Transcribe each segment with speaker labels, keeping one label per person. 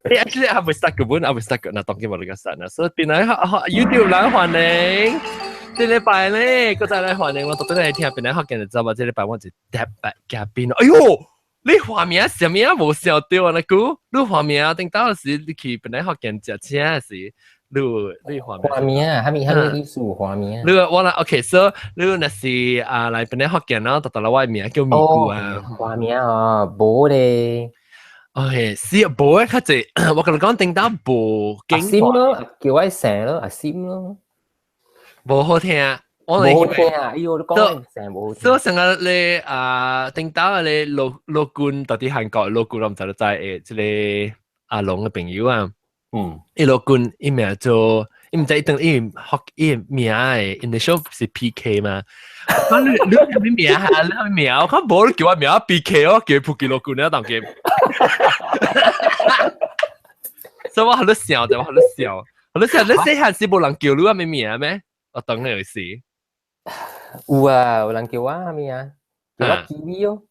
Speaker 1: Actually 還未 start 個本，還未 start 個，那當今我哋個 start 啦。所以變來 YouTube 來歡迎，這禮拜咧，閣再來歡迎我特別來聽變來福建就知道，這禮拜我是特別嘉賓。哎喲，你畫面啥物啊？無想到啊，那個你畫面頂到時你去變來福建食車時，你畫
Speaker 2: 畫面啊，啥物啥物意思畫面？
Speaker 1: 你我啦，OK，so 你若是啊來變來福建咯，特特來我名叫咪姑啊。
Speaker 2: 畫面哦，無咧。
Speaker 1: OK，是無咧較濟，我共你講頂到無
Speaker 2: 阿心咯，叫我姓咯，阿心咯。
Speaker 1: 無好聽，
Speaker 2: 我無好聽啊！哎喲，你講姓無好聽。
Speaker 1: 所以成個咧啊，頂到咧羅羅君到底韓國羅君，我毋知你知誒，這個阿龍嘅朋友啊，伊羅君伊名做，伊毋知伊當伊學伊名嘅 initial 是 PK 嘛？講你啥物名啊？你啥物名？我講無你叫我名 PK 哦，叫普吉羅君啊，當佢。所以我喺度笑，就我喺度笑，喺度笑。你細漢時無人叫你啥物名咩？我當你是。
Speaker 2: 有啊，有人叫我啥物啊？叫我機威哦。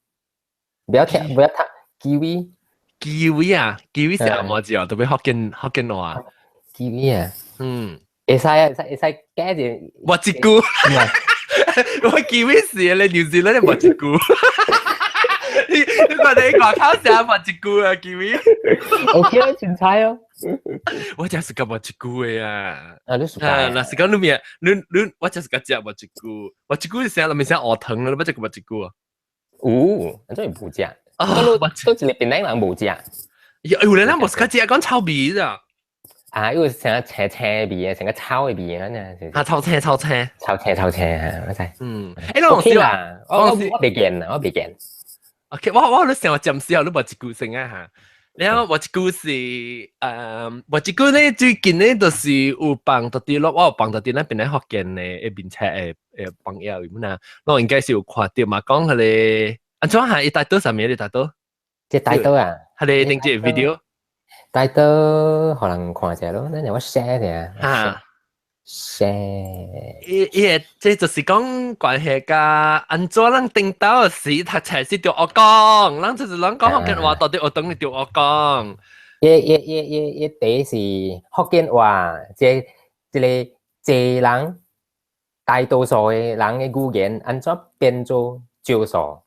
Speaker 2: 不要聽，不要聽，機威。
Speaker 1: 機威啊，機威是啥物字啊？特別福建話。
Speaker 2: 機威啊。會使啊，會使會使改者。
Speaker 1: 我一句。我機威是你紐西蘭的我一句。你看你外口寫我一句啊，機威。
Speaker 2: OK 啊，凊彩哦。
Speaker 1: 我真是講我一句的啊。
Speaker 2: 啊，你是
Speaker 1: 啊，若是講你名，你我就是個食我一句，我一句是啥？咪寫學糖啊，你捌食過我一句啊？
Speaker 2: 有，安怎會無食？
Speaker 1: 啊，
Speaker 2: 都一個檳榔人無食。
Speaker 1: 有人咱無是較食講臭味咋？
Speaker 2: 啊，因為成個青青味的，成個臭的味的，安
Speaker 1: 啊，臭青臭青，
Speaker 2: 臭青臭青啊，我知。
Speaker 1: 欸，我
Speaker 2: OK 啦，我袂見啦，我袂見。
Speaker 1: OK，我咧想暫時你無一句先啊嚇。然後我一句是我一句咧最近咧就是有放到啲咯，我有放到啲咱邊咧福建的面冊的朋友咁啊，我應該是有看到嘛，講彼個按怎嚇伊帶倒啥物？你帶倒？
Speaker 2: 這帶倒啊？
Speaker 1: 彼個頂這個 video？
Speaker 2: 帶倒予人看一下咯，咱我 share 者。
Speaker 1: 嚇
Speaker 2: share。
Speaker 1: 伊個這就是講關係佮按怎咱頂到時讀冊時著學講，咱就是咱講福建話，到底學堂著學講。
Speaker 2: 伊第是福建話，這個濟人大多數的人的語言按怎變做少數？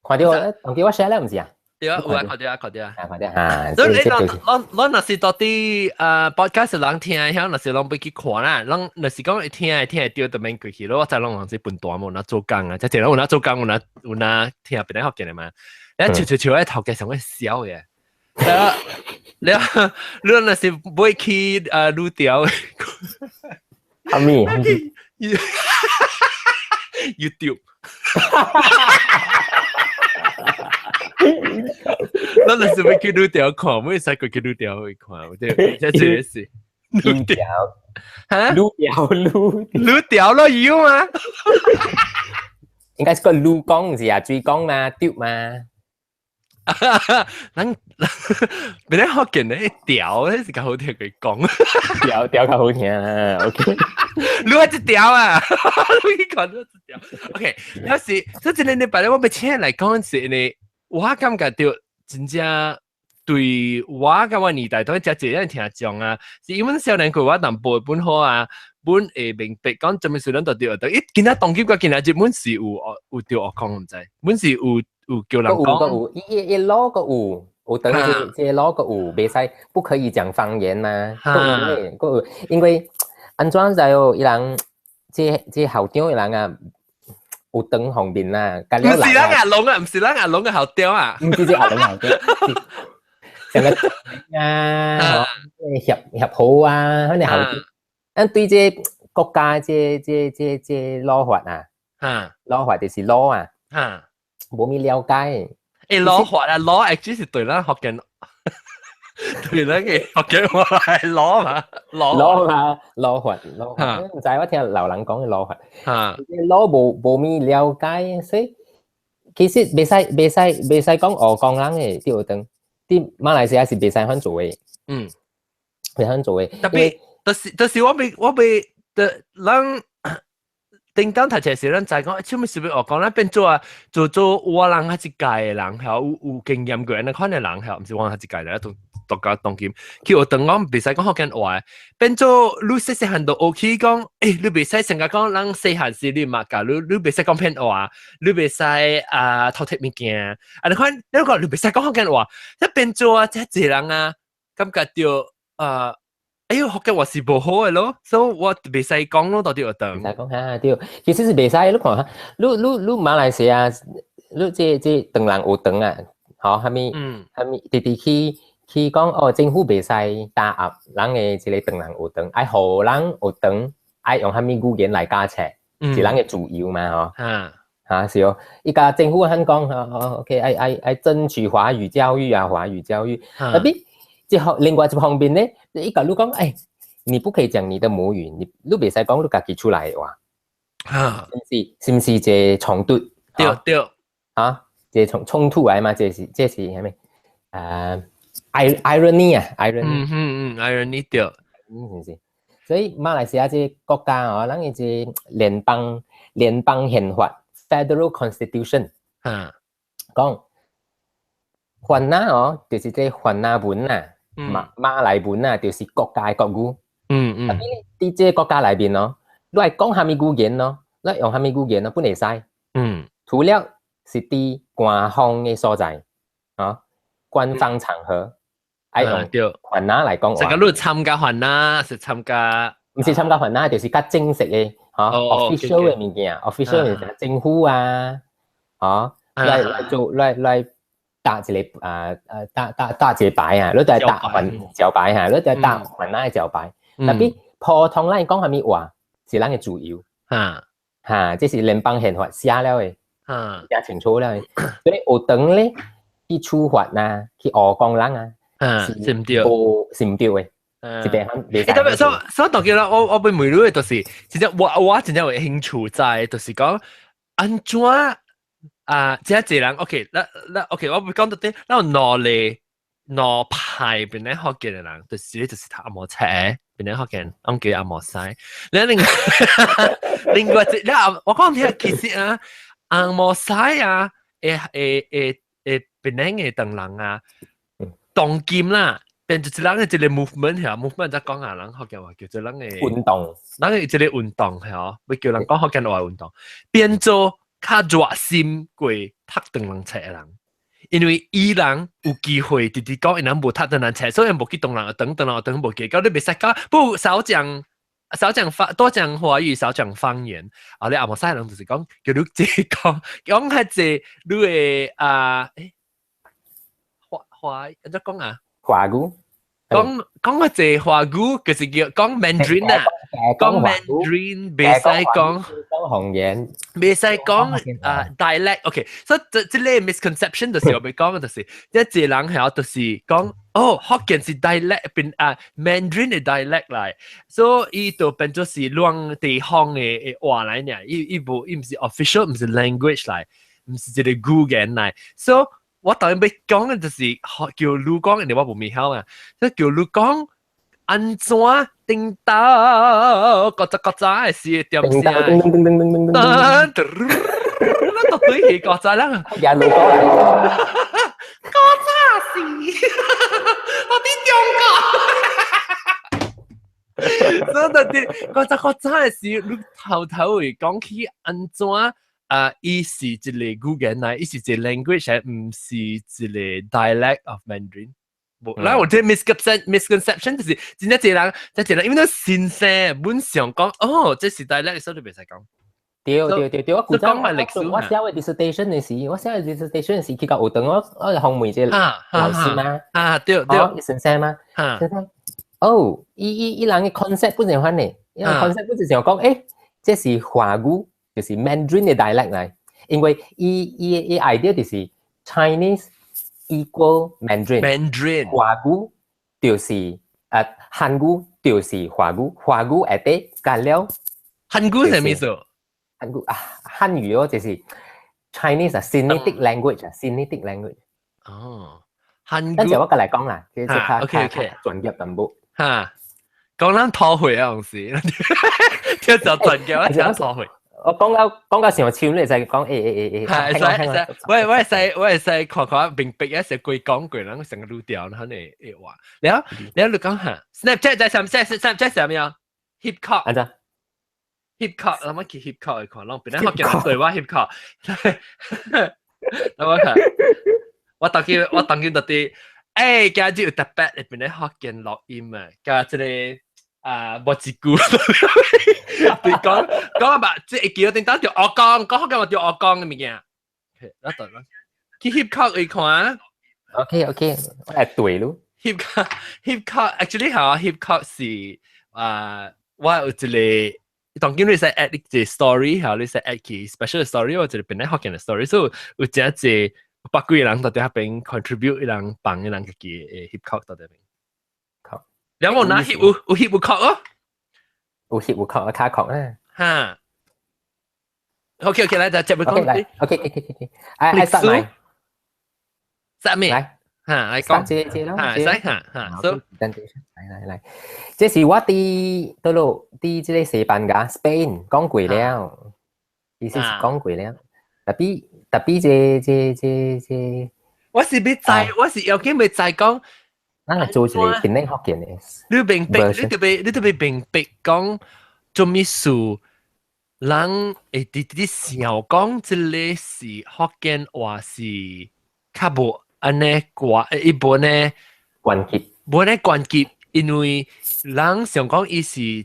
Speaker 2: 看著，當記我 share 了毋是啊？
Speaker 1: 對啊，有啊，看著啊，看著啊，
Speaker 2: 看著啊。
Speaker 1: 所以你咱若是到底podcast 人聽曉，若是攏欲去看啦，攏若是講會聽會聽會著，就免過去咯。我知攏人是笨蛋無哪做工啊，即係攏有哪做工，有哪聽別人福建的嘛。你笑笑笑喺頭家上會笑嘅。你若是欲去愈調，
Speaker 2: 啥物
Speaker 1: ？YouTube。咱若是欲去愈調看，會使過去愈調去看，對，這這個是
Speaker 2: 愈調，
Speaker 1: 哈？
Speaker 2: 愈調愈
Speaker 1: 愈調咯，有嗎？
Speaker 2: 應該是個愈講是啊，水講嘛，對嘛？
Speaker 1: 咱別咧福建咧調，彼是較好聽佢講。
Speaker 2: 調調較好聽啊，OK。
Speaker 1: 你話這條啊？你講到這條，OK。有時這一個禮拜咧，我欲請來講是因為我感覺著真正對我佮我年代都真濟人聽眾啊，是因為少年時我淡薄本好啊，本會明白講啥物事咱都對學。咦，今仔當今佮今仔日本是有著學講毋知，本是有叫人講。
Speaker 2: 有伊攞個有，有等這這攞個有，袂使不可以講方言嘛。閣有，因為按怎知哦？伊人這校長伊人啊，有長方面啊。
Speaker 1: 毋是咱阿龍啊，毋是咱阿龍嘅校長啊。
Speaker 2: 毋是這阿龍校長。成個啊，協好啊，反正校長，咱對這國家這老法啊，老法就是老啊，無咪了解。
Speaker 1: 欸，老法啊，老 actually 是對咱福建，對咱个福建話係老嘛，
Speaker 2: 老嘛，老法老法，毋知我聽老人講的老法，老無咪了解，所以其實袂使講學講人的對當，佇馬來西亞是袂使番做的，袂使番做的。
Speaker 1: 特別，就是我欲的，咱。頂當讀冊時，咱知講，啥物是欲學講，咱變做啊，做做我人較一屆的人，係有經驗過，按呢款的人係，毋是我較一屆的，讀讀到當今，去學堂講袂使講福建話，變做你細細漢就學起講，你袂使成日講人細漢時你嘛教你，你袂使講騙話，你袂使啊偷摕物件，啊你看你講你袂使講福建話，即變做啊，這濟人啊，感覺著啊。哎喲，福建話是無好的咯，所以我袂使講咯，到佇學堂。
Speaker 2: 袂使講哈，對，其實是袂使。你看哈，你馬來西亞，你這唐人學堂啊，吼，啥物啥物，直直去講哦，政府袂使打壓人的這個唐人學堂，愛予人學堂愛用啥物語言來教冊，是人的自由嘛，吼。哈是哦，伊共政府肯講，吼，OK，愛爭取華語教育啊，華語教育，tapi 這方另外一方面咧，伊共你講，欸，你不可以講你的母語，你袂使講你家己厝內的話，是毋是一個衝突？
Speaker 1: 對對，
Speaker 2: 啊，這個衝突來嘛，這是啥物？irony 啊，irony，
Speaker 1: 嗯嗯嗯，irony 對，
Speaker 2: 嗯，是毋是？所以馬來西亞這個國家哦，咱的這聯邦憲法（Federal Constitution），講番仔哦，就是這番仔文啊。馬來文啊，就是國家的國語。佇這個國家內面哦，你愛講啥物語言咯，你愛用啥物語言咯，本會使。除了是佇官方的所在，啊，官方場合，愛用番仔來講話。
Speaker 1: 這個你參加番仔是參加，
Speaker 2: 毋是參加番仔，就是較正式的，吼，official 的物件，official 的物件，政府啊，吼，來做來打一個啊打一個牌啊，你都愛打番招牌哈，你都愛打番仔的招牌。Tapi 普通咱講啥物話是咱的自由。哈，這是聯邦憲法寫了的，寫清楚了的。所以學堂咧去處罰啊，去烏講人啊，
Speaker 1: 是毋對，
Speaker 2: 是毋對的。這邊很
Speaker 1: 欸，特別所以當然啦，我欲問你的就是，真正我真正有興趣知，就是講按怎啊，這濟人，OK，咱 OK，我欲講到底，咱有兩個兩派檳榔福建的人，就是讀紅毛冊，檳榔福建，阮叫紅毛師。你另外一，你我講聽，其實啊，紅毛師啊，會檳榔的唐人啊，當今啦。變做一人的一個 movement 係 movement 則講啊，人福建話叫做人的
Speaker 2: 運動，
Speaker 1: 人的一個運動係哦，欲叫人講福建話運動，變做較熱心過讀唐人冊的人，因為伊人有機會直直講，伊人無讀唐人冊，所以無去唐人學堂，唐人學堂無記，到你袂使講，不少講多講華語，少講方言。啊，你紅毛師人就是講叫你濟講，講較濟你的啊，欸，華按怎講啊？
Speaker 2: 華語。
Speaker 1: 講講較濟華語，就是叫講 Mandarin 啊，講 Mandarin 袂使講
Speaker 2: 講方言，
Speaker 1: 袂使講啊 dialect。OK，所以這個 misconception 就是我欲講，就是一濟人係就是講哦，福建是 dialect 變啊 Mandarin 的 dialect 來，所以伊就變做是兩地方的話來爾，伊毋是 official，毋是 language 來，毋是一個語言來，所以我當然欲講的就是叫你講，因為我無咪曉啊，即叫你講按怎叮當，各隻各隻的是點聲？
Speaker 2: 叮叮叮叮叮叮叮，
Speaker 1: 咱都對起國仔啦。
Speaker 2: 也路過來。
Speaker 1: 古早時，我佇中國。所以就是古早古早的時，你頭頭會講起按怎啊？伊是一個語言來，伊是一個 language，毋是一個 dialect of Mandarin。無，咱有這 misconception 就是真正濟人，真濟人，因為咱先生本想講，哦，這是 dialect，所以你袂使講。
Speaker 2: 對對對對，我古早
Speaker 1: 講埋歷史。
Speaker 2: 我寫我 dissertation 的時，我寫我 dissertation 的時，去到學堂，我就訪問這個老師嘛。
Speaker 1: 啊，對對。
Speaker 2: 先生嘛。先生。哦，伊人的 concept 不是款的，伊人 concept 不是想講，欸，這是華語，就是 Mandarin 的 dialect 來，因為伊 idea 就是 Chinese equal Mandarin。
Speaker 1: Mandarin。
Speaker 2: 華語就是漢語就是華語，華語下底加了。
Speaker 1: 漢語是啥物意思？
Speaker 2: 漢語啊，漢語哦，就是 Chinese 啊，Sinitic language 啊，Sinitic language。
Speaker 1: 哦，漢語。
Speaker 2: 等陣我過來講啦，這是較較專業淡薄。
Speaker 1: 哈，講咱討會啊，有時，聽就專業，我聽討會。
Speaker 2: 我講到上笑，你會使講欸欸欸。
Speaker 1: 係使使，我會使看看明白一時鬼講過，人成個愈調，可能會話。然後然後你講下，Snapchat 在上，Snapchat 上面 hip hop。
Speaker 2: 按怎？
Speaker 1: hip hop，諗乜叫 hip hop 看，攏本來學見對我 hip hop。諗我看，我當今到底，欸，今日有特別，本來學見錄音啊，加這個啊，無一句。對講講吧，這會記得頂當就學講，講福建話就學講的物件。我等啦，去 hip hop 去看。
Speaker 2: OK，我來對咯。
Speaker 1: hip hop hip hop actually 嚇 hip hop 是啊，我有一個。當今你使 add 一個 story 嚇，你使 add 去 special story 或者本來福建的 story，所以有真濟百幾個人到底遐邊 contribute 一人幫一人家己的 hip hop 到底邊。
Speaker 2: 好，
Speaker 1: 兩個哪 hip 有 hip 有 hop 哦？
Speaker 2: 有 hip 有 hop 卡確啊。
Speaker 1: 哈。OK，來，就接嚟講。
Speaker 2: 來，OK，哎，殺埋。
Speaker 1: 殺咩？
Speaker 2: 來。
Speaker 1: 嚇，來講。
Speaker 2: 這這咯。
Speaker 1: 嚇，使嚇嚇。
Speaker 2: 所等等，來來來，這是我佇倒落佇這個西班牙 Spain 講過了，其實是講過了。特別這這這這，
Speaker 1: 我是欲知，我是要緊欲知講，
Speaker 2: 咱來做一個檳城福建的。
Speaker 1: 你明白？你特別明白講做咩事？人會直直想講這個是福建話是較無按呢掛，伊無呢
Speaker 2: 關級，
Speaker 1: 無呢關級，因為人想講伊是一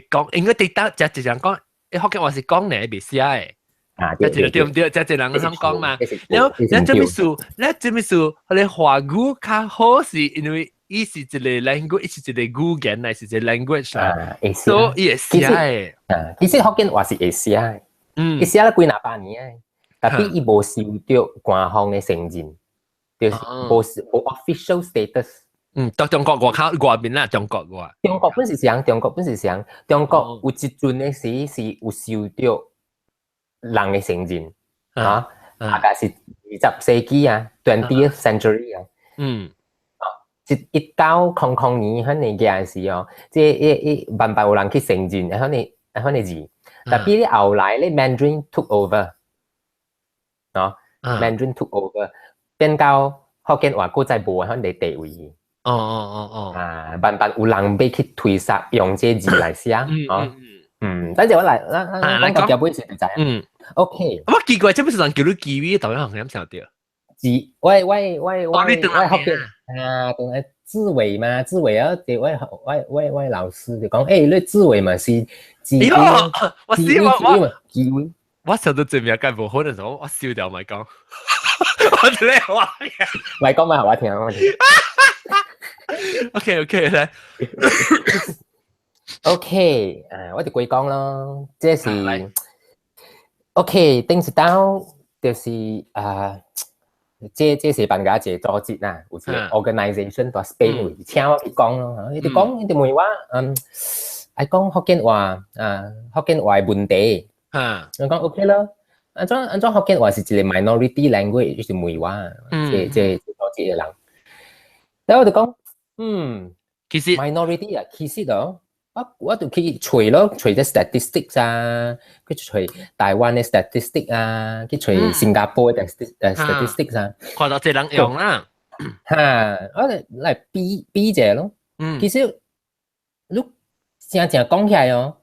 Speaker 1: 個會講，應該直得就一人講，伊福建話是講呢袂寫的。
Speaker 2: 啊，
Speaker 1: 對對唔對？這一人想講嘛。然後咱這麼說，咱這麼說，佢哋華語較好是因為伊是一個 language，伊是一個語言，還是一個 language 啦。所以伊會寫的。
Speaker 2: 啊，其實福建話是會寫的，伊寫了幾若百年的，但係伊無受著官方的承認，就是無 official status。
Speaker 1: 嗯，到中國外口外面啦，中國外。
Speaker 2: 中國本是啥？中國本是啥？中國有一陣的時是有受著人的承認，啊，大概是20世紀啊，20th century 啊，1900年彼個嘅時哦，這一慢慢有人去承認，彼個字，但係咧後來咧 Mandarin took over，喏，Mandarin took over，變到福建話閣再無彼個地位。啊，慢慢有人欲去推捒用這字來寫，哦，嗯，等陣我來，咱講到結尾時就知。OK。
Speaker 1: 我奇怪，這不是人叫你機會，導演好像想到。
Speaker 2: 字，我我福建啊，同個志偉嘛，志偉啊，就我老師就講，欸，你志偉嘛是志偉，
Speaker 1: 我死我我
Speaker 2: 志偉，
Speaker 1: 我想到這名該無可能，我笑掉咪講，我真係話，
Speaker 2: 咪講咪我聽我聽。
Speaker 1: OK，來。
Speaker 2: OK，啊，我就歸講咯，這是 OK，頂一道就是啊。這西班牙一個組織啦，有一個 organization 佇 Spain 位，請我去講咯。伊就講，伊就問我，愛講福建話啊，福建話的問題。我講 OK 咯。按怎福建話是一個 minority language，就是問我，這組織的人。然後我就講，
Speaker 1: 其實
Speaker 2: minority 啊，其實哦，我就去揣咯，揣這 statistics 啊，去揣台灣的 statistics 啊，去揣新加坡的 statistics 啊，
Speaker 1: 看到這人用啦，
Speaker 2: 哈，我就來比比者咯。其實你正正講起來哦，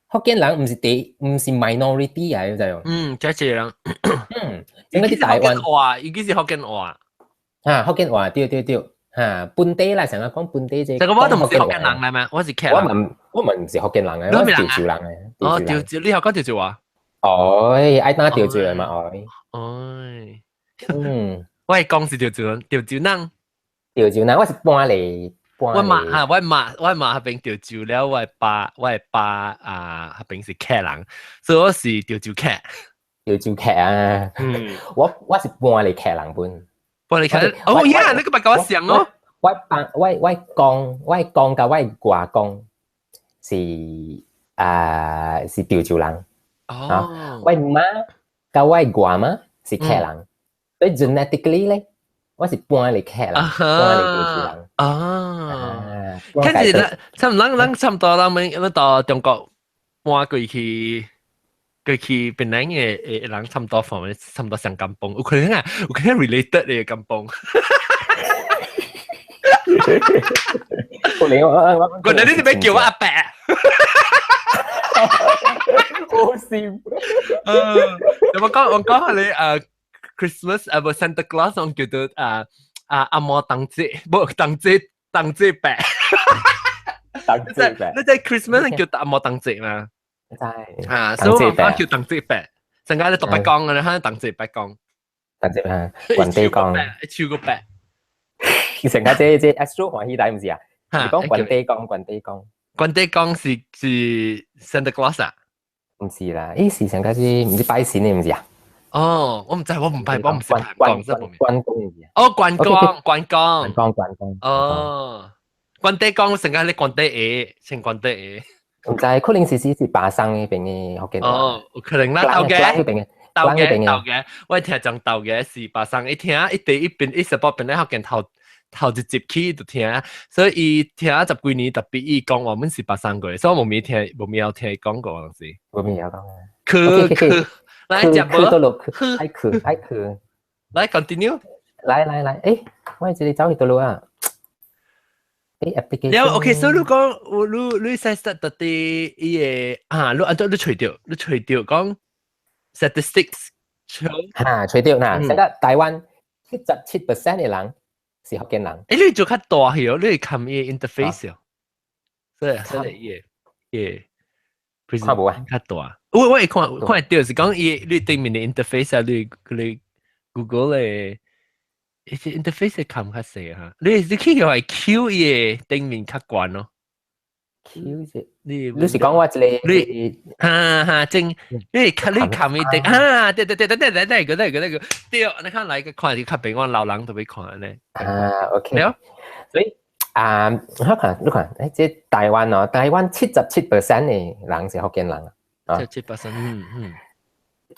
Speaker 2: 福建人毋是第，毋是 minority 啊，你知無？
Speaker 1: 嗯，這這人，
Speaker 2: 整個佇台灣
Speaker 1: 話，尤其是福建話，
Speaker 2: 啊，福建話對對對。嚇，本地啦，成日講本地這。
Speaker 1: 這個我都唔是福建人嚟咩？我是客。
Speaker 2: 我唔是福建人嘅，我是潮州人嘅。
Speaker 1: 哦，潮州，你學講潮州話？
Speaker 2: 哦，愛打潮州人嘛，哦。
Speaker 1: 哦。我係講是潮州人，潮州人。
Speaker 2: 潮州人，我是搬嚟。
Speaker 1: 我媽彼邊潮州了，我爸啊，彼邊是客人，所以我是潮州客。
Speaker 2: 潮州客啊！我是搬嚟客人本。
Speaker 1: 搬嚟客人，哦呀，你個咪甲我想哦。
Speaker 2: 我爸我我公我公佮我外公是啊是潮州人。我媽佮我外媽是客人，所以 genetically 咧，我是搬嚟客人，搬嚟潮州人。
Speaker 1: 啊，跟住咧，差唔咱咱差唔多，咱們咱到中國搬過去。過去檳城的人差毋多範圍，差毋多上甘榜，有可能啊，有可能 related 的甘榜。
Speaker 2: 我我
Speaker 1: 我你你別叫我阿伯。
Speaker 2: 好笑。
Speaker 1: 我講你Christmas 啊，無 Santa Claus 我叫做阿摩當節，無當節當節伯。
Speaker 2: 當節伯。
Speaker 1: 你在 Christmas 叫阿摩當節嘛？
Speaker 2: 知。
Speaker 1: 啊，所以我講叫當節伯。陣間你讀白講嘅，你可能當節伯講。
Speaker 2: 當節啊，關帝公。
Speaker 1: 超個伯。
Speaker 2: 成家這 Astro 歡喜台毋是啊？你講關帝公，關帝公。
Speaker 1: 關帝公是 Santa Claus 啊？
Speaker 2: 毋是啦，伊是成家是毋是拜神的毋是啊？
Speaker 1: 哦，我毋知，我毋拜，我毋是拜公，
Speaker 2: 關公。
Speaker 1: 哦，關公，關公，
Speaker 2: 關公，關公。
Speaker 1: 哦，關帝公成家你關帝爺，先關帝爺。
Speaker 2: 毋知，可能是巴生彼邊的福建話。
Speaker 1: 哦，有可能啦，鬥嘅，鬥嘅，鬥嘅，我聽講鬥嘅是巴生，一聽一地一邊一十八邊咧福建頭。頭一集起就聽，所以伊聽十幾年，特別伊講我們是巴生過，所以我無咪聽，無咪有聽伊講過東西。
Speaker 2: 無咪有講。
Speaker 1: 去去，來食無？
Speaker 2: 去，愛去愛去。
Speaker 1: 來 continue。
Speaker 2: 來來來，我這裡走去佗落啊？application。
Speaker 1: 了 OK，所以你講，你 set 到底伊個啊，你按怎你揣著，你揣著講 statistics。
Speaker 2: 哈，揣著嗱，成個台灣77% 的人是福建人。
Speaker 1: 你做較大去哦，你看伊 interface 哦，所以伊
Speaker 2: 看無啊？
Speaker 1: 較大。我會看看會著是講伊你對面的 interface 啊，你 Google 的，伊這 interface 看較細哈。你去予係 Q 伊的頂面較懸咯。
Speaker 2: Q 這，
Speaker 1: 你
Speaker 2: 是講我一個
Speaker 1: 你哈哈正，你看你看伊頂啊，對對對對對對對個對個對個對，你看來個看就較平，我老人都欲看呢。
Speaker 2: 啊，OK。所以啊，你看你看，這台灣哦，台灣77% 的人是福建人啊。
Speaker 1: 77%，嗯嗯。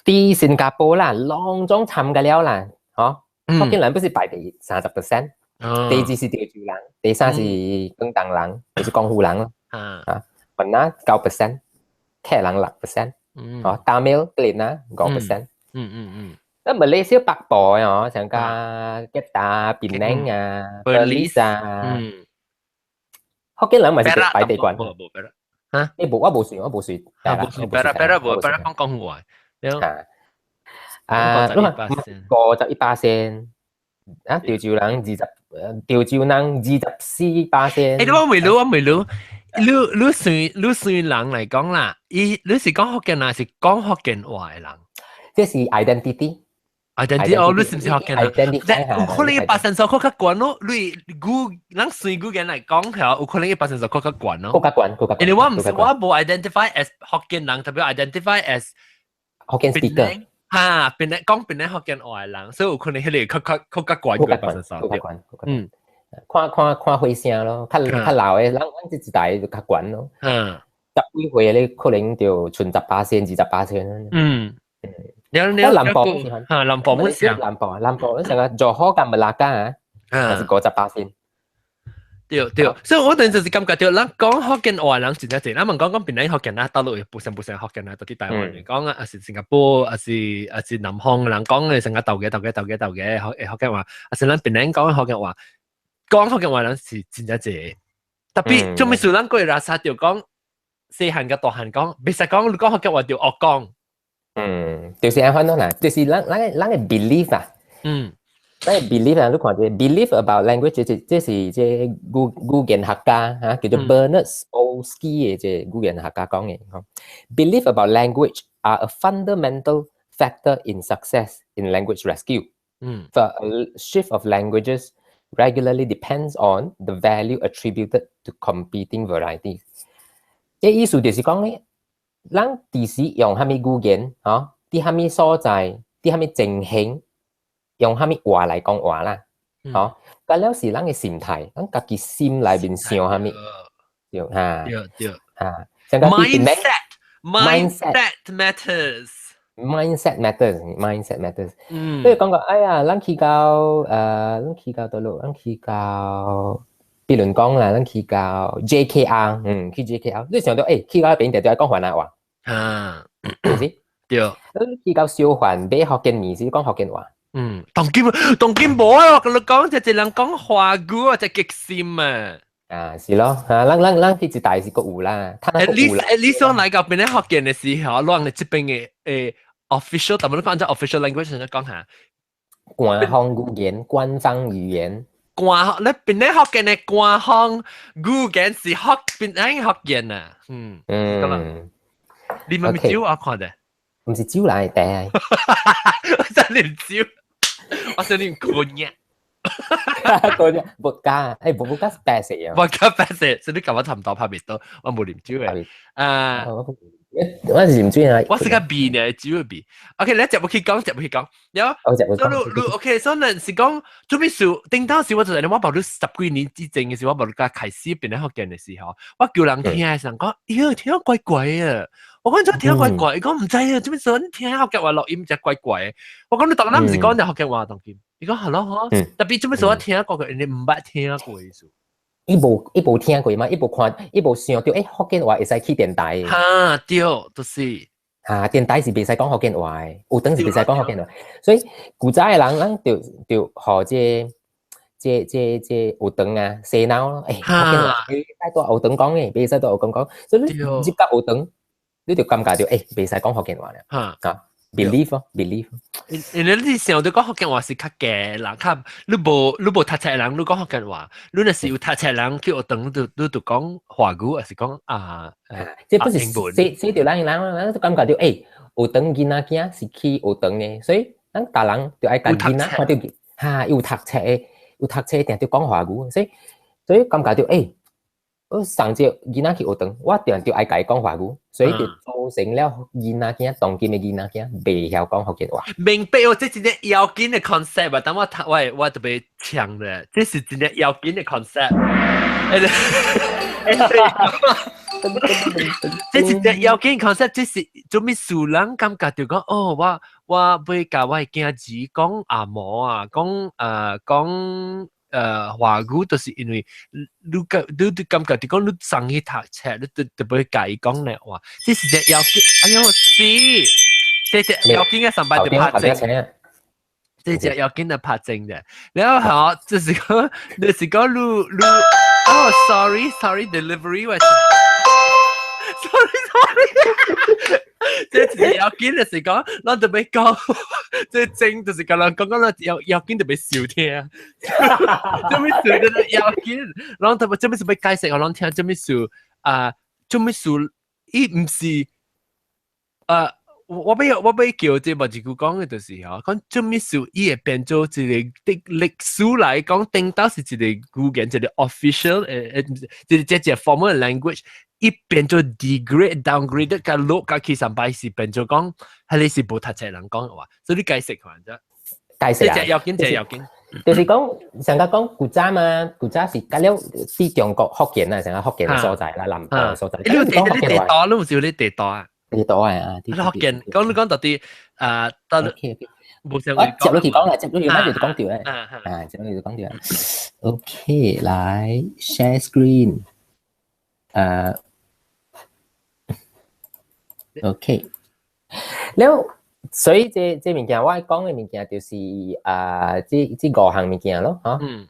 Speaker 2: 佇新加坡啦，攏總參個了啦，吼，福建人不是排第30%，第二是潮州人，第三是廣東人，就是廣府人咯。啊，雲南9%，客人6%，哦，淡米爾吉列那5%。那馬來西亞北部哦，像個吉打、檳城啊、玻璃啊，福建人嘛是排第懸。
Speaker 1: 嚇？
Speaker 2: 你無我無算，我無算。
Speaker 1: 啊，無算，白啦無白啦講廣府話。
Speaker 2: 啊，你看51%，啊，潮州人二十，潮州人24%。
Speaker 1: 我未รู้，我未รู้。你算人來講啦，伊你是講福建人，是講福建話的人？
Speaker 2: 這是 identity。
Speaker 1: identity 哦，你是毋是福建人？有可能伊百分數較懸咯。你語咱算語言來講，係有可能伊百分數較懸咯。
Speaker 2: 較懸，較懸。
Speaker 1: 因為我毋是我無 identify as 福建人，特別 identify as
Speaker 2: 福建 speaker。
Speaker 1: 哈，檳城講檳城福建話的人，所以有可能彼個較懸過百分數。
Speaker 2: 較懸，嗯。看看看歲聲咯，較較老的，咱咱這一代就較懸咯。十幾歲的可能就賰10%、20%。
Speaker 1: 你
Speaker 2: 南部
Speaker 1: 嚇，南部冇
Speaker 2: 事。南部南部，你成個柔佛佮馬拉加啊，還是58%。
Speaker 1: 對對，所以我陣就是感覺著，咱講福建話人真正濟，咱問講講檳城福建啊，大陸又不像不像福建啊，到佇台灣嚟講啊，還是新加坡，還是南方人講的成個鬥嘅鬥嘅鬥嘅鬥嘅福建話，還是咱檳城講的福建話，講福建話人是真正濟。特別做咩事咱過來沙就講細漢佮大漢講，袂使講你講福建話就惡講。
Speaker 2: 嗯，就是按款咯啦，就是咱的 belief 啊。咱的 belief 啊，你看這 belief about language 這是這語言學家嚇，叫做 Bernard Spolsky 的這語言學家講的。Belief about language are a fundamental factor in success in language rescue. The shift of languages regularly depends on the value attributed to competing varieties. 這意思就是講咧，咱佇時用啥物語言，吼，佇啥物所在，佇啥物情形，用啥物話來講話啦，吼，佮了是咱的心態，咱家己心內面想啥物，對，哈，
Speaker 1: 對對，
Speaker 2: 哈
Speaker 1: ，mindset，mindset matters。
Speaker 2: mindset matters，mindset matters。比如講個，哎呀，咱去到佗落，咱去到，比如講啦，咱去到 JKR，去 JKR，你想到，去到彼邊就愛講雲南話，是毋是？
Speaker 1: 對。
Speaker 2: 你去到小販買福建麵是講福建話。
Speaker 1: 嗯，當今當今無啊！我共你講，就一人講華語啊，就激心啊！
Speaker 2: 啊，是咯，啊，咱咱咱彼一代是閣有啦，
Speaker 1: At least at least 我來到邊咧福建的時候，咱的這邊的official，但係你講這 official language 你講下。
Speaker 2: 官方語言，官方語言。
Speaker 1: 官你邊咧福建的官方語言是福邊咧福建啊？嗯
Speaker 2: 嗯。
Speaker 1: 你咪酒我看的。
Speaker 2: 毋是酒來的。
Speaker 1: 我真啉酒，我想啉干邑。
Speaker 2: 干邑伏加，伏加是白色啊。
Speaker 1: 伏加白色，所以你共我差毋多拍袂到，我無啉酒的。啊，
Speaker 2: 我是啉水啊。
Speaker 1: 我是較味呢，酒的味。OK，你接落去講，接落去講。了，所以你 OK，所以咱是講做咩事？頂當時我就係我無你十幾年之前的時，我無你剛開始變咧福建的時候，我叫人聽的時候講，喲，聽怪怪啊！我講怎聽怪怪？伊講毋知啊，做咩事？你聽福建話錄音才怪怪。我講你當然毋是講隻福建話當今。伊講係咯嗬，特別做咩事我聽過，人哋毋捌聽過意思。
Speaker 2: 伊無聽過嘛？伊無看，伊無想著，福建話會使去電台。
Speaker 1: 哈，對，就是。
Speaker 2: 哈，電台是袂使講福建話的，有當是袂使講福建話。所以古早的人，咱就就予這這這這學堂啊洗腦咯。福建話袂使佇學堂講的，袂使佇學堂講。所以你入到學堂，你就感覺著，袂使講福建話啦。啊，believe 咯，believe。
Speaker 1: 因為你想著講福建話是較低人，較你無讀冊人，你講福建話，你若是有讀冊人去學堂，你就講華語，還是講啊？
Speaker 2: 這不是洗洗著咱人，咱就感覺著，學堂囡仔囝是去學堂的，所以咱大人就愛共囡仔看著，哈，有讀冊的，有讀冊定著講華語，所以感覺著，我送這囡仔去學堂，我定著愛共伊講華語，所以就造成了囡仔囝當今的囡仔囝袂曉講福建話。
Speaker 1: 明白哦，這真正要緊的 concept 啊！等我讀我我特別強的，這是真正要緊的 concept。這是真要緊 concept，這是做咩事人感覺就講哦，我欲共我的囝兒講紅毛啊，講華語，就是因為你感覺就講你送去讀冊，你特特別共伊講咧話，這是隻要緊，哎喲死！這隻要緊的上班就拍正，這隻要緊的拍正的。然後好，就是講，就是講你哦，sorry sorry delivery 我，sorry sorry，這是要緊的是講，咱特別講，這正就是講人講講咱要要緊特別受聽，做咩事這要緊，咱特別做咩事欲解釋予人聽，做咩事啊？做咩事？伊毋是啊？我欲叫這無一句講的就是吼，講做咩事伊會變做一個的歷史來講，頂到是一個語言，一個 official 一個這個 formal language，伊變做 degrade downgrade 甲落甲去上擺是變做講，彼个是無讀冊人講的話，所以你解釋看者。
Speaker 2: 解釋啊，
Speaker 1: 這要緊，這要緊。
Speaker 2: 就是講上個講古早嘛，古早是甲了佇中國福建啊，成個福建的所在啦，南部的所在。
Speaker 1: 你地道，你毋是有你地道啊？
Speaker 2: 地道啊！
Speaker 1: 你福建，講你講到底啊，到
Speaker 2: 無想我接落去講啦，接落去咱就講著咧。啊，接落去就講著。OK，來 share screen。OK。了，所以這這物件我講的物件就是啊，這這五項物件咯，嗬。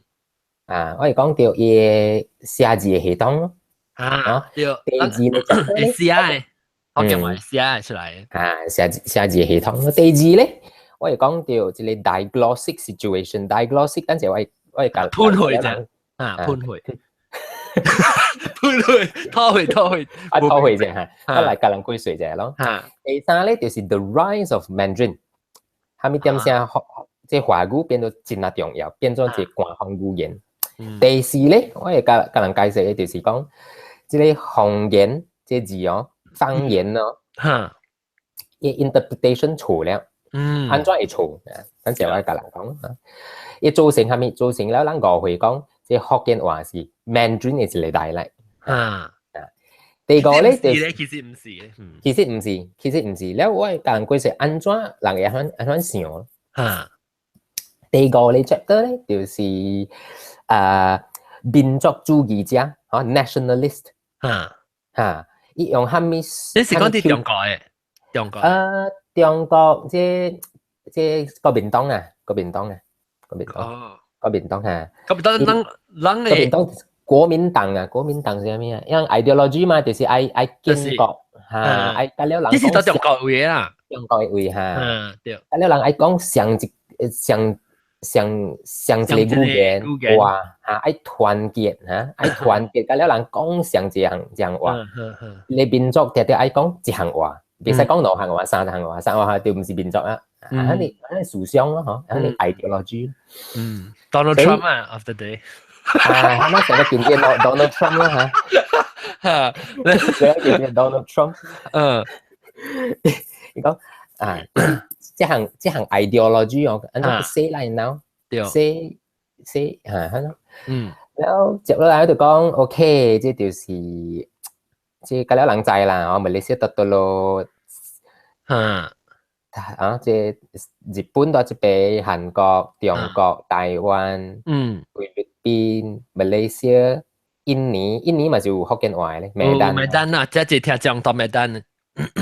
Speaker 2: 啊，我會講著伊的寫字的系統咯。
Speaker 1: 啊，對。
Speaker 2: 第二咧
Speaker 1: 會寫的，我講話寫出來。
Speaker 2: 啊，寫字系統。第二咧，我會講著一個 diglossic situation，diglossic，等陣我會講。
Speaker 1: 噴血啫，啊，噴血。噴血，吐血，吐血，
Speaker 2: 啊，吐血啫嚇，我來共人解釋者咯。第三咧就是 the rise of Mandarin，蝦米點聲這華語變做真啊重要，變做一個官方語言。第四咧，我會共共人解釋的就是講，這個方言這字哦，方言哦，伊 interpretation 錯了，按怎會錯？等陣我共人講啊，伊造成蝦米？造成了咱誤會講，這福建話是 Mandarin 的一個 dialect。第五咧
Speaker 1: 就其實毋是，
Speaker 2: 其實毋是，其實毋是。了我會共人解釋按怎人會按怎想。第五個 chapter 咧就是民族主義者，啊 nationalist。哈，伊用蝦米？
Speaker 1: 你是講佇中國的？中國。
Speaker 2: 中國這國民黨啊，國民黨啊，國民黨，國民黨嚇。
Speaker 1: 國民黨人人
Speaker 2: 國民黨國民黨啊，國民黨是啥物啊？因為 ideology 嘛，就是愛愛建國嚇，愛佮了人。
Speaker 1: 這是佇中國話啦。
Speaker 2: 中國的話嚇。
Speaker 1: 嗯，對。
Speaker 2: 佮了人愛講上一上上上一個語言話嚇，愛團結嚇，愛團結，佮了人講上一項一項話。你民族定定愛講一項話，袂使講兩項話、三項話，三項話就毋是民族啊。啊，你啊思想咯，嗬，啊你 ideology。
Speaker 1: 嗯，Donald Trump 啊，of the day。
Speaker 2: 啊，我成日見見 Donald Trump 啦嚇，成日見見 Donald Trump。伊講啊，這項 ideology 哦，按怎寫來喏？寫寫嚇，然後接落來就講，OK，這就是這個了人知啦，哦，馬來西亞得咯，啊，這日本到這邊，韓國、中國、台灣，菲律賓、馬來西亞、印尼，印尼嘛是有福建話咧，馬丹。
Speaker 1: 馬丹啊，這一聽講到馬丹。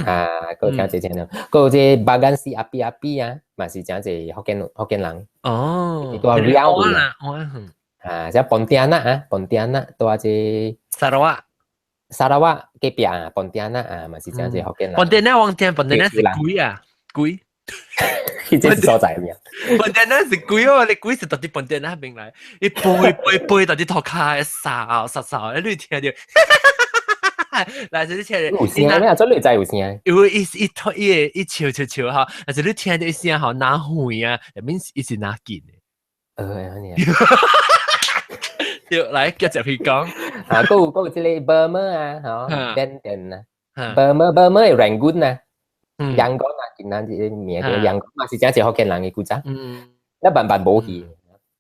Speaker 2: 啊，閣聽這聽了，閣有這巴干西阿比阿比啊，嘛是誠濟福建人。
Speaker 1: 哦。
Speaker 2: 蹛 Riau
Speaker 1: 啦，
Speaker 2: 啊，這pontianak 啊，pontianak 蹛這。
Speaker 1: 沙拉越。
Speaker 2: 沙拉越隔壁啊，pontianak 啊，嘛是誠濟福建人。
Speaker 1: pontianak 往聽 pontianak 是鬼啊，鬼。
Speaker 2: 這是所在名。
Speaker 1: pontianak 是鬼哦，你鬼是佇 pontianak 邊來，伊飛飛飛佇塗跤，掃掃掃，你聽著。來就是聽
Speaker 2: 有聲咩？做你知有聲？
Speaker 1: 因為伊伊拖伊伊笑笑笑吼，但是你聽著伊聲吼，哪遠啊？入面伊是哪近的？
Speaker 2: 按呢。
Speaker 1: 對，來繼續去講。
Speaker 2: 啊，閣有這個 Burma 啊，吼，緬甸啊，Burma Burma 的 Rangoon 啊，陽光啊，今仔這個名叫陽光嘛，是誠濟福建人的古早。咱慢慢無去。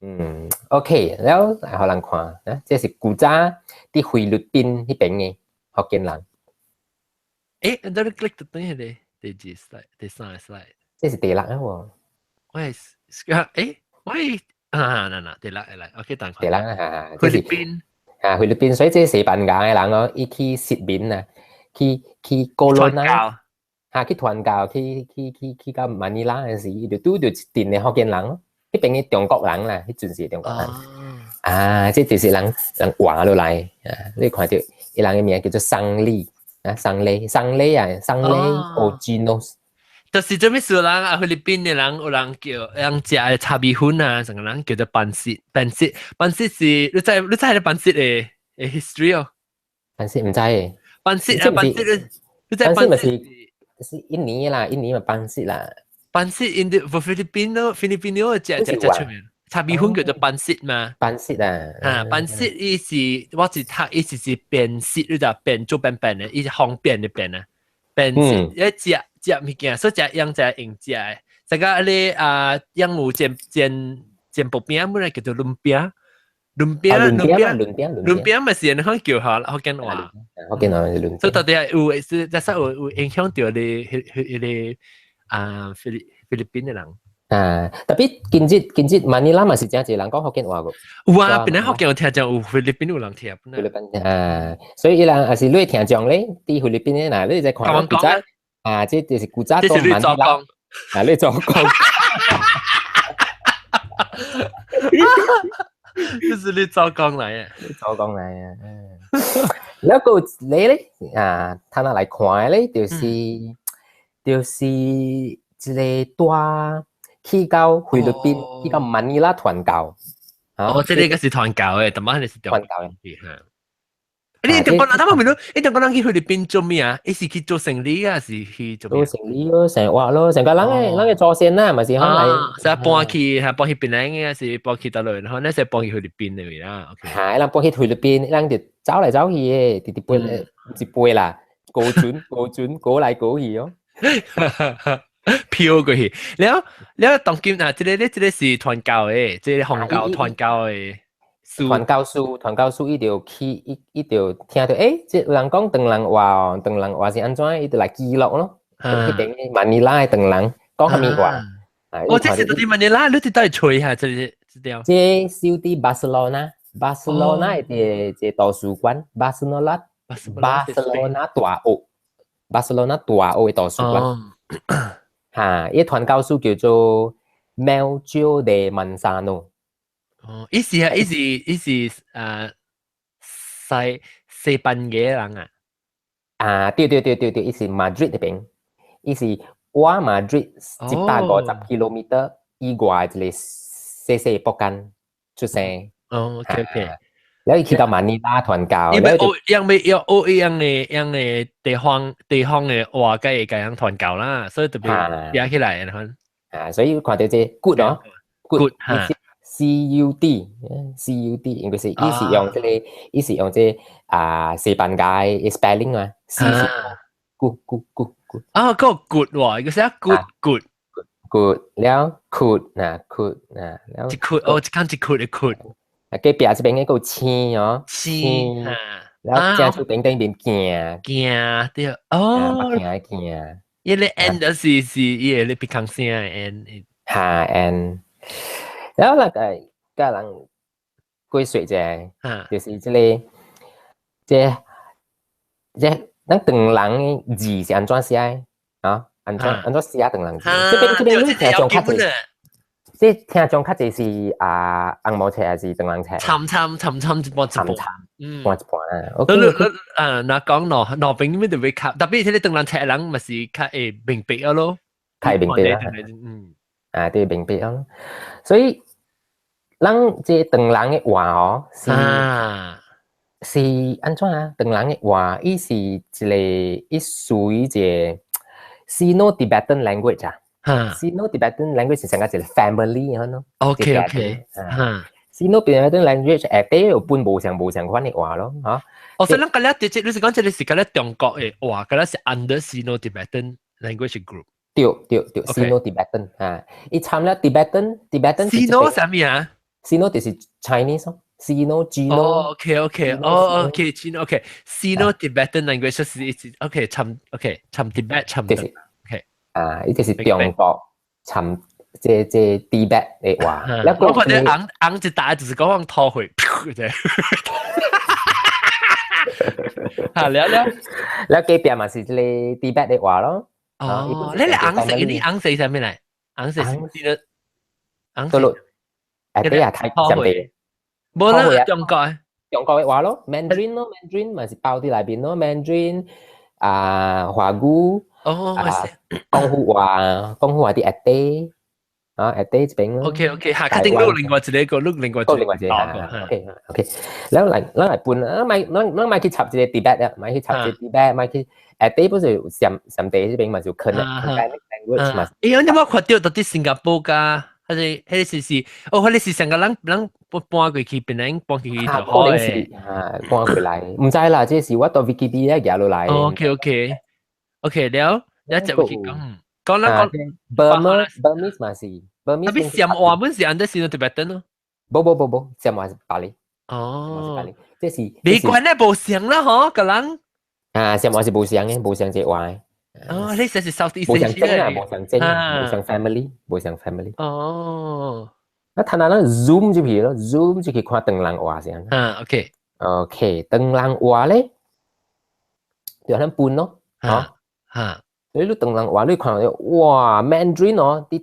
Speaker 2: 嗯，OK，了來予人看，啊，這是古早佇菲律賓彼邊的福建人。
Speaker 1: 誒，你等 click 到邊個？第幾 slide？第三個 slide。
Speaker 2: 這是第六啊喎。
Speaker 1: 喂，誒，喂，啊，嗱嗱，第六來，OK，等
Speaker 2: 第六啊，
Speaker 1: 菲律賓。
Speaker 2: 啊，菲律賓，所以這西班牙的人哦，伊去殖民啊，去 colonize，嚇去傳教，去到馬尼拉的時，伊就拄著一陣的福建人咯，彼邊的中國人啦，彼陣時中國人。啊，這就是人人活落來啊！你看著伊人的名叫做桑利啊，桑利，桑利啊，桑利奧吉諾斯。
Speaker 1: 就是做咩事人啊？菲律賓的人有人叫人食的炒米粉啊，成個人叫做 pancit，pancit，pancit 是你知係 pancit 的 history 哦？
Speaker 2: pancit 毋知嘅。
Speaker 1: pancit 啊，pancit，你知
Speaker 2: pancit 咪是是印尼啦，印尼嘛 pancit 啦。
Speaker 1: pancit 印度菲律賓咯，菲律賓咯，食食食出名。炒米粉叫做 pancit 嘛。
Speaker 2: pancit 啊。
Speaker 1: 啊，pancit 伊是我是讀伊是是便食，你知便做便便的，伊是方便的便啊。便食一食食物件，所以食用食用食的。這個你啊，用有煎煎煎薄餅，本來叫做 lumpia。lumpia
Speaker 2: lumpia lumpia
Speaker 1: lumpia 咪是人講叫下福建話。
Speaker 2: 福建話是 lumpia。
Speaker 1: 所以到底有是，這實有影響到你彼彼個啊菲律賓的人。
Speaker 2: 啊，tapi 今日今日馬尼拉嘛是誠濟人講福建話個。
Speaker 1: 有啊，本來福建有聽講有菲律賓有人聽。
Speaker 2: 菲律賓啊，所以伊人也是你聽眾咧，佇菲律賓的若你在看古早啊，這就是古早
Speaker 1: 這是你做工，
Speaker 2: 啊，你做工。
Speaker 1: 這是你做工來啊，
Speaker 2: 你做工來啊。แล้ว個你咧啊，他那來看咧，就是一個帶去到菲律賓，去到馬尼拉傳教。
Speaker 1: 哦，這個是傳教的，但係是
Speaker 2: 傳教的。
Speaker 1: 你中國人，他們問你，你中國人去菲律賓做咩啊？伊是去做生意啊，是去做咩？
Speaker 2: 做生意咯，生活咯，成個人的人的祖先啦，嘛是可能。
Speaker 1: 是搬去，係搬去檳城嘅，是搬去佗落？然後那是搬去菲律賓的啦。
Speaker 2: 係，人搬去菲律賓，人就走來走去的，直直飛，毋是飛啦，過船過船過來過去哦。
Speaker 1: 飄過去，了了當今啊，這個咧，這個是傳教的，這個弘教傳教的。
Speaker 2: 傳教士，傳教士伊就去，伊就聽著，欸，這有人講唐人話哦，唐人話是按怎，伊就來記錄咯。彼邊馬尼拉的唐人講啥物話？
Speaker 1: 哦，這是佇馬尼拉，你佇佗揣下這個這條？
Speaker 2: 這是佇巴塞羅那，巴塞羅那的一個圖書館，巴塞羅那，巴塞羅那大學，巴塞羅那大學的圖書館。嚇，伊傳教士叫做 Melchior de Manzano。
Speaker 1: 哦，伊是啊，伊是伊是西班牙人啊。
Speaker 2: 啊，對對對對對，伊是 Madrid 那邊，伊是倚 Madrid 150 kilometer 以外一個細細北間出生。
Speaker 1: 哦，OK。
Speaker 2: 然後伊去到馬尼拉傳教。
Speaker 1: 伊欲學，樣欲要學伊樣的樣的地方的話，佮會共人傳教啦，所以特別寫起來的。
Speaker 2: 啊，所以看著這 good 哦
Speaker 1: ，good
Speaker 2: ，C U D C U D，應該是伊是用這個，伊是用這啊西班牙的 spelling 嘛，C 是 good good good good。
Speaker 1: 啊，個 good 喎，伊個寫 good good
Speaker 2: good 了 could 嗱 could 嗱了。
Speaker 1: 一 could 哦，一間一 could 的 could。
Speaker 2: 啊，隔壁這邊那個青哦，
Speaker 1: 青，
Speaker 2: 然後正出頂頂邊行
Speaker 1: 行對，哦，
Speaker 2: 行行，
Speaker 1: 伊個 N 就是伊個咧鼻孔聲的 N，
Speaker 2: 哈 N，然後那個個人幾歲者，就是這個，這咱唐人的字是按怎寫的？啊，按怎寫唐人字？這邊你聽眾較濟。這聽眾較濟是啊紅毛冊還是唐人冊？
Speaker 1: 參參參參一半一半，
Speaker 2: 半一半啊。
Speaker 1: 你你啊，若講兩邊咪就會較，特別係個唐人冊的人嘛是較會明白啊咯，
Speaker 2: 較會明白啦。啊對，明白啊。所以，咱這唐人的話哦，是是按怎啊？唐人的話，伊是一個伊屬於一個 Sino-Tibetan language 啊。Sino-Tibetan language 是成個一個 family 樣咯。
Speaker 1: OK。
Speaker 2: Sino-Tibetan language 下底有分無相無相款的話咯，嚇。
Speaker 1: 哦，所以咱個了直接，你是講這個是個了中國的話，個了是 under Sino-Tibetan language group。
Speaker 2: 對對對，Sino-Tibetan 啊，伊參了 Tibetan，Tibetan。
Speaker 1: Sino 啥物啊
Speaker 2: ？Sino 就是 Chinese 咯，Sino、Gino。
Speaker 1: 哦，OK，哦，OK，Gino，OK，Sino-Tibetan language 是一 OK 參 OK 參 Tibet 參。
Speaker 2: 就是啊，伊就是中國參這 Tibet 的話。
Speaker 1: 我看見紅紅一打就是講往吐血，這。好了了，
Speaker 2: 了隔壁嘛是這個 Tibet 的話咯。
Speaker 1: 哦，你紅色，你紅色啥物來？紅色是這個紅色。
Speaker 2: 誒，對啊，太上地。
Speaker 1: 無啦，中國。
Speaker 2: 中國的話咯，Mandarin 咯，Mandarin 嘛是包佇內邊咯，Mandarin 啊，華語。
Speaker 1: 哦，
Speaker 2: 廣府話，廣府話佇下底，啊，下底這邊咯。
Speaker 1: OK，下確定錄另外一個，錄另外一個。
Speaker 2: 另外一個。OK，然後來，咱來分，咱莫咱莫去插這個 Tibet 啊，莫去插這個 Tibet，莫去下底不是上上地這邊嘛就可能 language 嘛。
Speaker 1: 欸，你有冇看到到底新加坡加，還是彼個是哦，彼個是上個人人搬過去，檳城搬過去就好誒。
Speaker 2: 啊，搬過來，毋知啦，這是我到 Wikipedia 寄落來。
Speaker 1: OK，了，了接落去講，講啦講。
Speaker 2: Burma Burmese 嘛是 Burmese。
Speaker 1: 特別暹話本是 under Sino-Tibetan 咯。
Speaker 2: 無無無無，暹話是巴厘。
Speaker 1: 哦，
Speaker 2: 這是。
Speaker 1: 你關咧無相啦嗬，個人。
Speaker 2: 啊，暹話是無相的，無相這話。
Speaker 1: 哦，你這是 Southeast
Speaker 2: 無相種啊，無相種，無相 family，無相 family。
Speaker 1: 哦。
Speaker 2: 那睇下咱 zoom 入去咯，zoom 入去看唐人話先。
Speaker 1: 啊，OK。
Speaker 2: OK，唐人話咧，就咱分咯，嚇。
Speaker 1: 嚇。
Speaker 2: 所以你唐人話你看到哇，Mandarin 哦，佇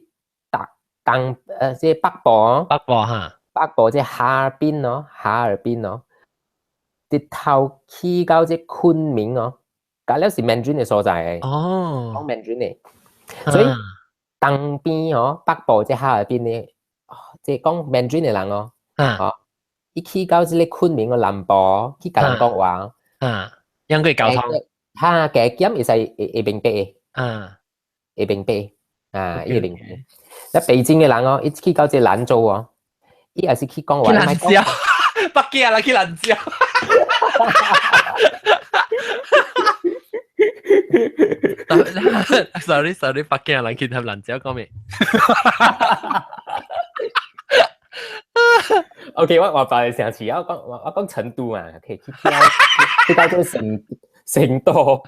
Speaker 2: 東東這北部哦，
Speaker 1: 北部哈，
Speaker 2: 北部這哈爾濱哦，哈爾濱哦，直頭去到這昆明哦，隔了是 Mandarin 的所在。
Speaker 1: 哦，
Speaker 2: 講 Mandarin 的，所以東邊哦，北部這哈爾濱的，這講 Mandarin 的人哦，哦，伊去到這個昆明的南部去共人講話，
Speaker 1: 啊，應該溝通。
Speaker 2: 哈，加減會使會明白的，會明白，啊，伊會明白。那北京的人哦，伊去到這蘭州哦，伊也是去講話。
Speaker 1: 去蘭州，北京啦，去蘭州。Sorry sorry，北京人去睇蘭州講咩
Speaker 2: ？OK，我話白城市，我講成都嘛，可以去去到這成都，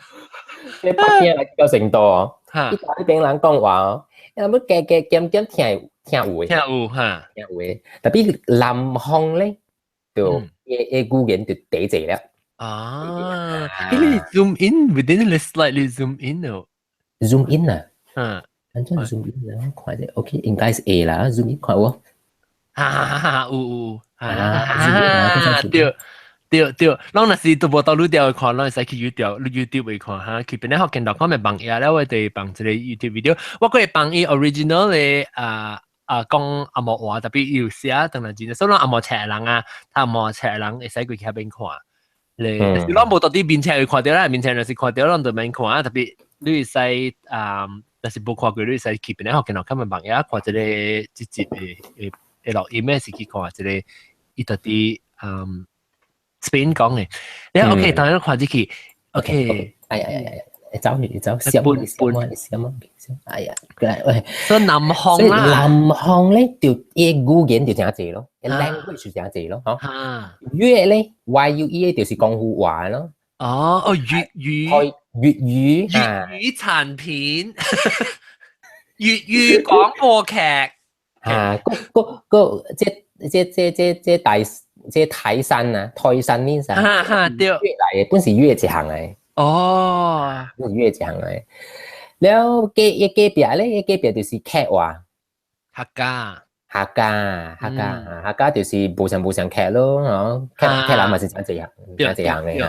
Speaker 2: 你北京來到成都哦，伊甲彼邊人講話哦，伊若欲加加減減聽聽有的，
Speaker 1: 聽有哈，
Speaker 2: 聽有的。特別南方咧，就伊語言就第濟了。
Speaker 1: 啊，伊你 zoom in within the slightly zoom in 哦
Speaker 2: ，zoom in 啊，
Speaker 1: 嗯，
Speaker 2: 按怎 zoom in 啊？看者，OK，應該是會啦，zoom in 看有無？
Speaker 1: 哈哈哈！有有啊，對對對，攏若是都無到路掉看，攏會使去 YouTube 會看哈。去邊咧福建 .com 嘅網頁咧，我哋放一個 YouTube video，我閣會放伊 original 嘅啊啊講紅毛話，特別有寫當然真，所以紅毛冊人啊，他紅毛冊人會使過去遐邊看。咧，攏無到底面冊會看著啦，面冊若是看著攏就免看啊。特別你會使啊，若是無看過，你會使去邊咧福建 .com 嘅網頁看一個直接嘅嘅嘅錄音，是去看一個伊到底嗯 Spain 講嘅。你 OK，當然看這去，OK。
Speaker 2: 哎呀呀呀呀！走去走，小半半小乜？哎呀，喂，
Speaker 1: 所以南方啦，
Speaker 2: 南方咧就伊語言就誠濟咯，language 就誠濟咯，嗬。粵咧，YUE 就是廣府話咯。
Speaker 1: 哦哦，粵語，
Speaker 2: 粵語，
Speaker 1: 粵語殘片，粵語廣播劇。
Speaker 2: 啊，個個個這這這這這大這台山啊，台山呢啥？
Speaker 1: 哈哈，對。
Speaker 2: 粵來嘅，本是粵一項嘅。
Speaker 1: 哦，
Speaker 2: 本是粵一項嘅。了隔一隔壁咧，一隔壁就是客話。
Speaker 1: 客家。
Speaker 2: 客家，客家，客家就是無相無相客咯，嗬。客客人嘛是誠濟項，誠濟項嘅。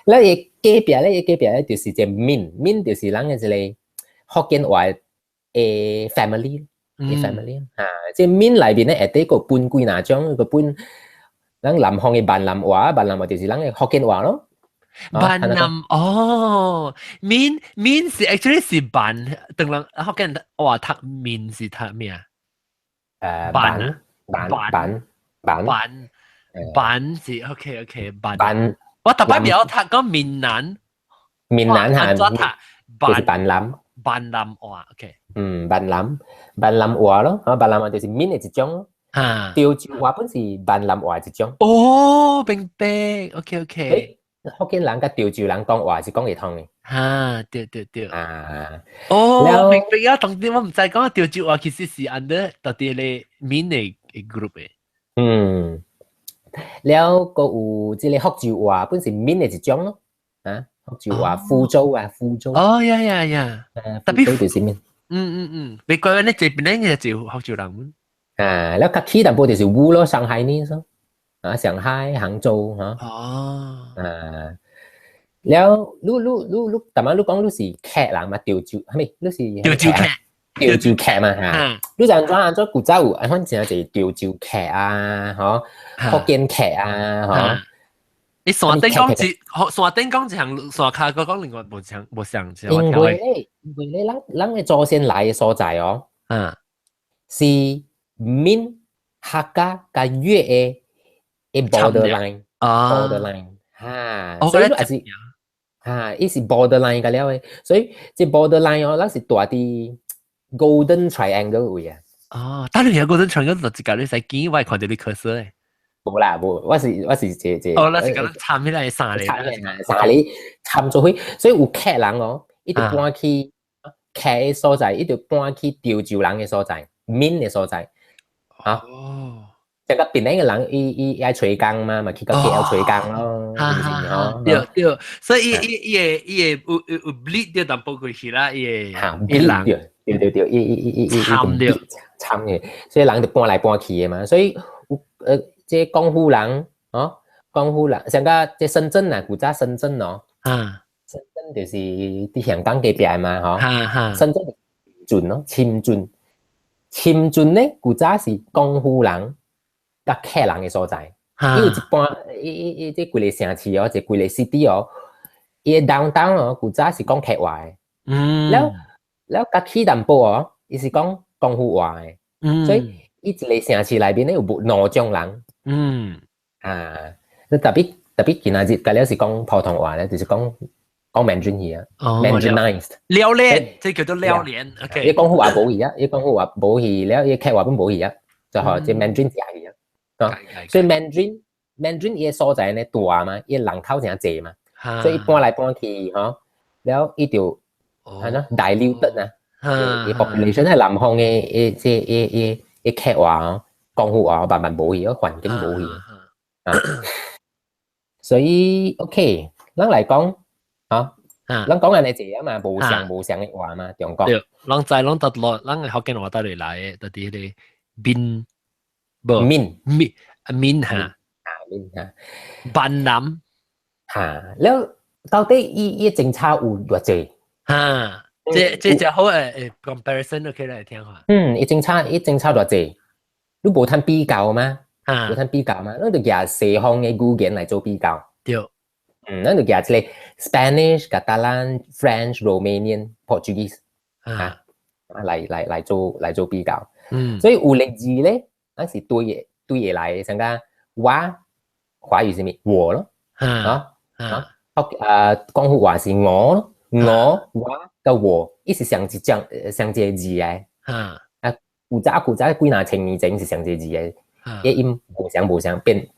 Speaker 2: 了伊隔壁咧，伊隔壁咧就是這閩，閩就是咱嘅一個福建話嘅 family。嘅 family 啊，這閩內面咧下底閣分幾若種，閣分咱南方嘅閩南話，閩南話就是咱嘅福建話咯。
Speaker 1: 閩南哦，閩閩是 actually 是閩，當人福建話讀閩是讀咩啊？
Speaker 2: 閩閩閩閩
Speaker 1: 閩閩是 OK OK 閩。
Speaker 2: 閩。
Speaker 1: 我特別袂曉讀講閩南。
Speaker 2: 閩南嚇，
Speaker 1: 怎讀？
Speaker 2: 就是閩南。
Speaker 1: 閩南話，OK。
Speaker 2: 嗯，閩南閩南話咯，啊，閩南話就是閩的一種咯。
Speaker 1: 啊，
Speaker 2: 潮州話本是閩南話一種。
Speaker 1: 哦，明白，OK OK。
Speaker 2: 福建人佮潮州人講話是講會通的。
Speaker 1: 啊，對對對。
Speaker 2: 啊。
Speaker 1: 哦，明白啊！當時我毋知講潮州話其實是 under 到底咧閩的 group 的。
Speaker 2: 嗯。了，閣有這個福州話本是閩的一種咯。啊，福州話，福州啊，福州。
Speaker 1: 哦，呀呀呀。
Speaker 2: 特別就是閩。
Speaker 1: 嗯嗯嗯，別怪你這邊咧就福州人。
Speaker 2: 啊，了較起淡薄就是吳咯，上海呢，啊，上海、杭州，嚇。
Speaker 1: 哦。
Speaker 2: 啊，了，你你你你，逐擺你講你是客人嘛？潮州，係咪？你是
Speaker 1: 潮州客。
Speaker 2: 潮州客嘛嚇。你知按怎按怎古早有，反正就潮州客啊，嗬，福建客啊，嗬。
Speaker 1: 你山頂講一，山頂講一項，山跤閣講另外無相無相。
Speaker 2: 因為咧，因為咧，咱咱的祖先來的所在哦，是閩、客家佮粵的的 borderline，borderline 哈，所以也是哈，伊是 borderline 個了的，所以這 borderline 哦，咱是蹛佇 Golden Triangle 位啊。
Speaker 1: 哦，但你有 Golden Triangle 就一個你使見，我會看著你可色的。
Speaker 2: 無啦，無，我是這這。
Speaker 1: 哦，那是講參起來三個。
Speaker 2: 參起來三個參做伙，所以有客人哦，伊就搬去客的所在，伊就搬去潮州人的所在，閩的所在。啊。
Speaker 1: 哦。
Speaker 2: 這個檳城的人，伊伊愛揣工嘛，嘛去到 KL 揣工咯，是毋是吼？
Speaker 1: 對對，所以伊伊伊會伊會有有有 bleed 掉淡薄過去啦，伊會
Speaker 2: 伊人對對對對，伊伊伊伊伊
Speaker 1: 參掉
Speaker 2: 參的，所以人就搬來搬去的嘛，所以有這廣府人哦，廣府人，像個這深圳啊，古早深圳哦，深圳就是佇香港隔壁嘛，吼，深圳圳咯，深圳，深圳咧，古早是廣府人佮客人的所在，伊有一半，伊伊伊這規个城市哦，這規个 city 哦，伊的 downtown 哦，古早是講客話的，了了較起淡薄哦，伊是講廣府話的，所以伊一個城市內面咧有兩種人，啊，你特別特別今仔日佮了是講普通話咧，就是講講 Mandarin 去啊，Mandarinized，
Speaker 1: 撩連，這叫做撩連，OK。
Speaker 2: 伊廣府話無去啊，伊廣府話無去了，伊客話本無去啊，就吼這 Mandarin 食去啊，啊，所以 Mandarin Mandarin 伊個所在呢大嘛，伊人口誠濟嘛，所以伊搬來搬去吼，了伊就按怎 diluted 啊，伊 population 喺南方的伊這伊伊伊客話哦，廣府話慢慢無去，環境無去啊，所以 OK，咱來講啊，咱講緊你字啊嘛，無相無相的話嘛，中國。
Speaker 1: 對，攏知攏得落，咱嘅福建話佗裡來的，到底彼個閩無
Speaker 2: 閩
Speaker 1: 閩啊閩哈，
Speaker 2: 啊閩哈，
Speaker 1: 閩南
Speaker 2: 哈，了到底伊伊政策有偌濟？
Speaker 1: 哈，這這就好誒誒 comparison 都可以來聽下。
Speaker 2: 嗯，伊政策伊政策偌濟，你無通比較嗎？無通比較嗎？咱就舉西方的語言來做比較。
Speaker 1: 對。
Speaker 2: 嗯，咱就舉這個 Spanish、Catalan、French、Romanian、Portuguese 啊，來來來做來做比較。所以有例字咧，咱是對的對的來的，像講我華語是咩？我咯，啊啊，廣府話是我咯，我我佮我，伊是相一種相一個字來。啊，古早古早幾若千年前是相一個字來，伊音無相無相變，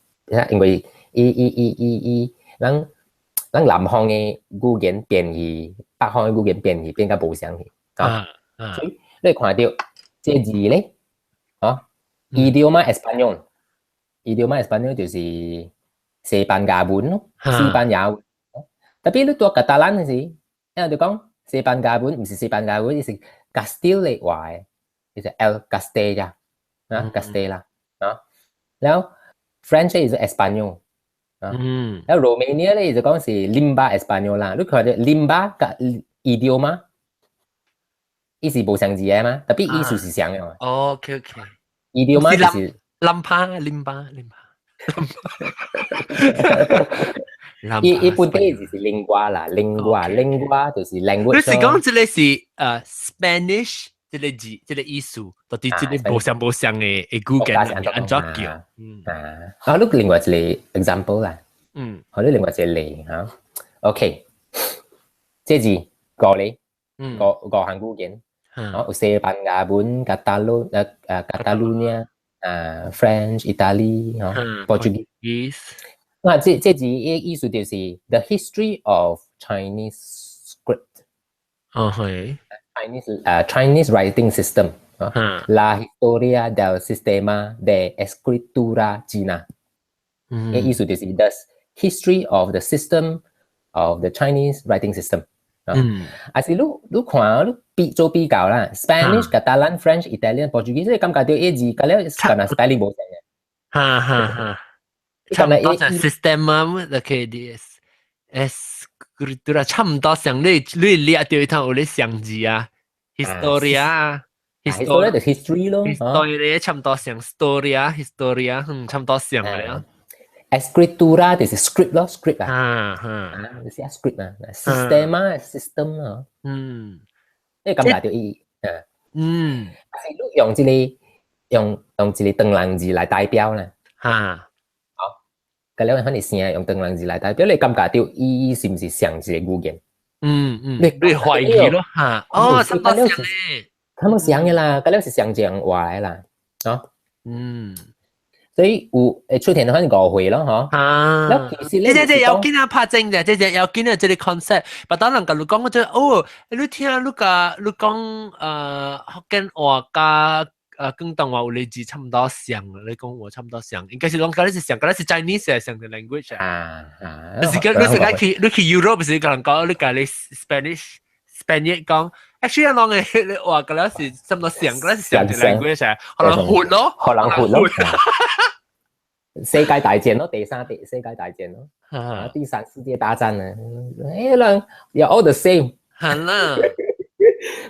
Speaker 2: 因為伊伊伊伊伊，咱咱南方的語言變去，北方的語言變去，變甲無相去。啊，所以你看著這字咧，啊，idioma español，idioma español 就是西班牙文咯，西班牙文。Tapi 你佇加泰蘭時，因為就講西班牙文，毋是西班牙文，伊是 Castile 話的，伊是 El Castella，啊，Castella，啊，然後 French 是 Español，啊，然後 Romania 咧就講是 Limba Española，你看著 Limba 佮 idioma，伊是無相字的嘛，tapi 意思是相的嘛。
Speaker 1: 哦，OK OK。
Speaker 2: idioma 就是
Speaker 1: Lampa Limba Limba。
Speaker 2: 伊伊本地就是 lingua 啦，lingua lingua 就是 language。
Speaker 1: 你是講這個是Spanish 這個字，這個意思，到底這個無相無相的的語言按怎叫？
Speaker 2: 嗯啊，啊，你另外一個 example 啦，好，你另外一個例嚇，OK，這字五個，五五項語言，哦，有西班牙文、加泰羅誒誒加泰羅尼亞啊，French、意大利，吼，Portuguese。那這這字意意思就是 The history of Chinese script。
Speaker 1: 哦係。
Speaker 2: Chinese Chinese writing system 啊，La historia del sistema de escritura china。嗯，意思就是 the history of the system of the Chinese writing system。嗯，啊是你你看你比做比較啦，Spanish、Catalan、French、Italian、Portuguese，你感覺著伊字佮了敢若 spelling 無相嘅。
Speaker 1: 哈哈哈。差唔多 system 啊，OK D S escritura 差唔多相，你你掠著一趟有咧相字啊，historia
Speaker 2: ，historia 就 history 咯
Speaker 1: ，historia 差唔多相，storia historia 嗯，差唔多相嘅啦。
Speaker 2: Escritura 就是 script 咯，script 啊，
Speaker 1: 啊哈，
Speaker 2: 你寫 script 啊，sistema system 啊，你感覺著伊啊，啊是你用這個用用一個唐人字來代表啦，佮了可能聲用唐人字來代表，你感覺著伊是毋是相一個語言？
Speaker 1: 嗯嗯，你你懷疑咯嚇，哦，差唔多相咧，
Speaker 2: 差唔多相嘅啦，佮了是相這樣話來啦，啊，所以有會出現可能誤會咯，嗬。
Speaker 1: 啊，
Speaker 2: 其實咧，
Speaker 1: 這這要緊啊，拍正嘅，這這要緊啊，這個 concept。但當人共你講，就哦，你聽你共你講，福建話佮廣東話有個字差唔多像，你講話差唔多像，應該是講佮你是像，佮你是 Chinese 相的 language
Speaker 2: 啊啊！
Speaker 1: 你是講你是講去你去 Europe 是共人講你共你 Spanish Spanish 講，actually 人嘅話佮你是差唔多像，佮你是相的 language 啊，可能混咯，
Speaker 2: 可能混咯。世界大戰咯，第三第世界大戰咯，啊，第三世界大戰啊，誒，人又 all the same，
Speaker 1: 係啦，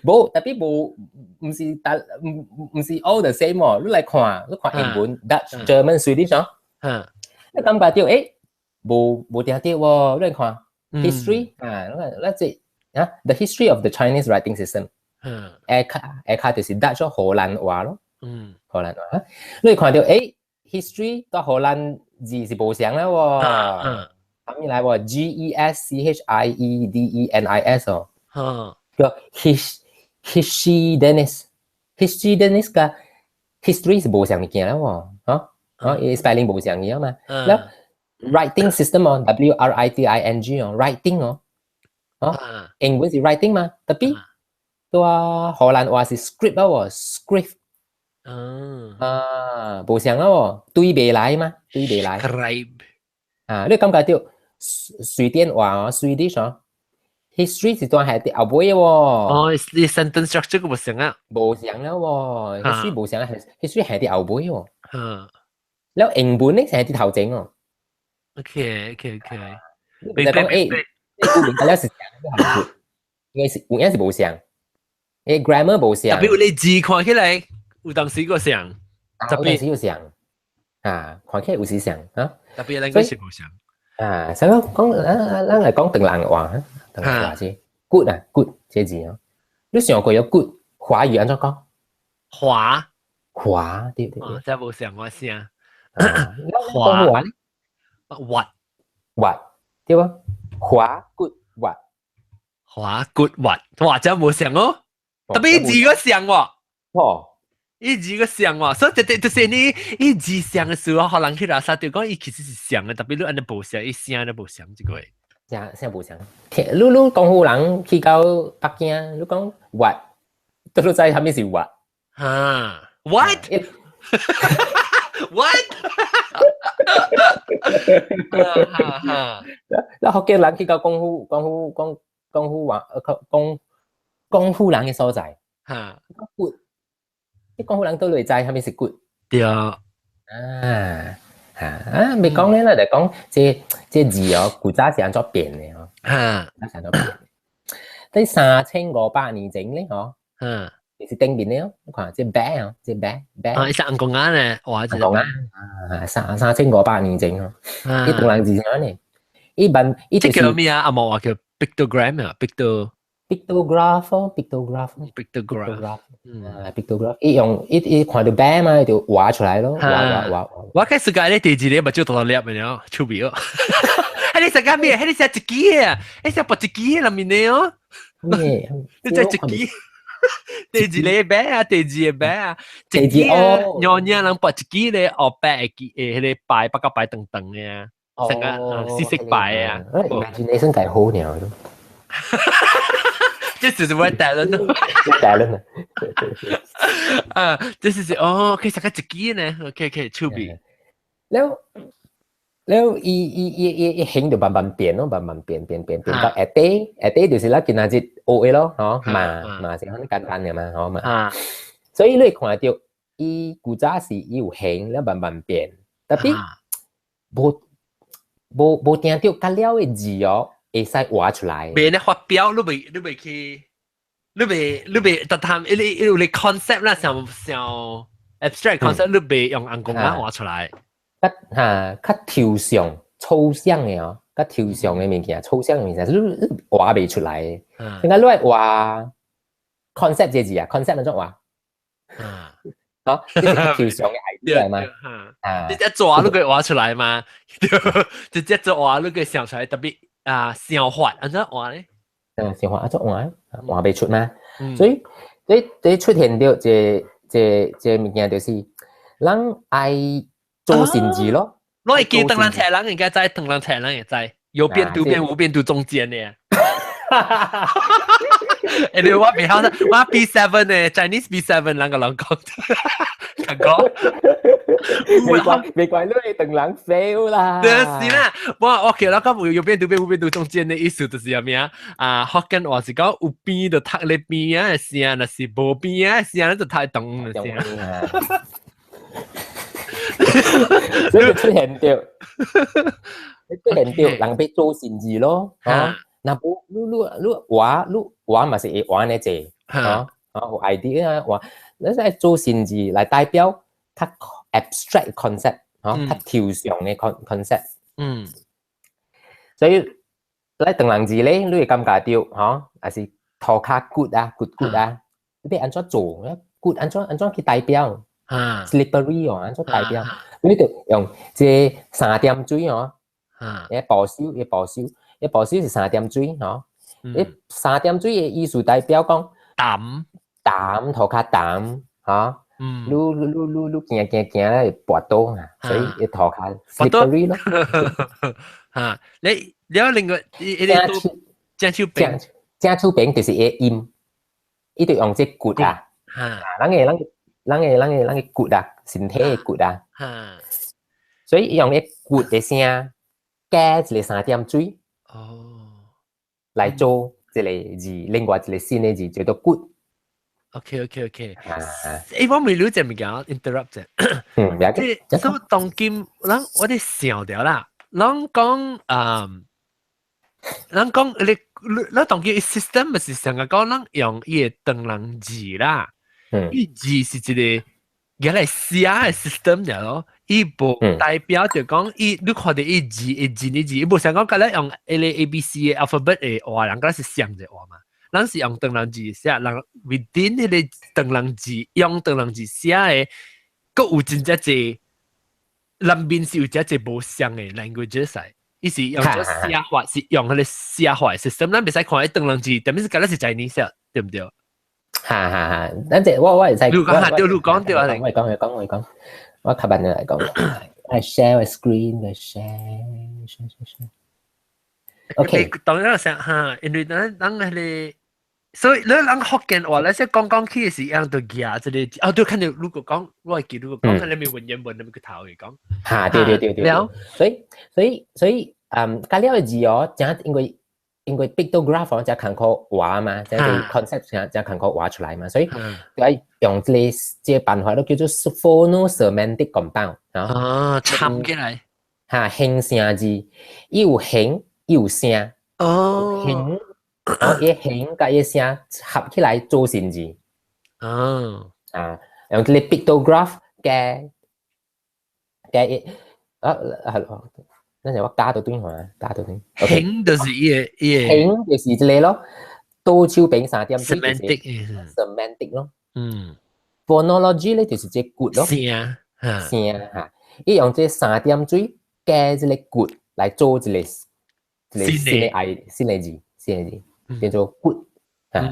Speaker 2: 無 tapi 無，毋是但毋毋是 all the same 喎，你來看，你看英文、Dutch、German、Swedish 哦，你感覺著誒，無無定著喎，你來看 history 啊，你看咱這啊，the history of the Chinese writing system，下跤下跤就是 Dutch 荷蘭話咯，荷蘭話，你看著誒。history 佮荷蘭字是無相啦喎，啥物來喎？G E S C H I E D E N I S 哦，叫 his Geschiedenis，Geschiedenis 佮 history 是無相物件啦喎，嚇嚇，伊 spelling 無相嘅嘛，แล้ว writing system 哦，W R I T I N G 哦，writing 哦，哦，英文是 writing 嘛，tapi 對荷蘭話是 script 啊喎，script。啊，無相啊喎，對袂來嘛，對袂來。
Speaker 1: Scribe
Speaker 2: 啊，你感覺著瑞典話哦，Swedish 哦， history 是段係佇後尾喎。
Speaker 1: 哦，你 sentence structure 個無相啊？
Speaker 2: 無相了喎，history 無相，history 係佇後尾喎。了英文咧係佇頭前哦。
Speaker 1: OK。
Speaker 2: 你講誒，你明白了是相，應該是有影是無相，誒 grammar 無相。
Speaker 1: 特別你字看起來有當時個相，
Speaker 2: 特別有相啊，看起來有時相啊。
Speaker 1: 特別應該是無相。
Speaker 2: 啊，所以講，咱來講唐人話，唐人話是骨啊骨這字哦。你想過有骨華語按怎講？
Speaker 1: 華
Speaker 2: 華對對對。
Speaker 1: 真無相我聲。
Speaker 2: 華華
Speaker 1: 滑
Speaker 2: 滑對無？滑骨滑
Speaker 1: 滑骨滑，哇！真無相哦。特別字個相喎。
Speaker 2: 哦。
Speaker 1: 伊字個相喎，所以就是你伊字相嘅時候，可能去垃圾就講伊其實是相嘅，特別你按呢無相，伊聲都無相這個。
Speaker 2: 聲聲無相。你廣府人去到北京，你講滑，都你知啥物是滑。
Speaker 1: 啊？What？What？哈哈。
Speaker 2: 那福建人去到廣府，廣府講廣府話，講廣府人嘅所在。骨。啲廣府人都會知啥物是骨。
Speaker 1: 對啊。
Speaker 2: 啊啊！未講咧，就講這這字哦，古早是按怎變的哦。是按怎變？佇3500年前咧，嗬。就是頂面咧，你看這白哦，這白白。
Speaker 1: 啊，伊是紅公仔咧，哇！
Speaker 2: 紅公仔啊，3500年前哦。伊唐人字啥呢？伊問伊
Speaker 1: 這叫咩啊？阿毛話叫 pictogram 啊，picto。
Speaker 2: pictograph pictograph
Speaker 1: pictograph
Speaker 2: 啊 pictograph 伊用伊伊看到白嘛，就畫出來咯，畫畫畫。
Speaker 1: 我開始講咧，第二個目睭大大粒嘅了，出名哦。係你食緊咩？係你食一支啊？你食拔一支裡面的哦。
Speaker 2: 咩？
Speaker 1: 你食一支。第二個白啊，第二個白啊，
Speaker 2: 一支哦，
Speaker 1: 娘娘人拔一支咧，後白會記誒，彼個牌八個牌長長嘅啊，成個四色牌啊。
Speaker 2: imagination 計好呢。
Speaker 1: 這就是我帶輪咯，
Speaker 2: 帶輪啊！
Speaker 1: 啊，這是哦，可以食個一支呢，OK，趣味。
Speaker 2: 了了，伊伊伊伊伊形就慢慢變咯，慢慢變變變變到下底下底就是咱今仔日學的咯，吼嘛嘛是很簡單的嘛，吼嘛。所以你會看到伊古早時伊有形，了慢慢變，特別無無無聽到較了的字哦。會使畫出來。
Speaker 1: 袂咧發表，你袂去，你袂特探，伊你有你 concept 啦，像像 abstract concept，你袂用紅公仔畫出來。
Speaker 2: 較哈較抽象、抽象的哦，較抽象的物件，抽象的物件，你畫袂出來。點解你愛畫 concept 這字啊？concept 按怎畫？好，這是較抽象的 idea 嘛？
Speaker 1: 啊，直接做你可以畫出來嘛？直接做畫你可以想出來，特別。啊，想法按怎畫咧？
Speaker 2: 嗯，想法按怎畫？畫袂出嘛？所以，這這出現著這這這物件就是，人愛做善事咯。
Speaker 1: 我會記唐人菜人應該知，唐人菜人會知，有邊讀邊無邊讀中間的。欸，你我未曉得，我 B7 呢，Chinese B7 人個人講，人講。
Speaker 2: 未怪未怪你唐人 fail 啦。
Speaker 1: 對是啦，我我其實講有邊讀邊無邊讀中間的意思就是啥物啊？啊，福建話是講有邊就讀咧邊仔的聲，若是無邊仔的聲，就讀中的聲。
Speaker 2: 所以出現著，出現著人欲做善事咯，啊，若無你你你畫你畫嘛是會畫呢濟，啊啊有 idea 啊畫，你使做善事來代表較 abstract concept，啊，較抽象的 concept，所以來唐人字咧，你會感覺著，吼，也是塗跤骨啊，骨骨啊，你欲按怎做？骨按怎按怎去代表？slippery 哦，按怎代表？你就用這三點水哦，伊部首，伊部首，伊部首是三點水吼。伊三點水的意思代表講
Speaker 1: 淡
Speaker 2: 淡塗跤淡，吼。你你你你你行行行咧會跋倒啊，所以伊塗跤 slippery 咯。
Speaker 1: 嚇，你你有另外伊個正手柄，
Speaker 2: 正手柄就是伊音，伊就用這骨啊，人的人人的人的人的骨啊，身體的骨啊，所以伊用伊骨的聲加一個三點水，來做一個字，另外一個新的字叫做骨。
Speaker 1: OK。
Speaker 2: 啊，
Speaker 1: 欸，我問你一個物件，interrupt 者。
Speaker 2: 嗯，
Speaker 1: 這所以當今，咱我哋想著啦，咱講咱講你咱當今 system 咪是成日講咱用伊个唐人字啦，伊字是一個原來寫的 system 爾咯，伊無代表就講伊你看著伊字伊字的字，伊無像講佮咱用 L A B C 的 alphabet 的話，人敢是相一個話嘛。咱是用唐人字寫，人 within 彼个唐人字用唐人字寫的，閣有真正濟，內面是有真濟無相的 language 來。伊是用這寫法，是用彼个寫法的 system，咱袂使看彼唐人字，但是敢若是 Chinese 對毋對？
Speaker 2: 哈哈哈，咱這我會使，
Speaker 1: 你講對，你講對啊，
Speaker 2: 我講我講我講，我較慢來講，I share a screen，我 share share share share。OK，
Speaker 1: 當然想哈，因為咱咱彼个，所以你咱福建話咧，說講講起是樣都舉這個，哦對，看到如果講我會記，如果講看你咪文言文，你咪去頭去講。
Speaker 2: 哈，對對對對。
Speaker 1: 了，
Speaker 2: 所以，佮了个字哦，真因為 pictograph 哦，才艱苦畫嘛，這個 concept 才才艱苦畫出來嘛，所以愛用這個辦法都叫做 phonosemantic compound
Speaker 1: 啊，參起來。
Speaker 2: 哈，形聲字，伊有形，伊有聲。形，哦，伊形佮伊聲合起來做成字。啊，用這個 pictograph 嘅嘅伊，啊，係咯。咱就我加到對話，加到對。
Speaker 1: 形就是伊个伊个。
Speaker 2: 形就是這個咯，多手柄三點水
Speaker 1: semantic
Speaker 2: semantic 咯。。 phonology 咧就是這骨咯。
Speaker 1: 聲，
Speaker 2: 聲哈，伊用這三點水加這個骨來做一個新的愛新的字，新的字變做骨啊。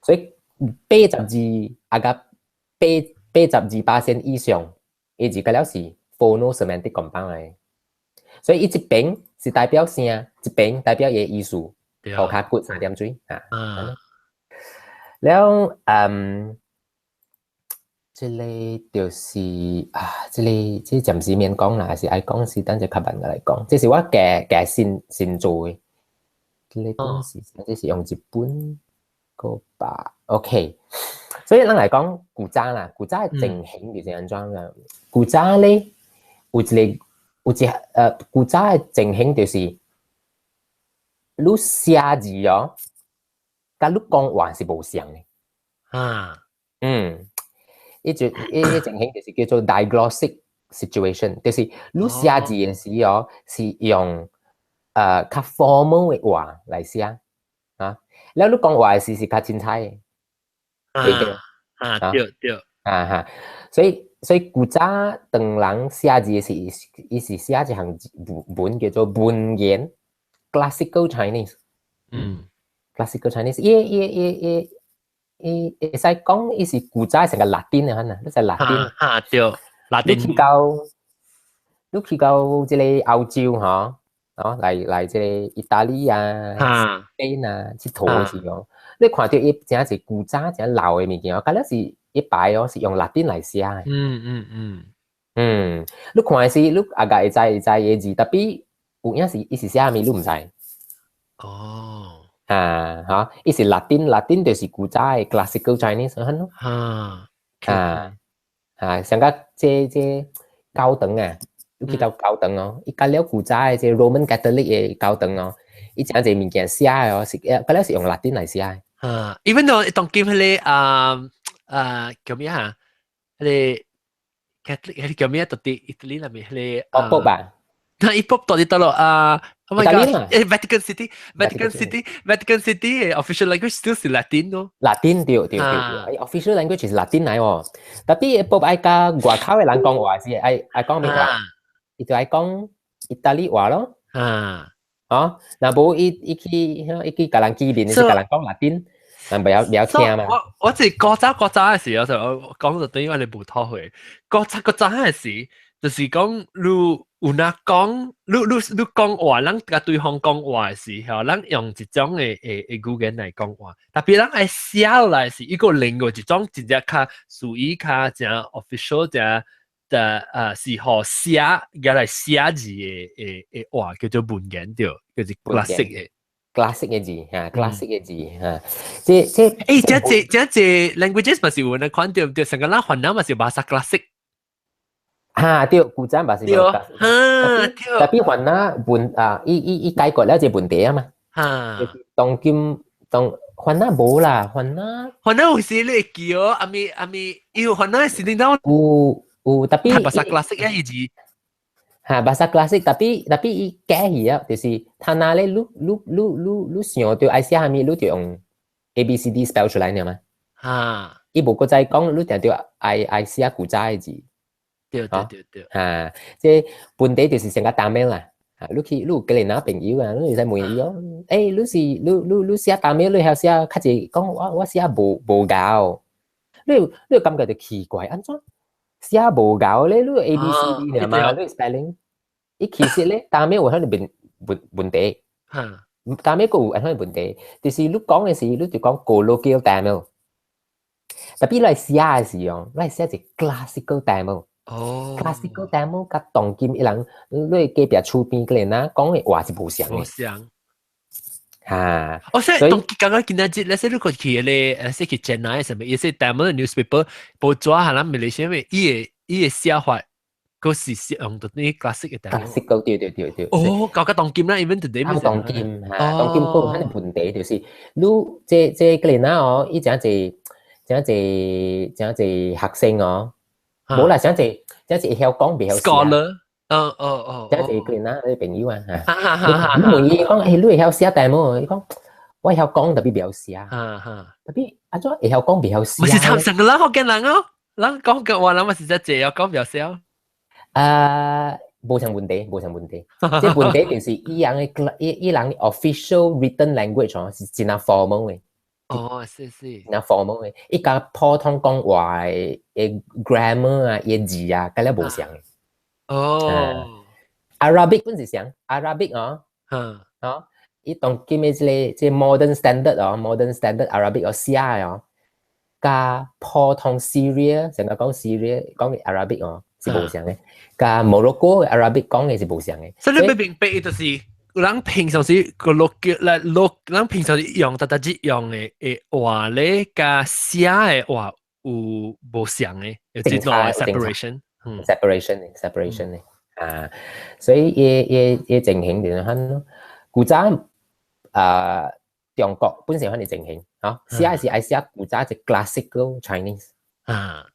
Speaker 2: 所以82啊個82%以上，伊字個了是 phonosemantic compound 來。所以伊一邊是代表聲，一邊代表伊的意思，塗跤骨三點水啊。了，這個就是啊，這個這暫時免講啦，還是愛講是等陣較慢來講。這是我家家新新做的，這個東西這是用日本個吧？OK，所以咱來講古早啦，古早的情形就是按怎啦？古早咧有一個有一古早的情形就是，你寫字哦，佮你講話是無相的。伊就伊伊情形就是叫做 diglossic situation，就是你寫字的時哦，是用較 formal 的話來寫啊，了你講話的時是較凊彩的。
Speaker 1: 啊，對對。
Speaker 2: 啊哈，所以古早唐人寫字是伊是寫一項文叫做文言 classical Chinese。Classical Chinese，伊伊伊伊伊會使講伊是古早成個拉丁的可能，你是拉丁。
Speaker 1: 哈對，拉丁。
Speaker 2: 你去到這個歐洲吼，哦，來這個意大利啊、西班牙啊，𨑨迌時哦，你看著伊真是古早真老的物件，敢若是一排哦是用拉丁來寫的。你看的是你大概會知伊字，tapi 有影是伊是寫啥物，你毋知。啊，哈，伊是拉丁，拉丁就是古早的 classical Chinese 款咯。啊啊，像個這教堂啊，你去到教堂哦，伊佮了古早的這 Roman Catholic 的教堂哦，伊誠濟物件寫的哦，是佮了是用拉丁來寫的。
Speaker 1: 啊，even though 當今彼个啊啊叫咩啊？彼个 Catholic 彼个叫咩？到底意大利那邊彼个
Speaker 2: 哦，Pope 啊？
Speaker 1: 那伊 Pope 到底佗落啊？Oh my god！Vatican City，Vatican City，Vatican City official language still 是 Latin 咯。
Speaker 2: Latin 對對對，official language 是 Latin 來哦。Tapi Pope 愛佮外口的人講話是愛講咩話？伊就愛講意大利話咯。哦，若無伊去共人見面，是共人講 Latin，人袂曉聽嘛。
Speaker 1: 我是古早古早的時候，就我講就等於我哋無討會。古早古早的時，就是講你有哪講，你講話，咱佮對方講話的時候，咱用一種的語言來講話，tapi 咱愛寫落來是一個另外一種真正較屬於較正 official 正的是予寫舉來寫字的話叫做文言對，叫做 classic 的。
Speaker 2: classic 嘅字嚇，classic 嘅字嚇，這這
Speaker 1: 這這這 languages 嘛是有人看到對，成個咱雲南嘛是 bahasa klasik。
Speaker 2: 嚇對，古早嘛是
Speaker 1: 對，嚇對。
Speaker 2: Tapi 雲南問啊，伊伊伊解決了這問題啊嘛。
Speaker 1: 嚇。
Speaker 2: 當今當雲南無啦，雲南
Speaker 1: 雲南有時你會記哦，阿咪阿咪，伊雲南是領導
Speaker 2: 有有，tapi
Speaker 1: bahasa klasik 啊，伊字。
Speaker 2: 嚇，bahasa klasik，tapi tapi 伊改去啊，就是他那咧，你你你你你想到愛寫啥物，你就用 A B C D spell 出來爾嘛。
Speaker 1: 嚇。
Speaker 2: 伊無閣再講，你定著愛愛寫古早的字。
Speaker 1: 對對對對。
Speaker 2: 嚇，這問題就是成個淡米啦。啊，你去你有吉連那朋友啊，你會使問伊哦。欸，你是你你你寫淡米，你曉寫較濟講我我寫無無𠢕，你你感覺就奇怪，按怎寫無𠢕咧？你 A B C D 爾嘛？你 spelling，伊其實咧，淡米有可能問問問題。
Speaker 1: 嚇。
Speaker 2: 淡米閣有按怎問題，就是你講的時，你就講 colloquial Tamil。Tapi 你來寫的時哦，你來寫一 classical Tamil。
Speaker 1: 哦
Speaker 2: ，classical Tamil 佮當今伊人，你隔壁厝邊個人啊講的話是無相的。
Speaker 1: 無相。
Speaker 2: 嚇。
Speaker 1: 哦，所以當剛剛今仔日，你說你去咧，說去 Chennai 什麼，伊說 Tamil newspaper 報紙下咱馬來西亞，伊的伊的寫法，閣是用到啲 classic 的 Tamil。
Speaker 2: classical 對對對對。
Speaker 1: 哦，搞個當今啦，even today。
Speaker 2: 當今嚇，當今閣有彼個問題，就是你這這個人啊哦，伊誠濟誠濟誠濟學生哦。無啦，誠濟誠濟會曉講，袂曉寫。
Speaker 1: Scholar，哦哦哦，
Speaker 2: 誠濟個人啊，你朋友啊嚇。你問伊講，欸，你會曉寫淡無？伊講，我會曉講，tapi 袂曉寫。
Speaker 1: 哈哈。
Speaker 2: Tapi 按怎會曉講，袂曉寫？
Speaker 1: 毋是參成個人福建人哦，人講嘅話，人嘛是真濟曉講袂曉寫。
Speaker 2: 啊，無啥問題，無啥問題。這問題就是伊人的伊伊人 official written language 哦，是真啊 formal 的。
Speaker 1: 哦，是是。
Speaker 2: 真 formal 的，伊佮普通講話的 grammar 啊，伊字啊，佮了無相的。
Speaker 1: 哦。
Speaker 2: Arabic 本是相，Arabic 哦，哦，伊當今的這個這 modern standard 哦，modern standard Arabic 哦寫的哦，佮普通 Syria 成日講 Syria 講 Arabic 哦是無相的，佮 Morocco Arabic 講的是無相的。
Speaker 1: 所以你欲明白就是人平常時個錄來錄，人平常時用，逐逐日用的的話咧，佮寫的話有無相的，有這種 separation。
Speaker 2: separation separation 的啊，所以伊伊伊情形就是很咯。古早啊，中國本身可能情形，嚇寫是愛寫古早一 classical Chinese
Speaker 1: 啊，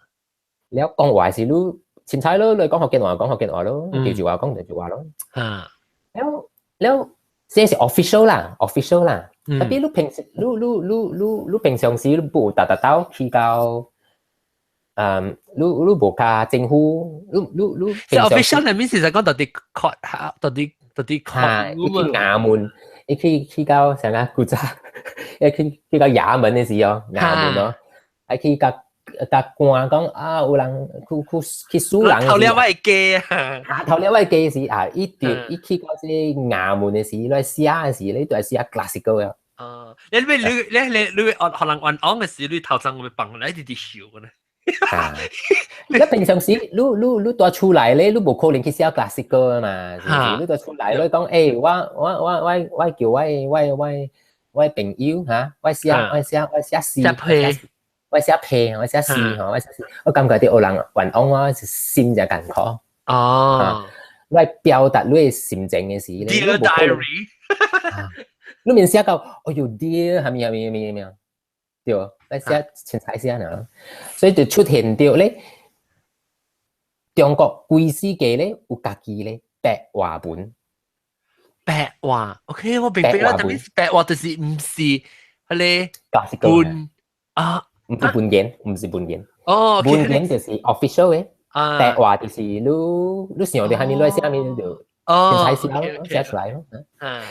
Speaker 2: 了講話是你凊彩咯，你講福建話講福建話咯，潮州話講潮州話咯。
Speaker 1: 啊，
Speaker 2: 了了，這是 official 啦，official 啦。Tapi 你平時你你你你你平常時你無逐逐兜去到。嗯，你你無佮政府，你你你。
Speaker 1: 即 official 裡面是實講到底 court 到底到底 court
Speaker 2: 伊去衙門，伊去去到啥個古早，伊去去到衙門的時候，衙門咯，愛去佮佮官講啊，有人去去去訴人。
Speaker 1: 頭了我會記啊！
Speaker 2: 啊，頭了我會記時啊，伊就伊去到這衙門的時，來寫的時，你都係寫 classical 的。
Speaker 1: 哦，你你你你你你學學人冤枉的時，你頭鬃會放來直直笑呢。
Speaker 2: 啊！你平常時，你你你蹛厝內咧，你無可能去寫 classical 嘛，是毋是？你蹛厝內，你講，欸，我我我我我叫我我我我朋友嚇，我寫我寫我寫詩，我寫批，我寫詩吼，我寫詩，我感覺啲有人冤枉我，是心就艱苦。
Speaker 1: 哦，
Speaker 2: 我表達你的心情的時，
Speaker 1: Dear diary，
Speaker 2: 你免寫到，哎喲 dear，係咪係咪係咪係咪？對，來寫凊彩寫爾，所以就出現著咧，中國規世界咧有家己咧白話文。
Speaker 1: 白話，OK，我明白啦。但係白話就是毋是彼個文啊，
Speaker 2: 毋是文言，毋是文言。
Speaker 1: 哦，
Speaker 2: 文言就是 official 的，白話就是你你想著啥物，你寫啥物就凊彩寫咯，寫出來咯。
Speaker 1: 嗯，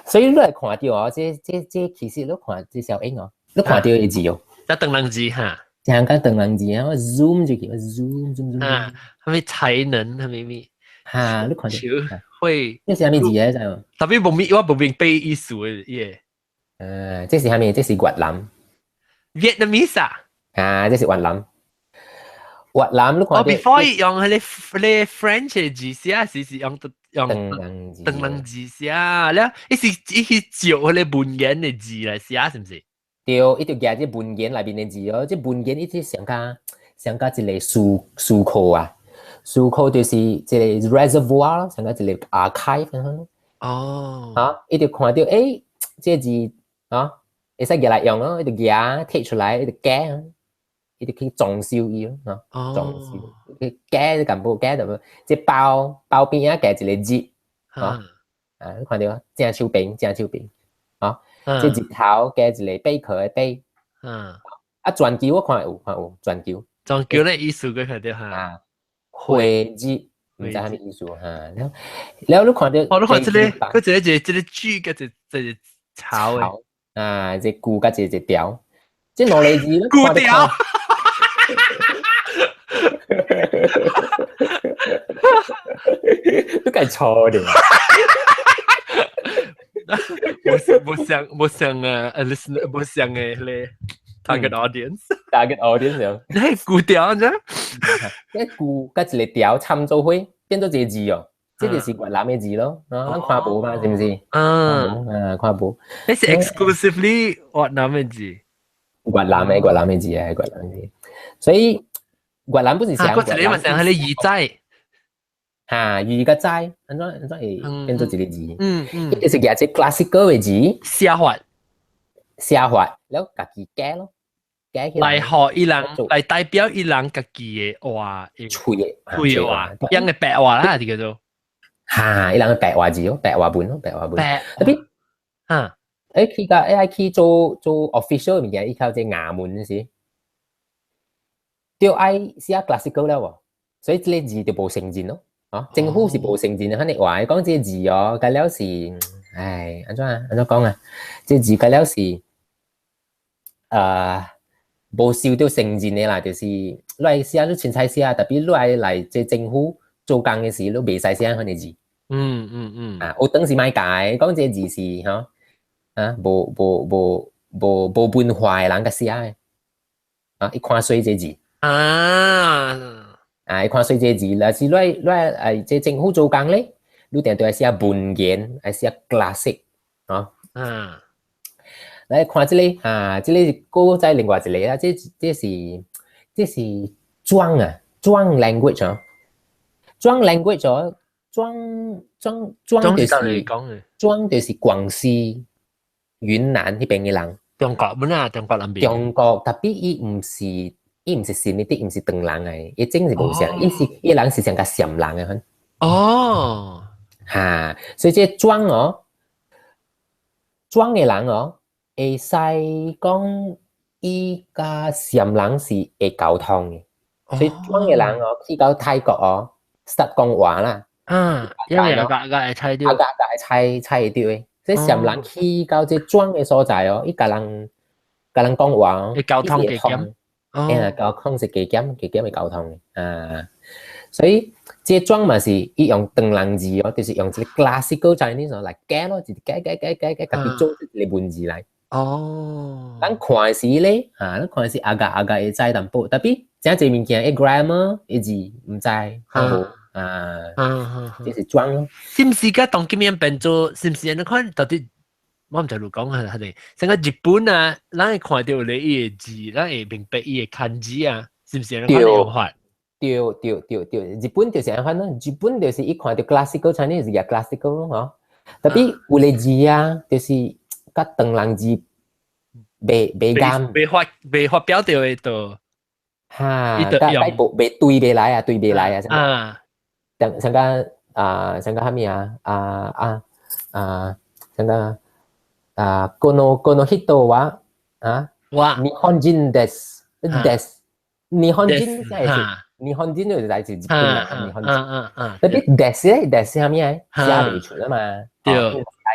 Speaker 2: 所以你來看著哦，這這這其實你看這小英哦。你看著伊字哦，
Speaker 1: 這長人字哈，
Speaker 2: 像個長人字啊，我 zoom 入去，我 zoom zoom zoom
Speaker 1: 啊，啥物才能，啥物物，
Speaker 2: 哈，你看著
Speaker 1: 會，
Speaker 2: 這是啥物字啊？就
Speaker 1: Tapi 無明，我無明白意思的耶。
Speaker 2: 這是啥物？這是越南。
Speaker 1: Vietnamese 啊？
Speaker 2: 啊，這是越南。越南你看
Speaker 1: 哦，before 用彼個彼個 French 的字寫，是是用用
Speaker 2: 唐人字，
Speaker 1: 唐人字寫，了，伊是伊去照彼個文言的字來寫，是毋是？
Speaker 2: 對，伊就舉這文言內面的字哦，這文言伊這上加上加一個書庫啊，書庫就是一個 reservoir 咯，上加一個 archive。啊，伊就看著這個字啊，會使舉來用咯，伊就舉提出來，伊就改，伊就去裝修伊咯，啊，裝修，去改就淡薄改淡薄，這包包邊仔加一個字，啊，啊，你看著正手邊正手邊，啊，這日頭加一個貝殼的貝，啊，全球我看有看有全球，
Speaker 1: 全球的意思閣看著哈，
Speaker 2: 啊，會字。毋知啥物意思哈，了了你看著，
Speaker 1: 哦，你看這個，閣一個一個這個句，閣一個一個草的，
Speaker 2: 啊，這句佮一個一條，這兩個字，
Speaker 1: 句條，
Speaker 2: 你該錯的。
Speaker 1: 我我想我想啊，listener，我想的咧 target audience，
Speaker 2: target audience 樣，
Speaker 1: 你係句條啫，
Speaker 2: 這句佮一個條摻做伙變做一個字哦，這就是越南的字咯，啊，咱看無嘛，是毋是？啊，看無。
Speaker 1: 這是 exclusively 越南的字，
Speaker 2: 越南的字啊，越南的字。所以越南不是像，
Speaker 1: 我這裡嘛像彼個魚仔，
Speaker 2: 哈，魚佮仔，按怎按怎會變做一個字？就是舉這 classical 的字，
Speaker 1: 寫法，
Speaker 2: 寫法，了家己改咯。
Speaker 1: 來予伊人來代表伊人家己的話，
Speaker 2: 喙的
Speaker 1: 喙的話，樣的白話啦，這叫做。
Speaker 2: 哈，伊人的白話字咯，白話文咯，白話文。
Speaker 1: 白，
Speaker 2: tapi
Speaker 1: 哈，
Speaker 2: 去到愛去做做 official 物件，伊靠這衙門時，就愛寫 classical 了喎，所以這個字就無承認咯。啊，政府是無承認的，反正話講這個字哦，佮了是，唉，按怎啊？按怎講啊？這個字佮了是，無受著承認的啦，就是你愛寫你凊彩寫，tapi 你愛來這政府做工的時，你袂使寫彼個字。啊，學堂是莫教，講這個字是吼，啊，無無無無無文化的人共寫的，啊，伊看衰這字。啊，伊看衰這字，若是你愛來這政府做工咧，你定定愛寫文言，愛寫 classic，啊。來看這個啊，這個是閣再另外一個啊，這是壯啊，壯 language 啊，壯 language 哦，壯壯壯就是壯就是廣西、雲南彼邊的人。
Speaker 1: 中國本啊，中國南邊。
Speaker 2: 中國，tapi 伊毋是 Sinitic，毋是唐人來，伊種是無像，伊是伊人是像較暹人的款。哈，所以這壯哦，壯的人哦，會使講伊佮暹人是會溝通的，所以壯的人哦去到泰國哦，start 講話啦。
Speaker 1: 啊，因為個個會猜著，
Speaker 2: 啊，個個會猜猜會著的。所以暹人去到這壯的所在哦，伊共人共人講話哦，
Speaker 1: 會溝通加減，
Speaker 2: 欸，溝通是加減加減會溝通的啊。所以這壯嘛是伊用唐人字哦，就是用這個 classical Chinese 來改咯，就是改改改改改，家己做一個文字來。咱看時咧，啊，咱看時 agak agak 會知淡薄，tapi 誠濟物件，伊 grammar 伊字毋知，看無啊，這是壯咯。
Speaker 1: 是毋是佮當今面變做？是毋是按呢款？到底我毋知你講係係成個日本啊，咱會看著咧伊的字，咱會明白伊的漢字啊，是毋是按呢款用法？
Speaker 2: 對對對對，日本就是按款咯，日本就是伊看著 classical Chinese 是 classical 咯，吼。tapi 有个字啊，就是佮唐人字袂袂仝，
Speaker 1: 袂發表著的就，
Speaker 2: 哈，佮無袂對袂來啊，對袂來啊，像像個啊，像個啥物啊，啊啊啊，像個啊，このこの人は啊，
Speaker 1: 哇，
Speaker 2: 日本人ですです，日本人才是日本人就是來自日本人，日本人。tapi です咧，です啥物啊？寫袂出啊嘛，
Speaker 1: 對，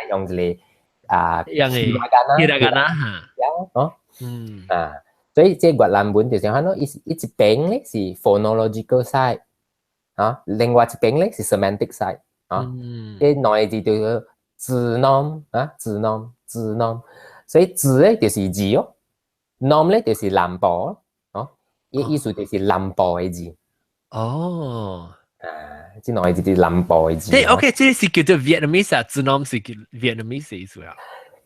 Speaker 2: 用一個啊，
Speaker 1: 用個ひらがな哈，
Speaker 2: 哦，啊，所以這越南文就是按怎，伊伊一邊咧是 phonological side，啊，另外一邊咧是 semantic side，啊，這兩個字就是字 nom 啊，字 nom 字 nom，所以字咧就是字哦，nom 咧就是南部，哦，伊意思就是南部的字。啊，這兩個字是南部的字。
Speaker 1: 對，OK，這是叫做 Vietnamese 啊，Tơ 是叫 Vietnamese 意思啊。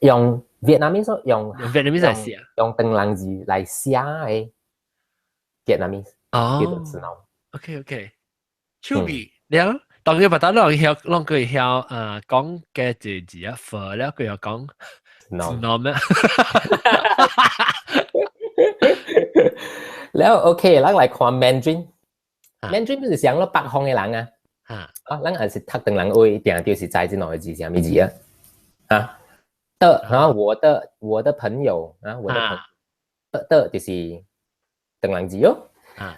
Speaker 2: 用 Vietnamese 用
Speaker 1: Vietnamese 來寫，
Speaker 2: 用唐人字來寫的 Vietnamese
Speaker 1: 哦，
Speaker 2: 叫做 Tơ。
Speaker 1: OK OK，趣味了，當然不得攏曉，攏佢曉講嘅字字啊，佛了佢又講 Tơ 咩？
Speaker 2: 了 OK，咱來看 Mandarin。Mandarin 不是上了北方的人啊，啊，咱也是讀唐人話，一定就是知這兩個字啥物字啊？啊，的啊，我的朋友啊，我的朋友的的就是唐人字哦。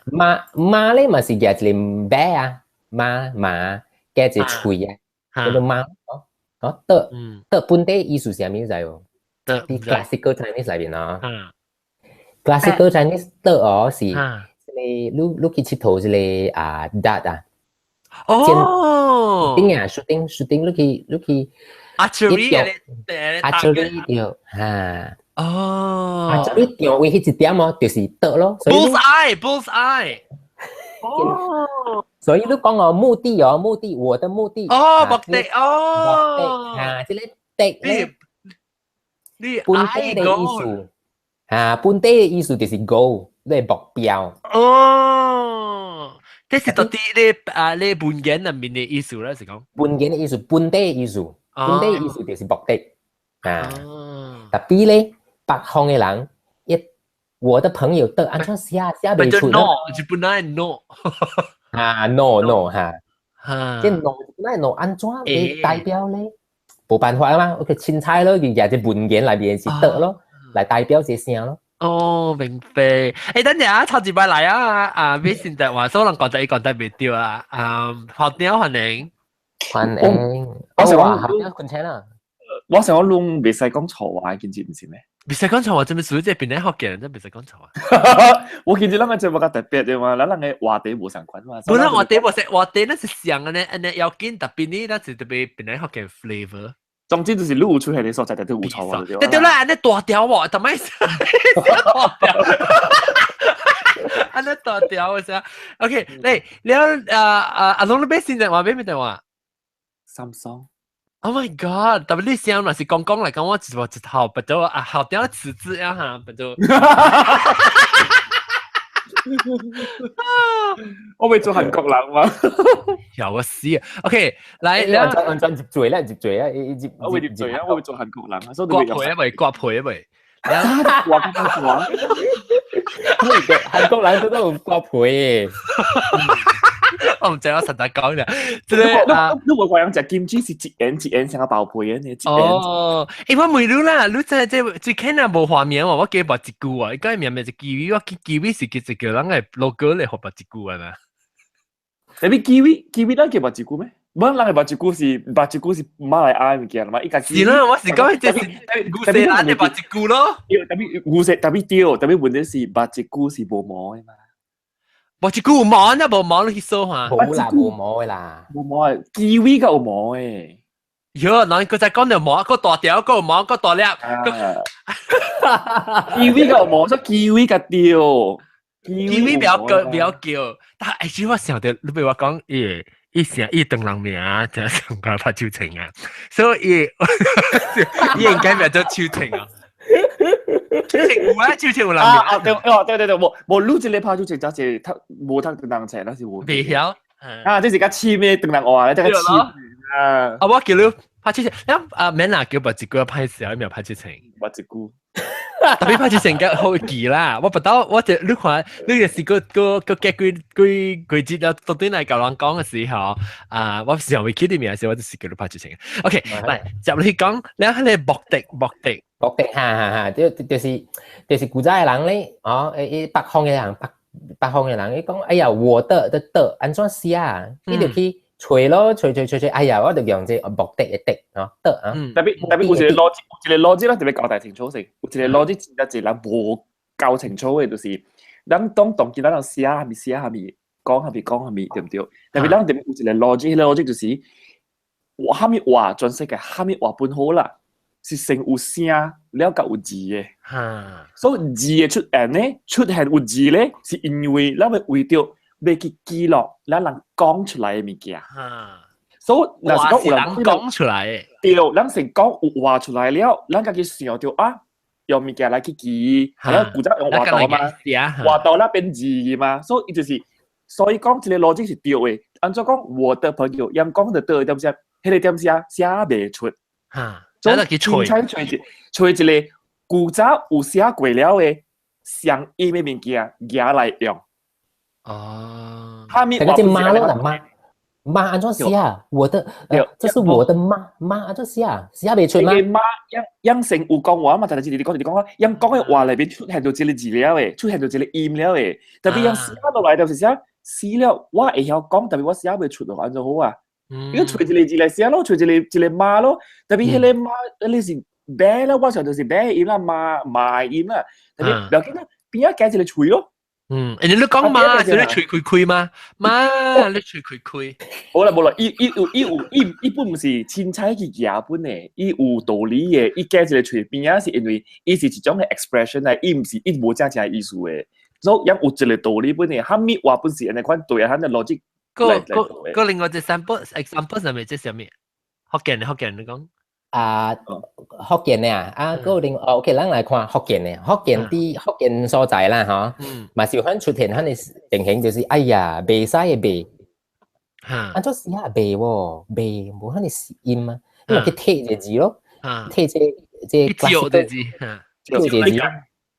Speaker 2: 馬馬咧嘛是舉一個馬啊，馬馬加一個喙啊，叫做馬哦。哦，的的本地意思是啥物知無？佇 classical Chinese 內面啊，classical Chinese 的哦是。你你去𨑨迌這個啊 dart 啊，
Speaker 1: 哦，
Speaker 2: 頂啊，shooting shooting，你去
Speaker 1: archery
Speaker 2: ，archery 對，哈，
Speaker 1: 哦
Speaker 2: ，archery 定位彼一點哦，就是的咯
Speaker 1: ，bullseye bullseye，哦，
Speaker 2: 所以你講哦，目的哦，目的，我的目的，
Speaker 1: 哦，目的哦，
Speaker 2: 目的，哈，這個的咧，
Speaker 1: 你
Speaker 2: 本地的意思，哈，本地的意思就是 goal。你目標
Speaker 1: 哦，這是到底你啊，你文言入面的意思啦，是講
Speaker 2: 文言的意思，本地的意思，本地的意思就是目的啊。特別咧，北方的人一我的朋友的按怎寫寫袂出
Speaker 1: ，no 就本來 no
Speaker 2: 啊 no no 哈，這 no 本來 no 按怎來代表咧？無辦法啊嘛，OK 凊彩咯，就舉這文言內面是的咯，來代表這聲咯。
Speaker 1: 哦，明白。欸，等陣啊，頭一擺來啊，啊，微信電話，所以人講得伊講得袂對啊。啊，學長歡迎，
Speaker 2: 歡迎。
Speaker 3: 我想講，
Speaker 2: 學長困醒啦。
Speaker 3: 我想講，攏袂使講錯話，見知毋是咩？
Speaker 1: 袂使講錯話，做咩事？這邊咧福建人真袂使講錯話。
Speaker 3: 我見知咱個節目較特別的嘛，咱人个話題無相關嘛。
Speaker 1: 本來話題無相，話題咱是像按呢按呢要緊，特別呢，咱是特別邊咧福建 flavor。
Speaker 3: 總之就是你有出現的所在，就都有錯話。
Speaker 1: 對對啦，按呢大條喎，怎麼大條？按呢大條嘅時，OK，嚟，你啊啊阿龍你欲先電話，欲咩電話
Speaker 3: ？Samsung。
Speaker 1: Oh my god！特別你想若是講講來講，我一一頭不都啊，後條辭職啊哈，不都。
Speaker 3: 我未做韓國人嘛？
Speaker 1: 有我死啊！OK，來，
Speaker 2: 你按怎入罪咧？入罪啊！入
Speaker 3: 我未入罪啊！我未做韓國人啊！所以
Speaker 1: 割皮啊未？割皮啊未？
Speaker 3: 割割
Speaker 2: 韓國人都都有割皮。
Speaker 1: 我毋知我實在講嘅，這個啊，
Speaker 3: 你無怪人食金子是一円一円成個包皮嘅呢？
Speaker 1: 哦，欸，我問你啦，你知這最近啊無畫面喎，我記得一句啊，伊講名名是機微，我記機微是叫一個人嘅 logo 嚟學白一句啊嘛。
Speaker 3: 特別機微，機微咱叫白一句咩？無人嘅白一句是白一句是馬來亞物件嘛？伊家
Speaker 1: 是啦，我是講這是牛西蘭嘅白一句咯。
Speaker 3: 特別牛西特別對，特別問題是白一句是無毛嘅嘛？
Speaker 1: 無一句有毛，那無毛你去搜下。
Speaker 2: 無啦，無毛的啦。
Speaker 3: 無毛的，機微較有毛的。
Speaker 1: 喲，人閣再講著毛，閣大條，閣有毛，閣大粒。
Speaker 3: 機微較有毛，所以機微較對。
Speaker 1: 機微比較比較叫，但係我想著，你比如我講，伊伊姓伊唐人名，就上個拍秋情啊，所以伊應該名做秋情啊。秋情有啊，秋情有人名。
Speaker 3: 啊對哦對對對，無無你這個拍秋情，就是讀無讀唐人冊，那是無。
Speaker 1: 袂曉。
Speaker 3: 啊，這是較深的唐人話，這較深啊。
Speaker 1: 啊，我叫你拍秋情，啊免啦，叫別一句歹勢，伊名拍秋情。
Speaker 3: 別一句。
Speaker 1: 特別拍秋情較好記啦，我不到，我就你看，你就是閣閣閣過幾幾幾節了，到底來共人講的時候，啊，我想袂起你名時，我就是叫你拍秋情。OK，來接落去講，你彼個目的目的。
Speaker 2: 目的，哈哈哈，就是古早的人咧，哦，欸北方的人，北北方的人，伊講，哎呀，我的的的，按怎寫啊？伊就去揣咯，揣揣揣揣，哎呀，我就用這個目的的的，哦，的啊。
Speaker 3: 特別特別有一個邏輯，有一個邏輯咱特別交代清楚先，有一個邏輯真正濟人無搞清楚的，就是咱當當今咱人寫啥物寫啥物，講啥物講啥物，對毋對？特別咱特別有一個邏輯，彼個邏輯就是，我啥物話全世界啥物話本好啦。是先有聲，了才有字的。
Speaker 1: 哈，
Speaker 3: 所以字的出現呢，出現有字咧，是因為咱欲為著欲去記錄咱人講出來的物件。所以若是講有人
Speaker 1: 講出來的，
Speaker 3: 對，咱先講有話出來了，咱家己想著啊，用物件來去記，係啦，古早用畫圖嘛，畫圖那變字嘛，所以就是，所以講這个邏輯是對的。按怎講，我的朋友用講的對點寫，彼个點寫寫袂出。
Speaker 1: 哈，所以
Speaker 3: 凊彩揣一揣一個古早有寫過了的相應的物件，拿來用。
Speaker 1: 哦，
Speaker 3: 哈咪
Speaker 2: 這個媽咯，媽媽按怎寫啊？我的，這是我的媽媽按怎寫啊？寫袂出嗎？
Speaker 3: 媽養養成有講話嘛，但是你講你講啊，養講的話內面出現到這個字了的，出現到這個音了的，特別養寫落來就是寫死了，我會曉講，特別我寫袂出就按怎好啊？因為揣一個字來寫咯，揣一個一個媽咯，特別彼個媽，你是白啦，我想就是白音啦，媽媽音啦，特別不要緊啦，邊仔加一個喙咯。
Speaker 1: 嗯，你講媽，就你喙開開嗎？媽，你喙開開。
Speaker 3: 好啦，無啦，伊伊有伊有伊伊本毋是凊彩去舉本的，伊有道理的。伊加一個喙邊仔是因為伊是一種的 expression 來，伊毋是伊無真正意思的。所以有一個道理本的，蝦米話本是按呢款對啊，彼個邏輯。
Speaker 1: 個個個另外一 sample example 係咪即啥物？福建的福建你講。
Speaker 2: 啊，福建的啊，啊，個另哦，OK，咱來看福建的，福建佇福建所在啦，吼，嘛是有款出現款的情形，就是哎呀，袂使的袂，按怎寫袂喎，袂無款的音啊，你嘛去提一個字咯，提這這
Speaker 1: 借個字，
Speaker 2: 借個字，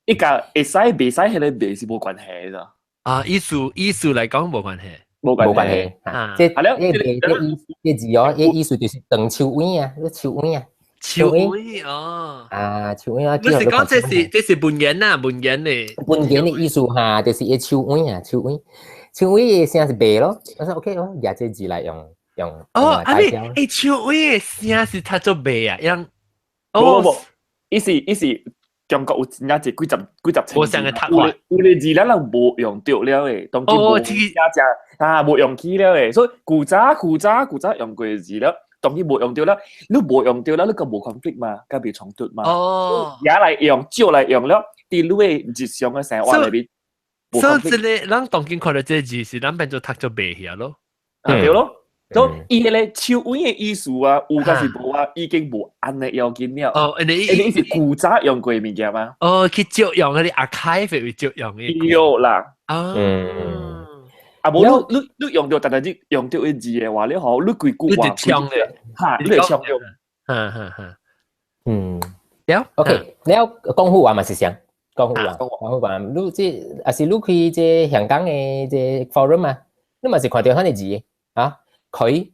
Speaker 3: 伊共會使袂使彼个袂是無關係的。
Speaker 1: 啊，意思意思來講無關係。
Speaker 3: 無
Speaker 2: 關係，啊，這這袂這意這字哦，這意思就是長樹尾啊，這樹尾啊。
Speaker 1: 樹尾哦，
Speaker 2: 啊，樹尾啊！
Speaker 1: 你是講這是這是文言啊，文言的。
Speaker 2: 文言的意思哈，就是一樹尾啊，樹尾，樹尾的聲是袂咯。我說 OK 哦，舉這字來用用。
Speaker 1: 哦，啊你，欸，樹尾的聲是讀做袂啊，樣。
Speaker 3: 哦，無，伊是伊是中國有真正濟幾十幾十
Speaker 1: 無相的讀法，
Speaker 3: 有的字咱人無用著了的，當今無真正啊無用起了的，所以古早古早古早用過的字了。當伊無用著了，你無用著了，你閣無 conflict 嘛，閣袂衝突嘛。
Speaker 1: 哦，
Speaker 3: 也來用，借來用了，佇你的日常的生活內面。
Speaker 1: 所以這个咱當今看著這个字是咱變做讀做袂曉咯，
Speaker 3: 對咯。所以伊彼个樹尾的意思啊，有抑是無啊，已經無按呢要緊了。
Speaker 1: 哦，因為
Speaker 3: 伊是古早用過的物件嘛。
Speaker 1: 哦，去借用彼个 archive 會借用的。
Speaker 3: 對啦。
Speaker 1: 啊。
Speaker 2: 嗯。
Speaker 3: 啊，無你你你用著，逐日用著彼字的話，你吼你規句話
Speaker 1: 你就嗆咧，
Speaker 3: 哈，你會嗆著。
Speaker 1: 哈哈哈。
Speaker 2: 嗯，
Speaker 1: 對。
Speaker 2: OK，了廣府話嘛是啥？廣府話，廣府話，你這也是你開這香港的這 forum 啊，你嘛是看著彼个字啊？佢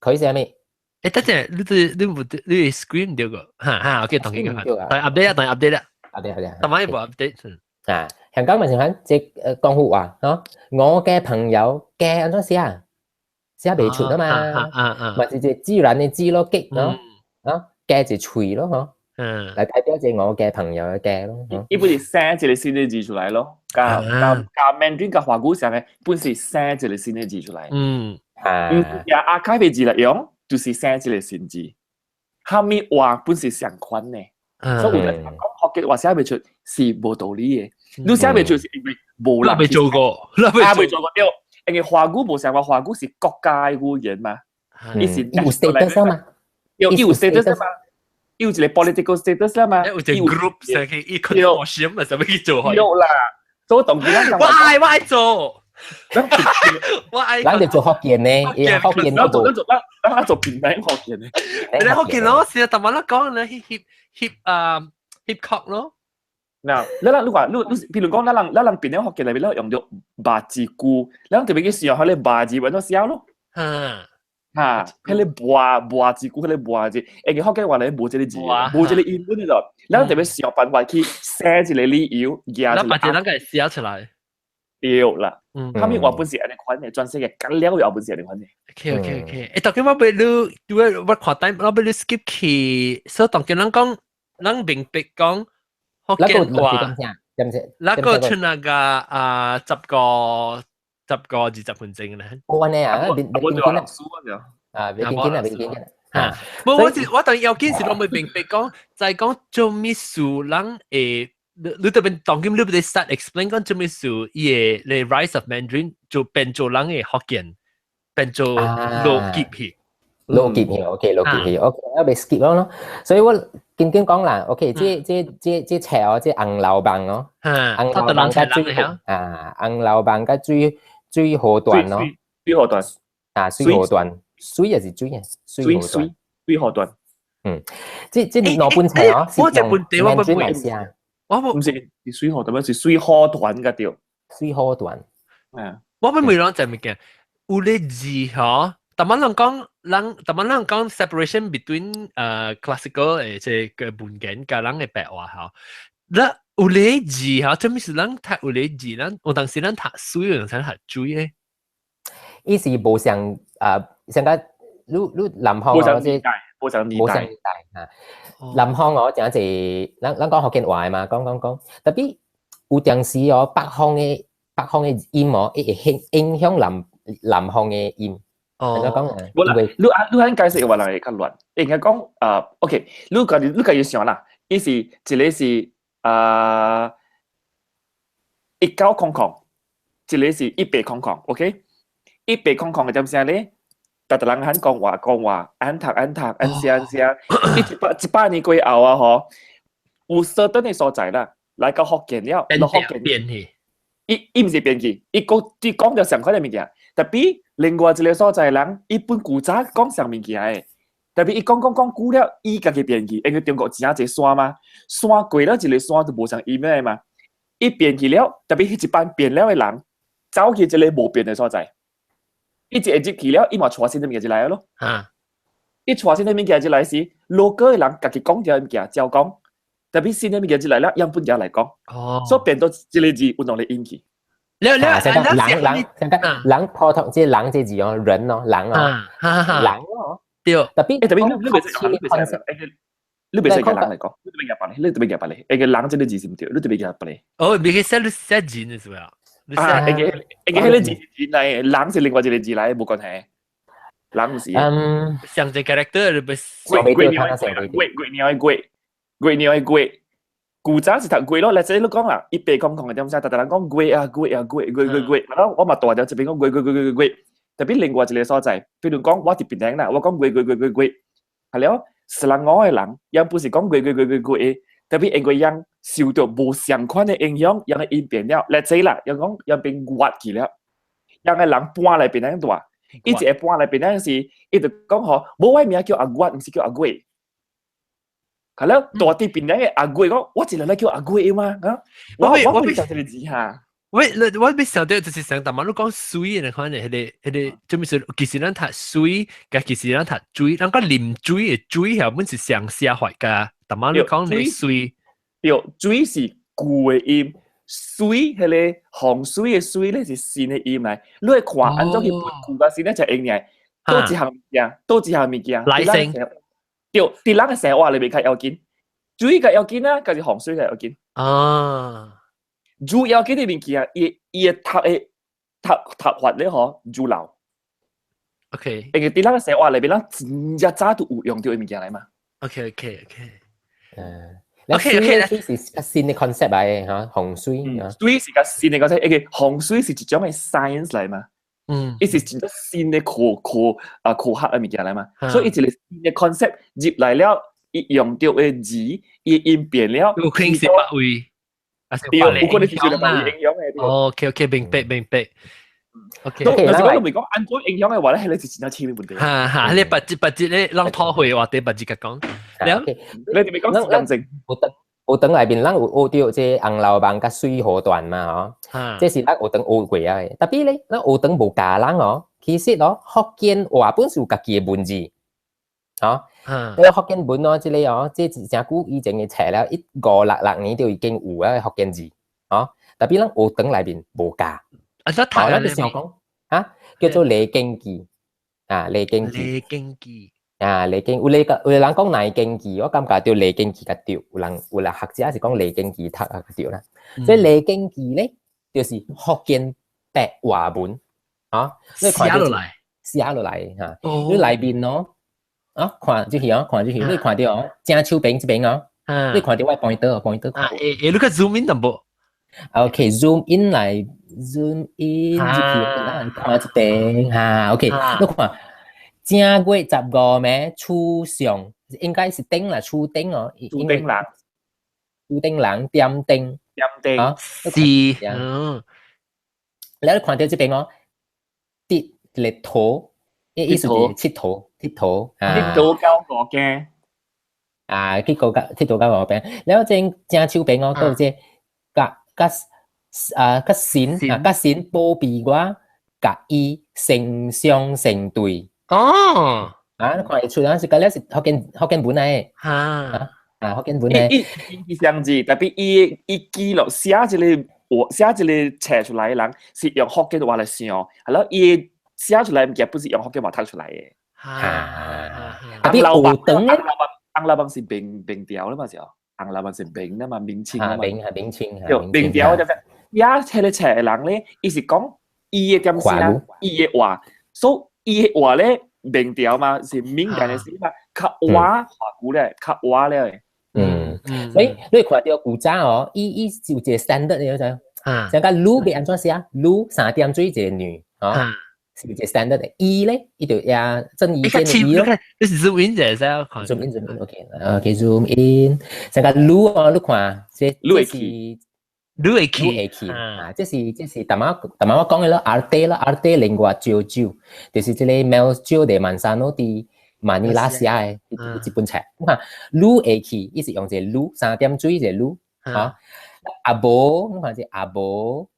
Speaker 2: 佢是啥物？
Speaker 1: 欸，等陣，你這你無你 screen 著個，哈哈，OK，當緊個，等 update 啊，等 update 啦。
Speaker 2: update update。
Speaker 1: 但係無 update。
Speaker 2: 啊，香港嘛是款這廣府話，嗬，我嘅朋友嘅按怎寫啊？寫袂出啊嘛，嘛是這自然的字咯，激咯，啊，嘅就喙咯，嗬，來代表這我嘅朋友的嘅咯。
Speaker 3: 伊本是生一個新的字出來咯，佮佮佮 Mandarin 佮華語上的本是生一個新的字出來。
Speaker 2: 啊，
Speaker 3: 也阿開的字來用，就是生一個新字。蝦米話本是相款的，所以有人講福建話寫袂出是無道理的。你寫袂出是因為無人
Speaker 1: 未做過，
Speaker 3: 未做過對。因為華語無相話，華語是國家的語言嘛，伊是
Speaker 2: 有 status 嘛，
Speaker 3: 有有 status 嘛，有一個 political status 啦嘛，
Speaker 1: 有一個 group 上去伊 consortium 嘛，啥物去做？
Speaker 3: 有啦，所以當時咱
Speaker 1: 我愛我愛做，我愛。
Speaker 2: 咱就做福建呢，福建
Speaker 3: 都做，咱做咱咱做平台福建的。
Speaker 1: 你福建咯，是啊，但係我講咧 hip hip hip 啊 hip hop 咯。
Speaker 3: 嗱，你人你話你你，譬如講，咱人咱人檳城福建內面，咱用著肉字句，咱特別去使用彼个肉字，按怎寫咯？哈，彼个磨磨字句，彼个磨字，因為福建話內無這个字，無這个音本咯。咱特別想辦法去寫一個理由，舉一個。
Speaker 1: 咱把這咱個寫出來。
Speaker 3: 對啦，蝦米話本是按呢款的，全世界幹了也本是按呢款的。
Speaker 1: OK OK OK，欸，當今我欲你，對我看time，我欲你 skip 去，所以當今咱講，咱明白講。福建話，那個出那個啊十個十個20分鐘咧。
Speaker 2: 冇按呢啊，別
Speaker 3: 別
Speaker 2: 緊啦，啊，別緊啦，別緊啦。
Speaker 1: 啊，無我是我當要緊是攏未明白講，在講做咩事人會，你你特別當今你欲 start explain 講做咩事，伊個 the rise of Mandarin 做變做人嘅福建，變做邏輯去。
Speaker 2: 邏輯去，OK，邏輯去，OK，我袂 skip 咯。所以我緊緊講啦，OK，這冊哦，這紅樓夢哦，紅樓夢佮水啊，紅樓夢佮水河段咯，
Speaker 3: 水河段
Speaker 2: 啊，水河段，水也是水啊，水河段，
Speaker 3: 水河段。
Speaker 2: 嗯，這兩本冊哦，
Speaker 1: 我這本地我
Speaker 2: 本來寫，
Speaker 1: 我
Speaker 3: 唔是是水河段，是水河段嘅對。
Speaker 2: 水河段，
Speaker 3: 啊，
Speaker 1: 我本未講就物件，有咧字嗬。逐擺人講，人逐擺人講 separation between classical 即個文言佮人嘅白話嗬。那有咧字嗬，做咩是人讀有咧字？咱有當時咱讀水，有當時讀水嘅。
Speaker 2: 伊是無像啊，像個你南方哦，這
Speaker 3: 無像
Speaker 2: 無像年代啊。南方哦，誠濟，咱講福建話嘛，講講講，特別有當時哦，北方嘅音哦，會影響南方嘅音。
Speaker 1: 哦，
Speaker 3: 無啦，你啊，你肯解釋嘅話，人會較亂。應該講啊，OK，你家己想啦，伊是一個是啊1900，一個是1800，OK？1800嘅點聲咧？逐逐人肯講話講話，按讀按讀按寫按寫，一百年過後啊，嗬，有 certain 嘅所在啦，來到福建了，落福建
Speaker 1: 變去，
Speaker 3: 伊毋是變去，伊講伊講著相款嘅物件，特別另外一個所在人，伊本古早講啥物件的，特別伊講講講久了，伊家己變去，因為中國真濟山嘛，山過了一個山就無像伊咩嘛，伊變去了，特別彼一班變了的人，走去一個無變的所在，伊一會入去了，伊嘛帶新的物件入來咯。
Speaker 1: 啊，
Speaker 3: 伊帶新的物件入來時，local 的人家己講這物件照講，特別新的物件入來了，用本件來講，所以變做這個字有兩個音去。
Speaker 1: 了了，
Speaker 2: 像個人人，像個人普通，這人這字哦，人哦，人哦，人哦，
Speaker 1: 對，
Speaker 2: 特別
Speaker 3: 特別你袂使用人來講，你特別夾白你特別夾白你，個人這個字是毋對，你特別夾白
Speaker 1: 哦，別去寫你寫人是吧？
Speaker 3: 啊，個彼個字是人來，人是另外一個字來，無關係。人毋是。
Speaker 2: 嗯，
Speaker 1: 像這 character 你袂
Speaker 3: 月月月月月鳥的月，月鳥的月。古早是讀月咯，來這你講啦，1800嘅點聲，逐逐人講月啊月啊月月月月，然後我嘛大條這邊講月月月月月月，特別另外一個所在，比如講我佇檳城啦，我講月月月月月，係了，雪蘭莪嘅人，也不是講月月月月月，特別因為𪜶受到無相款的影響，𪜶嘅音變了，來這啦，𪜶講𪜶變月去了，𪜶嘅人搬來檳城住，伊一個搬來檳城時，伊就講吼，無我名叫阿月，毋是叫阿月。係了，大佇檳城嘅阿月講，我一個來叫阿月嘛，啊，我未想這個字哈。
Speaker 1: 我欲想到就是想，但嘛你講水嘅款嘅，彼個，做咩事？其實咱讀水，佮其實咱讀水，咱講啉水嘅水係本是上寫法㗎。但嘛你講你水，
Speaker 3: 對，水是舊嘅音，水彼個洪水嘅水咧是新嘅音來。你會看按怎去分舊佮新咧就用爾，佗一項物件，佗一項物件。
Speaker 1: 來生。
Speaker 3: 對，佇人嘅生活裏面較要緊，水較要緊啊，還是洪水較要緊？
Speaker 1: 啊，
Speaker 3: 主要緊的物件，伊嘅讀的讀讀法咧吼，愈老。 因為佇咱個生活裏面，咱真正早就有用到的物件來嘛。
Speaker 1: OK。
Speaker 2: 嗯。
Speaker 1: OK。
Speaker 2: 水是較新的 concept 來的嚇，洪水。
Speaker 3: 水是較新的 concept，因為洪水是一種的 science 來嘛。伊是真正新的科學的物件來嘛。所以伊一個新的 concept 入來了，伊用到的字，伊音變了。
Speaker 1: 有可能是別位，
Speaker 3: 對，有可能是受到別位影響的。
Speaker 1: OK，明白。OK。
Speaker 3: 但是我都未講按怎影響的話咧，彼個是真正深的問題。
Speaker 1: 哈哈，你別節別節咧，咱討會話題別節甲講。
Speaker 3: 你哋未講時間性。
Speaker 2: 學堂內面，咱有學著這紅樓夢佮水滸傳嘛，吼。這是咱學堂學過啊的。特別咧，咱學堂無教人哦。其實哦，福建話本是有家己的文字，吼。這個福建文哦，這個哦，這是誠久以前的冊了，1566年就已經有啊福建字，吼。特別咱學堂內面無教。
Speaker 1: 啊，這讀
Speaker 2: 咱就想講，啊，叫做《內經記》啊，《內經記》。
Speaker 1: 內經記。
Speaker 2: 啊，內經有咧個有的人講內經記，我感覺對內經記較對。有人學者是講內經記讀啊較對啦。所以內經記咧，就是福建白話文，啊，
Speaker 1: 寫落來，
Speaker 2: 寫落來嚇。你內面哦，啊，看就是哦，看就是，你看著哦，正手邊這邊哦，你看著我 pointer pointer。
Speaker 1: 啊，會，你較 zoom in 淡薄。
Speaker 2: OK，zoom in 來， zoom in 入去，咱看這邊哈，OK，你看正月十五暝初上，應該是燈啦，初燈哦，
Speaker 3: 初燈人，
Speaker 2: 初燈人點燈，
Speaker 3: 點燈，
Speaker 2: 啊，
Speaker 1: 是，嗯，
Speaker 2: 你看到這邊哦，佚一個佗，意思是𨑨迌，𨑨迌，𨑨
Speaker 3: 迌交五更。
Speaker 2: 啊，去高甲𨑨迌交五邊，了正正手邊哦，閣有這佮佮啊佮神啊佮神保庇我，佮伊成雙成對。
Speaker 1: 哦，
Speaker 2: 啊，你看會出啊，是佮了是福建文來的。
Speaker 1: 哈，
Speaker 2: 啊，福建文來。
Speaker 3: 伊伊相字，特別伊伊記錄寫一個話，寫一個冊出來的人是用福建話來想，係咯，伊寫出來物件不是用福建話讀出來的。
Speaker 2: 啊，特別學堂咧。
Speaker 3: 紅老板是明明朝啦嘛是哦，紅老板是明啦嘛，明清啦嘛。
Speaker 2: 明係明清。
Speaker 3: 對，明朝就是，也冊咧冊的人咧，伊是講伊的點先啦，伊的話，所以伊的話咧，明朝嘛是闽南的事嘛，較話華語咧，較話咧。
Speaker 2: 嗯，所以你看到古早哦，伊伊有一個 standard 你知影？像個滷欲按怎寫？滷三點水一個女，哦。是一個 standard 的。伊咧，伊就也鄭伊健的伊咯。
Speaker 1: 你是 zoom in 者使看
Speaker 2: ？zoom in zoom in，OK，OK zoom in。像個滷哦，你看，這這是
Speaker 1: 滷會去，
Speaker 2: 滷會去啊！這是這是頭仔頭仔我講的咯，arte 咯，arte lengua 招招，就是這個 Melchor de Manzano 佇馬尼拉寫的這本冊。你看滷會去，伊是用一個滷三點水一個滷，啊，阿無，你看這阿無。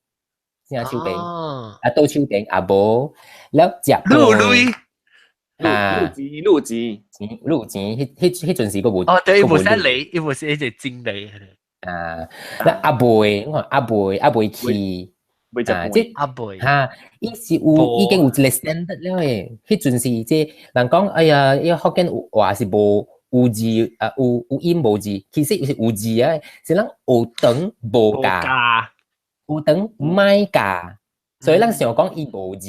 Speaker 2: 正手邊，啊倒手邊阿無，了食
Speaker 1: 滷鐳，
Speaker 3: 滷錢滷錢
Speaker 2: 滷錢，彼彼彼陣時閣無
Speaker 1: 哦，對，伊無是鐳，伊無是一個金鐳。
Speaker 2: 啊，那阿妹，我看阿妹阿妹去，
Speaker 3: 啊，
Speaker 2: 這
Speaker 1: 阿妹
Speaker 2: 哈，伊是有已經有一個 standard 了的，彼陣時這人講，哎呀，伊福建話是無有字啊，有有音無字，其實是有字啊，是咱學堂無教。學堂莫教，所以咱想講伊無字。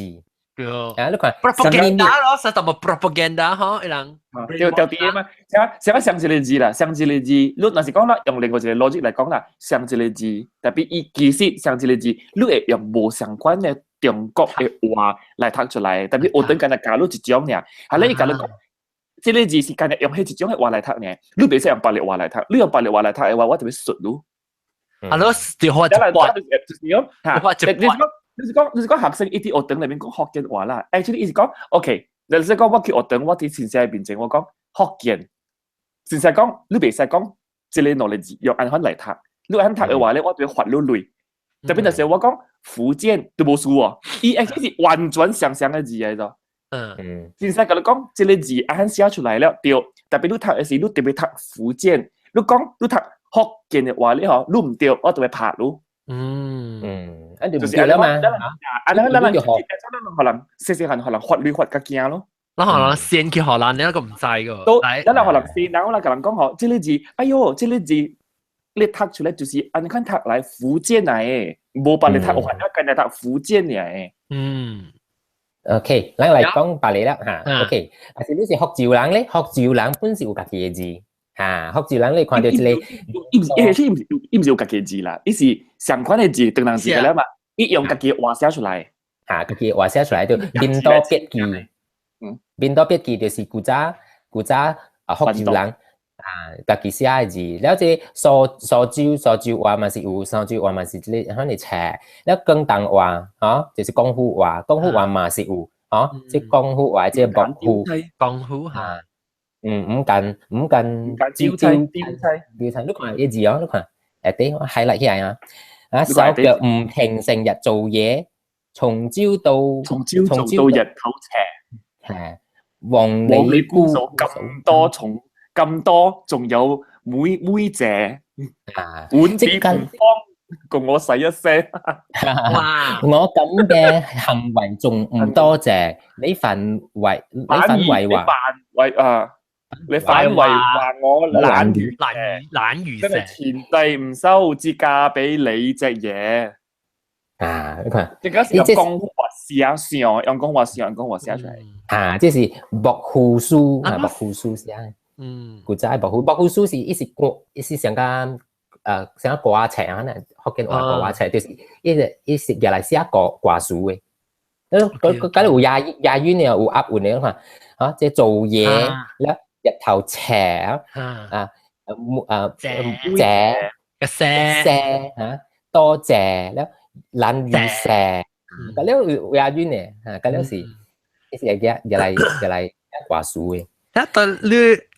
Speaker 1: 對。
Speaker 2: 啊，你看
Speaker 1: ，propaganda 咯，實在無 propaganda 吼，伊人。
Speaker 3: 對對對嘛，啥啥像一個字啦，像一個字，你若是講啦，用另外一個邏輯來講啦，像一個字，特別伊其實像一個字，你會用無相關的中國的話來讀出來，特別學堂干焦教你一種爾，後來伊共你講，這個字是干焦用彼一種的話來讀爾，你袂使用別个話來讀，你用別个話來讀的話，我就欲術你。
Speaker 1: 啊，你對話一半，
Speaker 3: 就是講，
Speaker 1: 對話一半。
Speaker 3: 你是講，你是講學生伊佇學堂內面講福建話啦，actually 伊是講，OK，你是講我去學堂，我佇先生面前我講福建，先生講你袂使講這個兩個字用按款來讀，你按讀的話咧，我就會罰你鐳。特別就是我講福建都無輸哦，伊 actually 是完全相像的字來著。先生共你講這個字按寫出來了，對，特別你讀的時，你特別讀福建，你講你讀福建的話咧吼，你毋對，我就會拍你。
Speaker 2: 嗯，啊就毋對了嘛。
Speaker 3: 啊，咱咱咱咱予人細細漢予人罰鐳罰較驚咯。
Speaker 1: 咱予人先去予人，你那個毋知個。
Speaker 3: 都，咱予人先，然後咱共人講吼，這個字，哎喲，這個字你讀出來就是按款讀來福建來的，無別个讀話，干焦讀福建來的。
Speaker 2: OK，咱來講別个啦嚇。OK，啊是你是福州人咧，福州人本是有家己的字。啊，福州人你看著這個，
Speaker 3: 伊毋是，伊毋是，伊毋是有家己的字啦，伊是相款的字，當人字個了嘛，伊用家己話寫出來。
Speaker 2: 嚇，家己話寫出來就民多筆記。民多筆記就是古早古早啊福州人啊，家己寫的字。了這蘇蘇州蘇州話嘛是有，蘇州話嘛是這個可能冊。了廣東話，吼，就是廣府話，廣府話嘛是有，吼，這廣府話這木府。
Speaker 1: 廣府嚇。
Speaker 2: 嗯，五間五間
Speaker 3: 招菜招菜
Speaker 2: 招菜，你看伊字哦，你看，下底我 highlight 起來啊，啊手腳唔停，成日做嘢，從朝到
Speaker 3: 從朝做到日頭斜，
Speaker 2: 係黃李姑
Speaker 3: 咁多蟲咁多，仲有妹妹姐
Speaker 2: 啊，
Speaker 3: 碗碟唔方共我洗一聲，
Speaker 1: 哇！
Speaker 2: 我咁嘅行為仲唔多謝你反為你反為話
Speaker 3: 為啊！你反為話我懶如
Speaker 1: 懶懶如
Speaker 3: 真係田地唔收，至嫁俾你隻嘢
Speaker 2: 啊！你看，
Speaker 3: 這個是用講話寫上，用講話寫，用講話寫出來。
Speaker 2: 啊，這是木夫書啊，木夫書寫。古早木夫木夫書是伊是國，伊是上個啥歌冊啊，那福建話歌冊，就是伊個伊是用來寫歌歌詞的。嗰嗰嗰有押押韻的，有押韻的，看，啊，這做嘢了日頭斜啊，啊，
Speaker 1: 謝
Speaker 2: 謝
Speaker 1: 個聲
Speaker 2: 謝嚇，多謝了懶如蛇，嗰了有押韻的，嚇，嗰了是，伊是用用來用來歌詞的。
Speaker 1: 啊，但你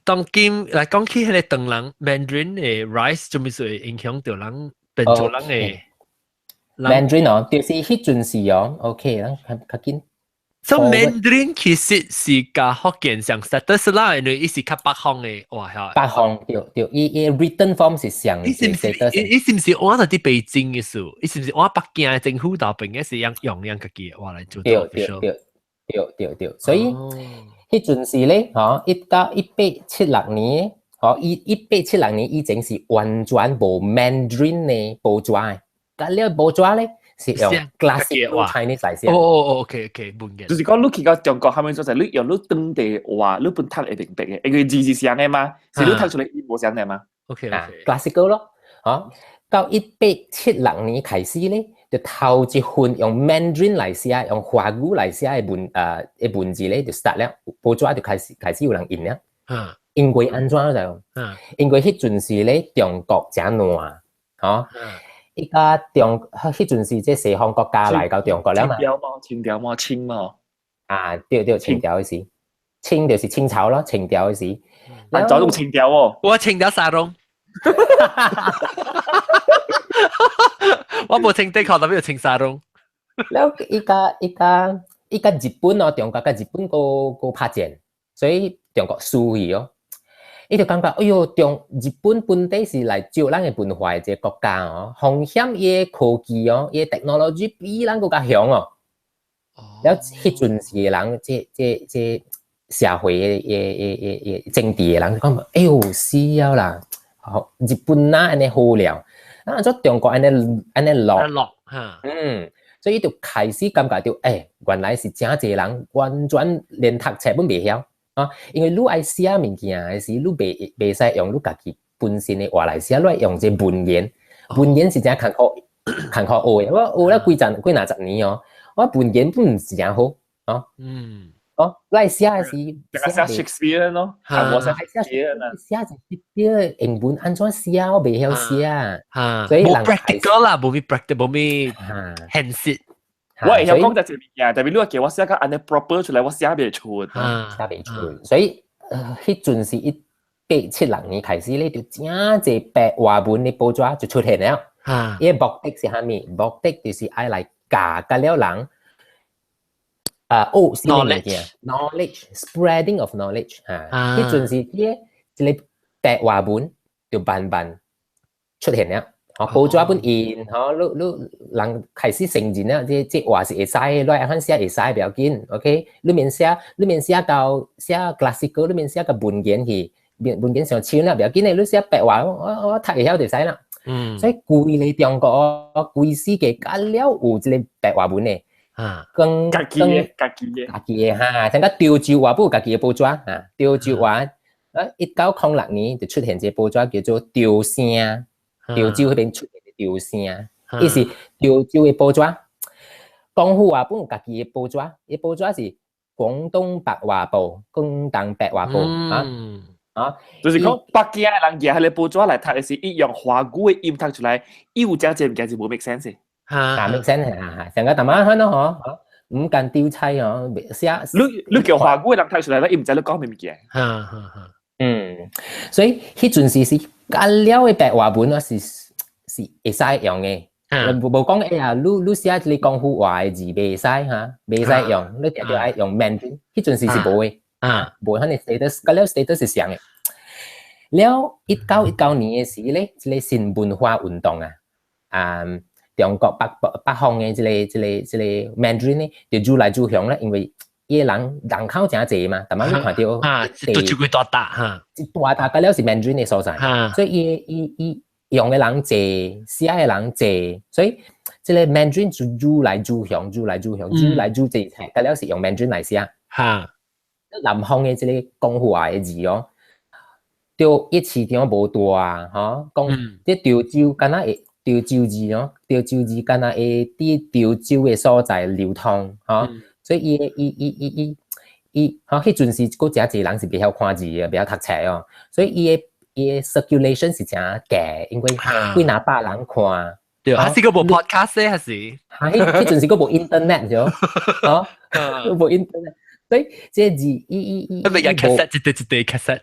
Speaker 1: 當今來講起彼個唐人 Mandarin 的 rise，做咩事會影響到人變做人的
Speaker 2: Mandarin 哦，就是彼陣時哦，OK，咱較較緊。
Speaker 1: 所以 Mandarin 其實是佮福建上 status 啦，因為伊是較北方的話嚇。
Speaker 2: 北方對對，伊伊 written form 是上
Speaker 1: 伊是毋是伊伊是毋是換到佇北京的事？伊是毋是換北京的政府頭邊的是用用樣家己的話來做
Speaker 2: 對對對對對對，所以彼陣時咧，吼，1976年，吼，1876年以前是完全無 Mandarin 的報紙的，佮了報紙咧是用 classical Chinese 來寫。
Speaker 1: 哦哦哦，OK OK，文言。
Speaker 3: 就是講你去到中國，係咪就係你用你當地話，你本讀會明白的，因為字是相的嘛，是你讀出來伊無相的嘛。
Speaker 1: OK OK。
Speaker 2: classical 咯，吼，到1876年開始咧，就頭一份用 Mandarin 來寫，用華語來寫的文的文字咧，就 start 了，報紙就開始開始有人印了。因為按怎就？因為彼陣時咧，中國誠亂，吼。伊家中彼陣時，這西方國家來到中國了嘛？
Speaker 3: 清朝嘛，清朝嘛，清嘛。
Speaker 2: 啊，對對，清朝的時，清就是清朝咯，清朝的時。
Speaker 3: 啊，早用清朝哦。
Speaker 1: 我清朝沙龍。我無穿短褲，特別穿沙龍。
Speaker 2: 了，伊家伊家伊佮日本哦，中國佮日本閣閣拍戰，所以中國輸去哦。伊就感覺，哎喲，中日本本底是來借咱的文化的一個國家哦，風險伊的科技哦，伊的 technology 比咱閣較強哦。了，彼陣時的人，這這這社會的的的的的政治的人就講，哎喲，死了啦！日本哪按呢好了，啊，怎中國按呢按呢落
Speaker 1: 落嚇，
Speaker 2: 嗯，所以伊就開始感覺到，欸，原來是誠濟人完全連讀冊攏袂曉。啊，因為你愛寫物件的時，你袂袂使用你家己本身的話來寫，你愛用這文言，文言是誠艱苦艱苦學的。我學了幾十幾若十年哦，我文言本毋是誠好，哦，哦，你愛寫的時，
Speaker 3: 寫 Shakespeare 咯，我寫 Shakespeare
Speaker 2: 寫一啲英文按怎寫，我袂曉寫，
Speaker 1: 所以無 practical 啦，無咩 practical，無咩現實。
Speaker 3: 我會曉講這個物件，特別你叫我寫個按呢 proper 出來，我寫袂出。
Speaker 2: 寫袂出，所以彼陣時1876年開始咧，就誠濟白話文的報紙就出現了。伊的目的是啥物？目的就是愛來教佮了人，啊，學啥物物件？knowledge spreading of knowledge 嚇。彼陣時，這個白話文就慢慢出現了。哦，報紙本印，吼，你你人開始承認了，這這話是會使，你按款寫會使，不要緊，OK？你免寫，你免寫到寫 classical，你免寫個文言去，文文言上深了，不要緊的，你寫白話，我我讀會曉就使啦。所以規个中國規世界，佮了有這個白話文的，
Speaker 1: 跟
Speaker 3: 家己的，家己的，
Speaker 2: 家己的哈，像個潮州話本有家己的報紙啊，潮州話，啊，1906年就出現這個報紙叫做潮聲。潮州彼邊出現的潮聲，伊是潮州的報紙。廣府話本有家己的報紙，伊報紙是廣東白話報，廣東白話報啊啊，
Speaker 3: 就是講北京的人舉彼个報紙來讀的時，伊用華語的音讀出來，伊有誠濟物件是無 make sense 的。
Speaker 2: 啊，make sense 啊，上個淡仔款咯嗬，毋敢丟菜哦，寫。
Speaker 3: 你你叫華語的人讀出來，伊毋知你講咩物件。
Speaker 2: 嗯，所以彼陣時是佮了的白話文啊，是是會使用的。無無講哎呀，你你寫一個廣府話的字袂使哈，袂使用，你定定愛用 Mandarin。彼陣時是無的，無彼个 status，佮了 status 是相的。了1919年的時咧，這個新文化運動啊，啊，中國北北方的這個這個這個 Mandarin 咧，就愈來愈強咧，因為伊个人人口誠濟嘛，逐擺你看著
Speaker 1: 啊，都一幾大笪哈，
Speaker 2: 一大笪佮了是 Mandarin 的所在，所以伊伊伊用的人濟，寫的人濟，所以這個 Mandarin 就愈來愈強，愈來愈強，愈來愈濟，佮了是用 Mandarin 來寫。南方的這個廣府話的字哦，對伊市場無大啊，吼，講這潮州敢若會潮州字哦，潮州字敢若會佇潮州的所在流通，吼，所以伊伊伊伊伊伊，吼，彼陣時閣誠濟人是袂曉看字的，袂曉讀冊哦，所以伊的 circulation 是誠低，因為幾若百人看。
Speaker 1: 對，還是閣無 podcast 咧，還是？
Speaker 2: 哈，彼陣時閣無 internet 咗，吼，無 internet。所以這字伊伊伊，
Speaker 1: 特別有 cassette，一塊一塊 cassette。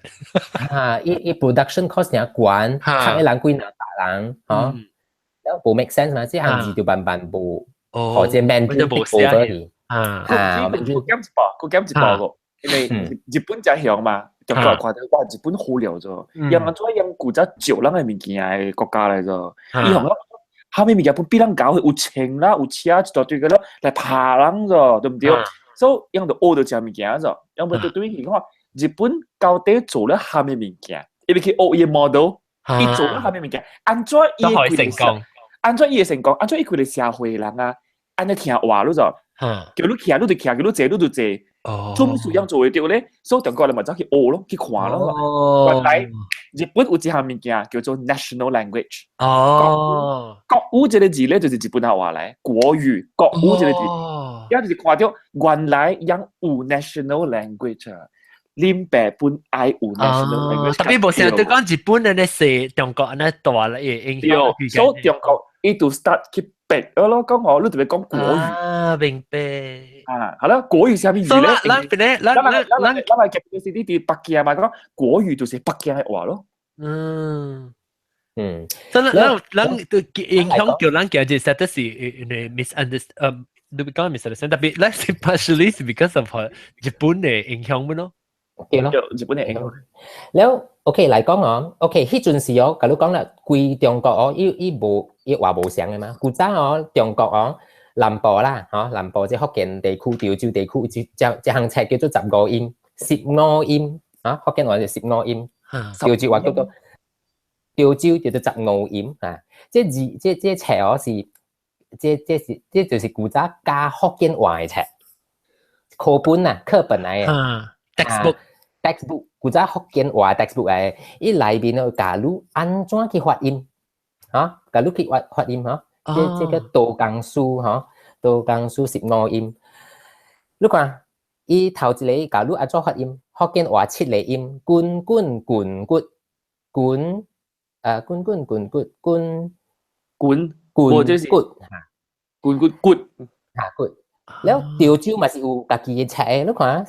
Speaker 2: 哈，伊伊 production cost 誠懸，讀的人幾若百人，吼，了無 make sense 嘛，這項字就慢慢無，或者 Mandarin take over 去。
Speaker 1: 啊，
Speaker 2: 啊，
Speaker 3: 閣減一步，閣減一步個，因為日本才曉嘛，中國看到哇，日本好了咗，因按怎用古早石人的物件的國家來咗，伊紅後面物件本比人搞有槍啦，有車一大堆個咯，來拍人咗，對毋對？所以𪜶就學著這物件咗，𪜶欲對對去看日本到底做了啥物物件，伊欲去學伊 model，伊做了啥物物件，按怎伊會成功？按怎伊會成功？按怎伊規个社會人啊，按呢聽話你就，叫你徛你就徛，叫你坐你就坐，做啥事樣做會著咧？所以中國人嘛走去學咯，去看咯。原來日本有一項物件叫做 national language。
Speaker 1: 哦，
Speaker 3: 國語這个字咧就是日本話來，國語，國語這个字，也就是看著原來𪜶有 national language 啊，恁爸本愛有 national language。
Speaker 1: 特別無想到講日本按呢細，中國按呢大咧會影響。
Speaker 3: 所以中國伊就 start 去逼咯，講我你特別講國語。
Speaker 1: 啊，明白。
Speaker 3: 啊，好啦，國語啥物字咧？
Speaker 1: 咱邊咧，咱咱
Speaker 3: 咱咱來就是你佇北京嘛，講國語就是北京的話咯。
Speaker 1: 嗯嗯，真係咱咱對影響叫咱今日實在是因為 misunderstand，你講 misunderstand，特別咱是 partially 是 because of 日本的影響麼咯？
Speaker 2: 對咯，
Speaker 3: 日本的影響。
Speaker 2: 了 OK 來講哦，OK，彼陣時哦，共你講啦，規中國哦，伊伊無伊話無相的嘛。古早哦，中國哦，南部啦，吼，南部這福建地區、潮州地區，這這項冊叫做十五音、十五音，啊，福建話是十五音，潮州話叫做潮州叫做十五音啊。這字這這冊哦是，這這是這就是古早教福建話的冊，課本啊，課本來的。
Speaker 1: textbook。
Speaker 2: textbook 古早福建話 textbook 來的，伊內面哦教你按怎去發音，哈，教你去發發音，哈，這這個多工書，哈，多工書十五音，你看，伊頭一个教你按怎發音，福建話七個音，滾滾滾骨滾，滾滾滾骨滾
Speaker 3: 滾
Speaker 2: 滾骨，
Speaker 3: 滾骨骨，
Speaker 2: 哈骨，了潮州嘛是有家己的冊，你看，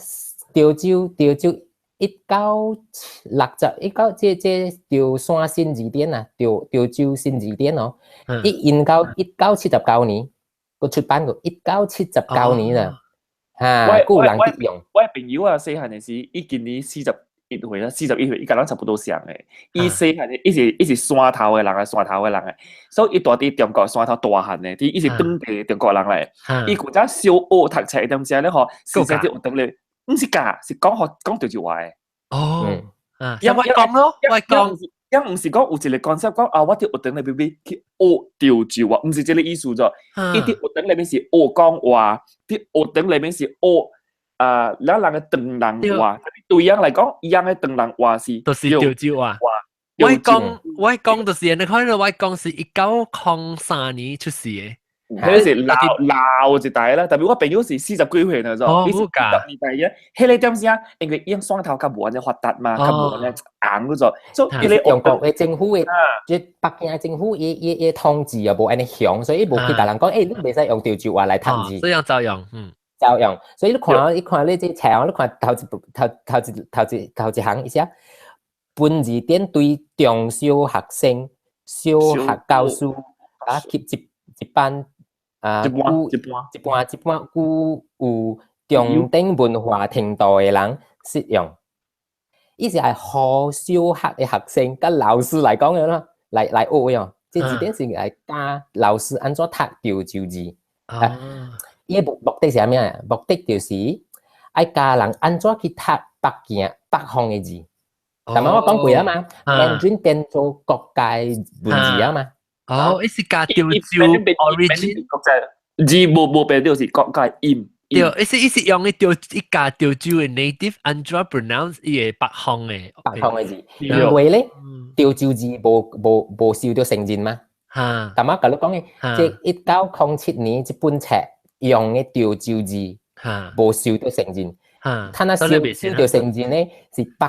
Speaker 2: 潮州潮州。1960一九這這潮汕新字典啊，潮潮州新字典哦，伊研究1979年，閣出版過1979年啦，哈，閣有人佇用。
Speaker 3: 我朋友啊，細漢的時，伊今年41歲啦，41歲，伊佮咱差不多相的。伊細漢的，伊是伊是山頭的人啊，山頭的人啊，所以伊蹛佇中國山頭大漢的，伊是當地中國人來。伊古早小學讀冊當時咧吼，實際佇學堂咧。毋是教，是講學講潮州話的。
Speaker 1: 哦，啊，因為講咯，我講，
Speaker 3: 因毋是講有一個 concept 講啊，我佇學堂內面去學潮州話，毋是這个意思咗。伊佇學堂內面是學講話，佇學堂內面是學啊，咱人的唐人話。對𪜶來講，𪜶的唐人話是，
Speaker 1: 就是潮州話。我講我講就是你看我講是1903年出世的。
Speaker 3: 彼是老老一代啦，特別我朋友是40幾歲那種，伊是40年代嘅，彼个點啥？因為𪜶山頭較無按呢發達嘛，較無按呢紅嗰種，所以彼个
Speaker 2: 中國的政府的，這北京的政府伊伊伊統治也無按呢強，所以伊無去共人講，欸，你袂使用潮州話來讀字。
Speaker 1: 這樣照用，嗯，
Speaker 2: 照用。所以你看，你看你這冊，你看頭一頭頭一頭一頭一行伊寫，本字典對中小學生、小學教師啊及一一般。啊，
Speaker 3: 一般一般
Speaker 2: 一般一般具有中等文化程度的人適用。伊是愛予小學的學生佮老師來講的咯，來來學的哦。這字典是來教老師按怎讀潮州字。啊，伊的目目的是啥物啊？目的就是愛教人按怎去讀北京北方的字。頭先我講過啊嘛，Mandarin 變做國家文字啊嘛。
Speaker 1: 哦，伊是教潮州 origin
Speaker 3: 國際字無無變就是國家音，
Speaker 1: 對，伊是用伊潮伊教潮州的 native 按怎 pronounce 伊的北方的
Speaker 2: 北方的字，因為咧潮州字無受到承認嘛。頭仔共你講的，這1907年這本冊用的潮州字，無受到承認。他若受到承認咧，是北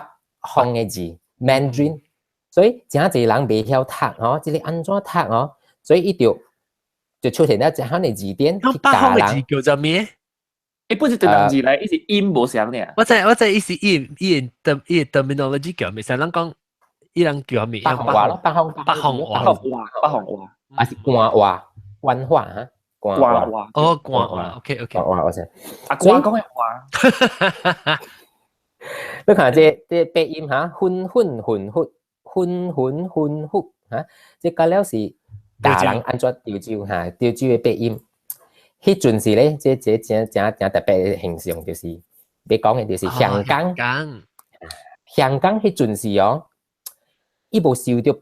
Speaker 2: 方的字 Mandarin，所以誠濟人袂曉讀吼，這个按怎讀吼，所以伊就出現了這款的字典去
Speaker 1: 北方
Speaker 2: 教人。
Speaker 1: 的字叫做咩？
Speaker 3: 伊不是對人字來，伊是音無相爾。
Speaker 1: 我知，伊是伊的 terminology 叫咩？啥人講伊人叫咩？
Speaker 2: 北方話咯，北方
Speaker 1: 北方話，
Speaker 3: 北方話，北方話，
Speaker 2: 還是官話，官話哈？官
Speaker 3: 話。
Speaker 1: 哦，官話，OK OK。
Speaker 2: 官話我知。
Speaker 3: 啊，官講的話。
Speaker 2: 你看這八音哈，混混混混混混混混哈，這個了是教人按怎潮州哈，潮州的八音。彼陣時咧，這誠誠誠特別的現象，就是欲講的就是香港。香港彼陣時哦，伊無受著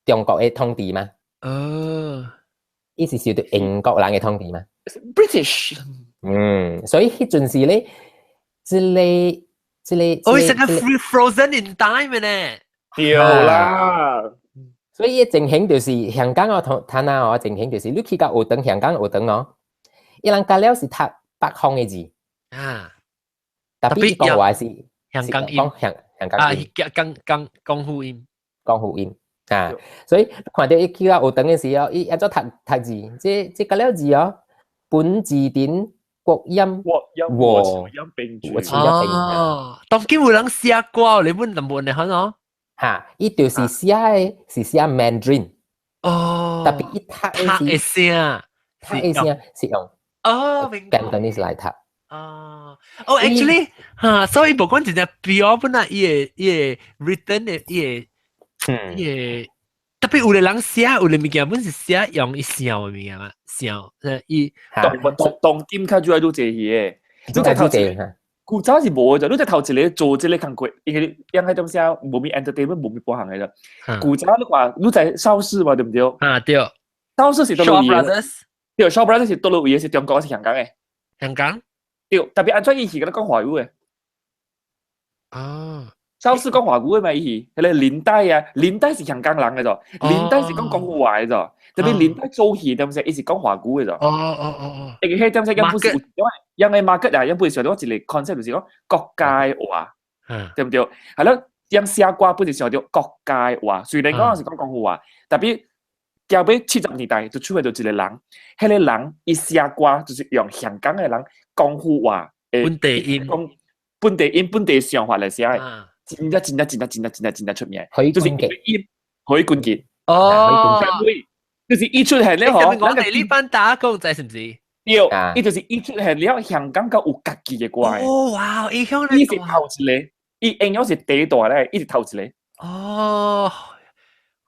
Speaker 2: 中國的統治嘛？伊是受著英國人的統治嘛
Speaker 3: ？British。
Speaker 2: 所以彼陣時咧，這個，
Speaker 1: 哦，成個 frozen in time 呢？
Speaker 3: 對啦。
Speaker 2: 所以情形就是香港哦，同睇下哦，情形就是你去到學堂，香港學堂哦。伊人教了是讀北方的字，特別講話是
Speaker 1: 香港音，
Speaker 2: 講香港
Speaker 1: 啊，講講廣府音，
Speaker 2: 廣府音啊，所以看著伊去到學堂的時候，伊按怎讀讀字，這教了字哦，本字典國音
Speaker 3: 國音和潮音並舉。
Speaker 1: 哦，當今有人寫歌，你本淡薄的可能？
Speaker 2: 哈，伊就是寫的是寫 Mandarin，特別伊讀
Speaker 1: 的聲，
Speaker 2: 讀的聲是用。
Speaker 1: 哦，明白。
Speaker 2: Cantonese 來讀。
Speaker 1: 哦，actually，哈，所以無管一隻表本來伊的 written 的伊的，特別有的人寫，有的物件本是寫用伊想的物件嘛，想，伊
Speaker 3: 當今較主要都這些，你隻頭一個，古早是無的，你隻頭一個做這個工作，因為應該點寫無咪 entertainment 無咪半項的啦。古早你看，你在邵氏嘛，對毋對？
Speaker 1: 啊，對。
Speaker 3: 邵氏是佗
Speaker 1: 落位？
Speaker 3: 對，Shaw Brothers 是佗落位？是中國還是香港的？
Speaker 1: 香港。
Speaker 3: 對，特別按怎伊是共你講華語的。邵氏講華語的嘛？伊是彼个林黛啊，林黛是香港人的咋？林黛是講廣府話的咋？特別林黛做戲點說，伊是講華語的咋？因為彼點說，伊不是有因為 market 啊，伊不是想著一个 concept 就是講國家話，對毋對？係咯，𪜶寫歌本是想著國家話，雖然講是講廣府話，特別後尾70年代就出現著一個人，彼个人伊寫歌就是用香港的人廣府話，
Speaker 1: 本地音，
Speaker 3: 講本地音、本地想法來寫的，真正真正真正真正真正真正出名，就是伊許冠傑。就是伊出現了嗬，
Speaker 1: 我哋呢班打工仔是毋是？
Speaker 3: 對，伊就是伊出現了，香港閣有家己的歌。
Speaker 1: 哦，哇！伊響
Speaker 3: 伊是頭一个，伊應該是第一代咧，伊是頭一個。
Speaker 1: 哦。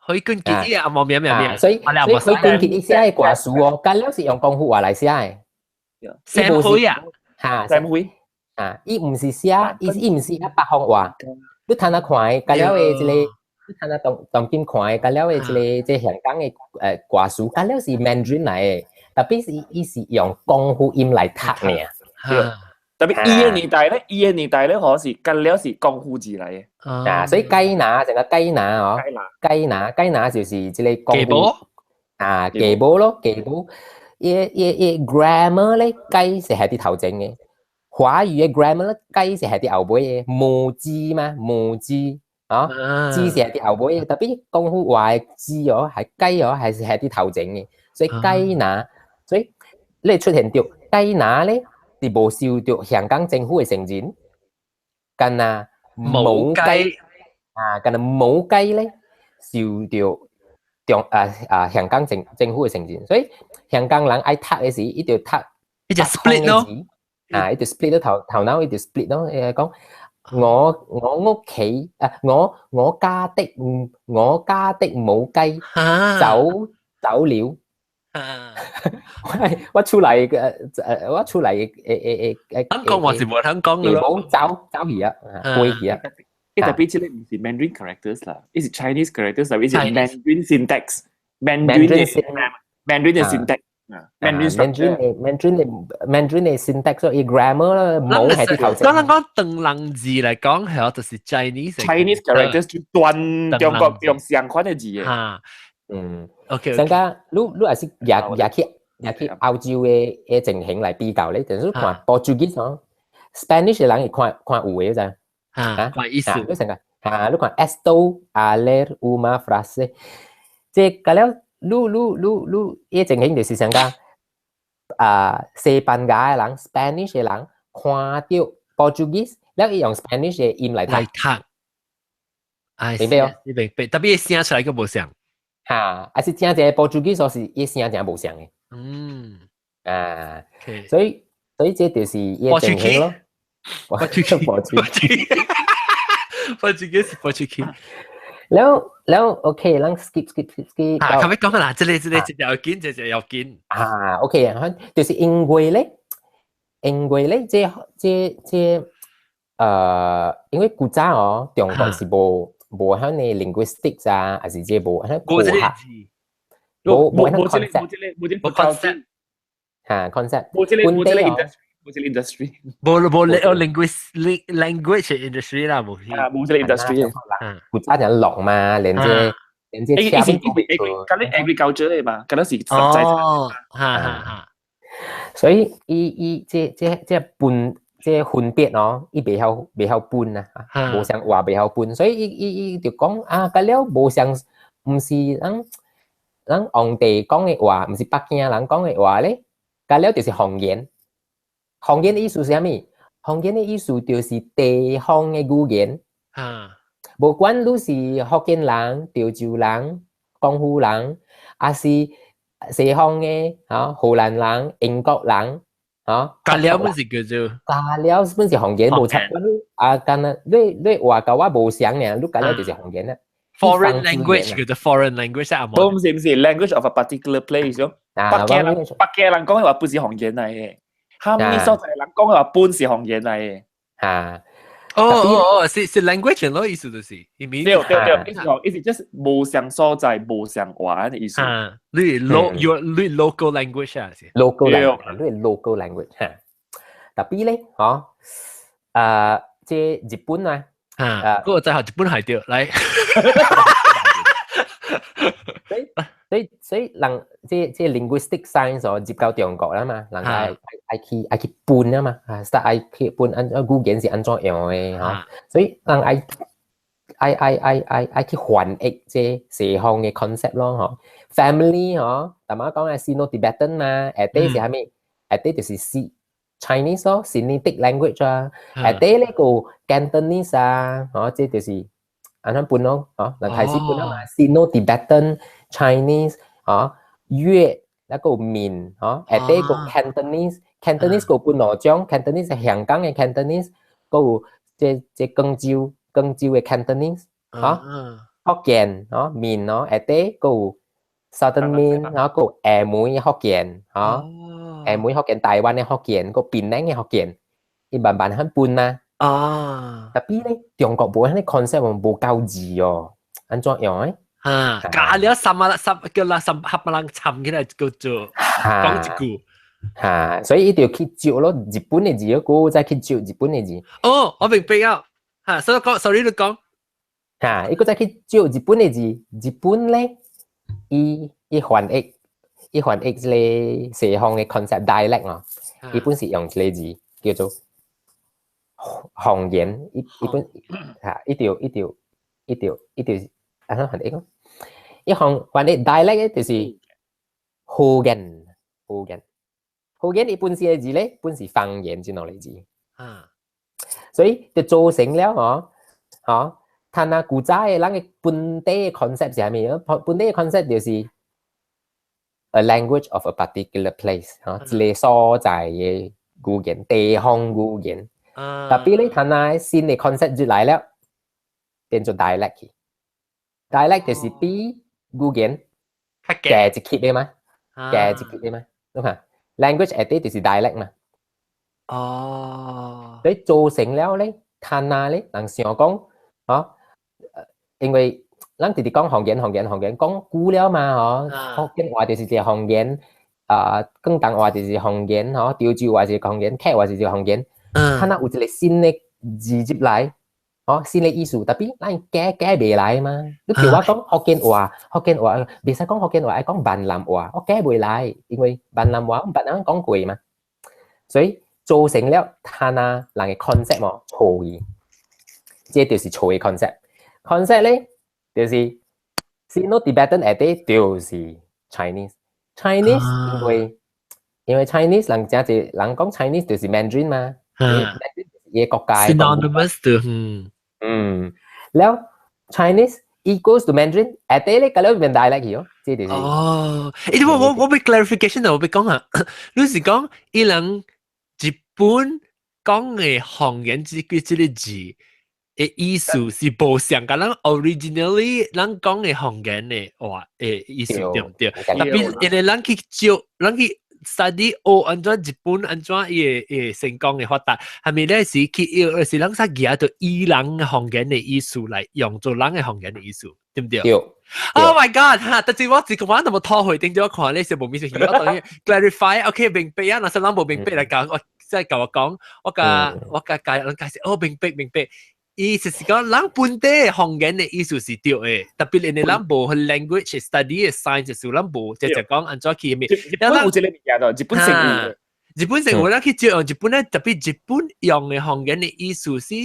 Speaker 1: 許冠傑啊，冇名名名，
Speaker 2: 所以許冠傑伊寫的歌詞哦，敢了是用廣府話來寫的。
Speaker 1: Sam 輝啊，
Speaker 2: 哈
Speaker 3: ，Sam 輝
Speaker 2: 啊，伊毋是寫，伊毋是寫北方話。你睇下看，敢了的這个，你睇下當當今看的，敢了的這个這香港的歌詞，敢了是 Mandarin 來的，特別是伊是用廣府音來讀爾。
Speaker 3: 對。特別伊个年代咧，伊个年代咧，可是敢了是廣府字來的。
Speaker 2: 啊，所以雞乸成個雞乸哦，雞乸雞乸就是這個廣府啊，雞母咯，雞母。伊 grammar 咧，雞是係佇頭前的，華語的 grammar 咧，雞是係佇後尾的，母雞嘛，母雞啊，雞是係佇後尾的，特別廣府話的雞哦，係雞哦，還是係佇頭前的，所以雞乸，所以你出現著雞乸咧，是無受著香港政府的承認，干焦母雞啊，干焦母雞咧受著中啊啊香港政府的承認，所以香港人愛讀的時，伊就讀
Speaker 1: 伊就 split 咯，
Speaker 2: 啊，伊就 split 咯，頭頭腦伊就 split 咯，講我屋企啊，我家的母雞走了。我出來嘅我出來
Speaker 1: 香港話是無通講嘅咯，
Speaker 2: 走走去啊，過去啊。
Speaker 3: 伊特別這個毋是 Mandarin characters 啦，伊是 Chinese characters 啦，伊是 Mandarin syntax，Mandarin 的 Mandarin 的 syntax。Mandarin
Speaker 2: Mandarin 的 syntax 伊 grammar 啦，冇係啲頭
Speaker 1: 先。講講唐人字嚟講，係就是 Chinese
Speaker 3: Chinese characters 就斷中國用相款的字嘅。
Speaker 1: 嚇，OK。
Speaker 2: 上家你也是也去歐洲的情形來比較咧，就是看 Portuguese 哦，Spanish 的人會看看有的咋？
Speaker 1: 嚇，看意思。
Speaker 2: 你成個嚇，你看 Estou a ler uma frase，這個了，你你你你，伊情形就是上個。啊，西班牙的人，Spanish 的人看到 Portuguese，了伊用 Spanish 的音來讀。
Speaker 1: 來讀，
Speaker 2: 明白哦？
Speaker 1: 明白，特別聲出來閣無像。
Speaker 2: 嚇，還是正正 Portuguese 是伊聲正無像的。啊，所以這就是伊情形咯。
Speaker 1: Portuguese， Portuguese Portuguese。
Speaker 2: 了了，OK，咱 skip skip skip skip。
Speaker 1: 啊，後尾講啦，這個這個這要緊，這個要緊。
Speaker 2: 啊，OK 啊，就是因為咧，因為咧，這這這，因為古早哦，中國是無無遐呢 linguistics 啊，還是這無遐科學，無無遐 concept，
Speaker 3: 無這個 concept，
Speaker 2: 嚇 concept，
Speaker 3: 無這個無這個 industry，無這個 industry，
Speaker 1: 無無 language language industry 啦，無
Speaker 3: 啊，無這個 industry。
Speaker 2: 古早就落嘛，連這連這
Speaker 3: 車咁你 agriculture 嚟嘛，咁那是實際。
Speaker 1: 哦，哈哈哈。
Speaker 2: 所以伊伊這這這分這分別哦，伊袂曉袂曉分啊，無相話袂曉分，所以伊伊伊就講啊，甲了無相，毋是咱咱皇帝講的話，毋是北京人講的話咧，甲了就是方言。方言的意思是啥物？方言的意思就是地方的語言。無管你是福建人、潮州人、廣府人，還是西方的，吼荷蘭人、英國人，吼。
Speaker 1: 加了本是叫做。
Speaker 2: 加了本是方言，無差。啊，敢若你你話佮我無相爾，你加了就是方言啦。
Speaker 1: Foreign language 叫做 foreign language 啊。
Speaker 3: 無，毋是毋是 language of a particular place 咯。北京人北京人講的話不是方言來的，哈密所在人講的話本是方言來的。
Speaker 2: 啊。
Speaker 1: 哦哦哦，是是 language 咯，意思就是，對
Speaker 3: 對對，意思講意思就是無相所在，無相話的意思。
Speaker 1: 啊，你 lo your 你 local language 啊，是
Speaker 2: local language，你 local language 嚇。Tapi 咧，嗬，啊，這日本啊，
Speaker 1: 啊，嗰個在學日本係對，來。
Speaker 2: 所以所以所以人這這 linguistic science 哦，入到中國啦嘛，人愛愛去愛去分啊嘛，啊，start 愛去分按語言是按怎用的吼，所以人愛愛愛愛愛愛去翻譯這西方的 concept 咯吼，family 吼，大媽講啊，Sino-Tibetan 嘛，下底是啥物？下底就是 C Chinese 咯，Sinitic language 啊，下底呢個 Cantonese 啊，吼，這就是按怎分咯，吼，人開始分啊嘛，Sino-Tibetan Chinese 啊，粵那個閩，吼，下底個 Cantonese，Cantonese 個分兩種，Cantonese 係香港的 Cantonese，閣有這這廣州廣州的 Cantonese，吼，福建，吼，閩，吼，下底閣有 Southern 閩，吼，閣有廈門福建，吼，廈門福建、台灣的福建，閣檳城的福建，伊慢慢肯分嘛。Tapi 咧，中國無遐個 concept 無夠字哦，按怎用咧？
Speaker 1: 啊，加了三啊三叫啦三合人參起來叫做講一句。
Speaker 2: 嚇，所以伊就去借咯日本的字，閣再去借日本的字。
Speaker 1: 哦，我明白啊。嚇，所以講，sorry 你講。
Speaker 2: 嚇，伊閣再去借日本的字，日本咧，伊伊翻譯，伊翻譯這個西方的 concept dialect 哦，伊本是用一個字叫做方言，伊伊本嚇，伊就伊就伊就伊就按怎翻譯咯？伊方翻譯 dialect 就是方言，方言，方言伊本身的字咧，本是方言這兩個字。所以就造成了哦，吼，睇下古早的咱的本地的 concept 是啥物？本地的 concept 就是 a language of a particular place，吼，一個所在的語言，地方語言。Tapi 咧，睇下新的 concept 就來了，變做 dialect 去。dialect 就是比語言低一級的嘛，低一級的嘛，你看 language 下底就是 dialect 嘛。所以造成了咧，睇下咧，人想講，吼，因為咱直直講方言、方言、方言，講久了嘛，吼，福建話就是一個方言，啊廣東話就是方言嗬，潮州話是方言，客話就是方言。嗯，若有一個新的字入來，哦，新的意思，tapi 咱改改袂來嘛。你叫我講福建話，福建話袂使講福建話，愛講閩南話，我改袂來，因為閩南話阮別人講過嘛，所以造成了他那人的 concept 哦錯去，這就是錯的 concept。concept 咧就是 Sino-Tibetan 下底就是 Chinese。Chinese 因為 Chinese 人誠濟人講 Chinese 就是 Mandarin 嘛，伊個國家
Speaker 1: synonymous 對，嗯
Speaker 2: 嗯，了 Chinese equals to Mandarin，下底咧，佮了變 dialect 去哦，這就是。
Speaker 1: 哦，欸，我欲 clarification 啊，我欲講啊，你是講伊人日本講的方言這個字的意思是無像佮咱 originally 咱講的方言的話的意思對毋對？tapi 因為咱去照，咱去 study 學按怎日本按怎伊個成功的發達，係咪咧是去是咱使舉著伊人方言的意思來用做咱的方言的意思，對毋對？
Speaker 2: 對。
Speaker 1: Oh my god！哈，但是我這個我都無討回頂咗看你是無咩事，我等於 clarify，OK 明白啊，若是咱無明白來講，我再共我講，我共解人解釋，哦明白明白。意思是講，咱本地方言的意思是對的，tapi 因為咱無 language study 的 science 是咱無，就講按怎去咩？
Speaker 3: 日本有這個物件咯，日本成有。
Speaker 1: 日本成有，咱去借用日本咧，tapi 日本用的方言的意思是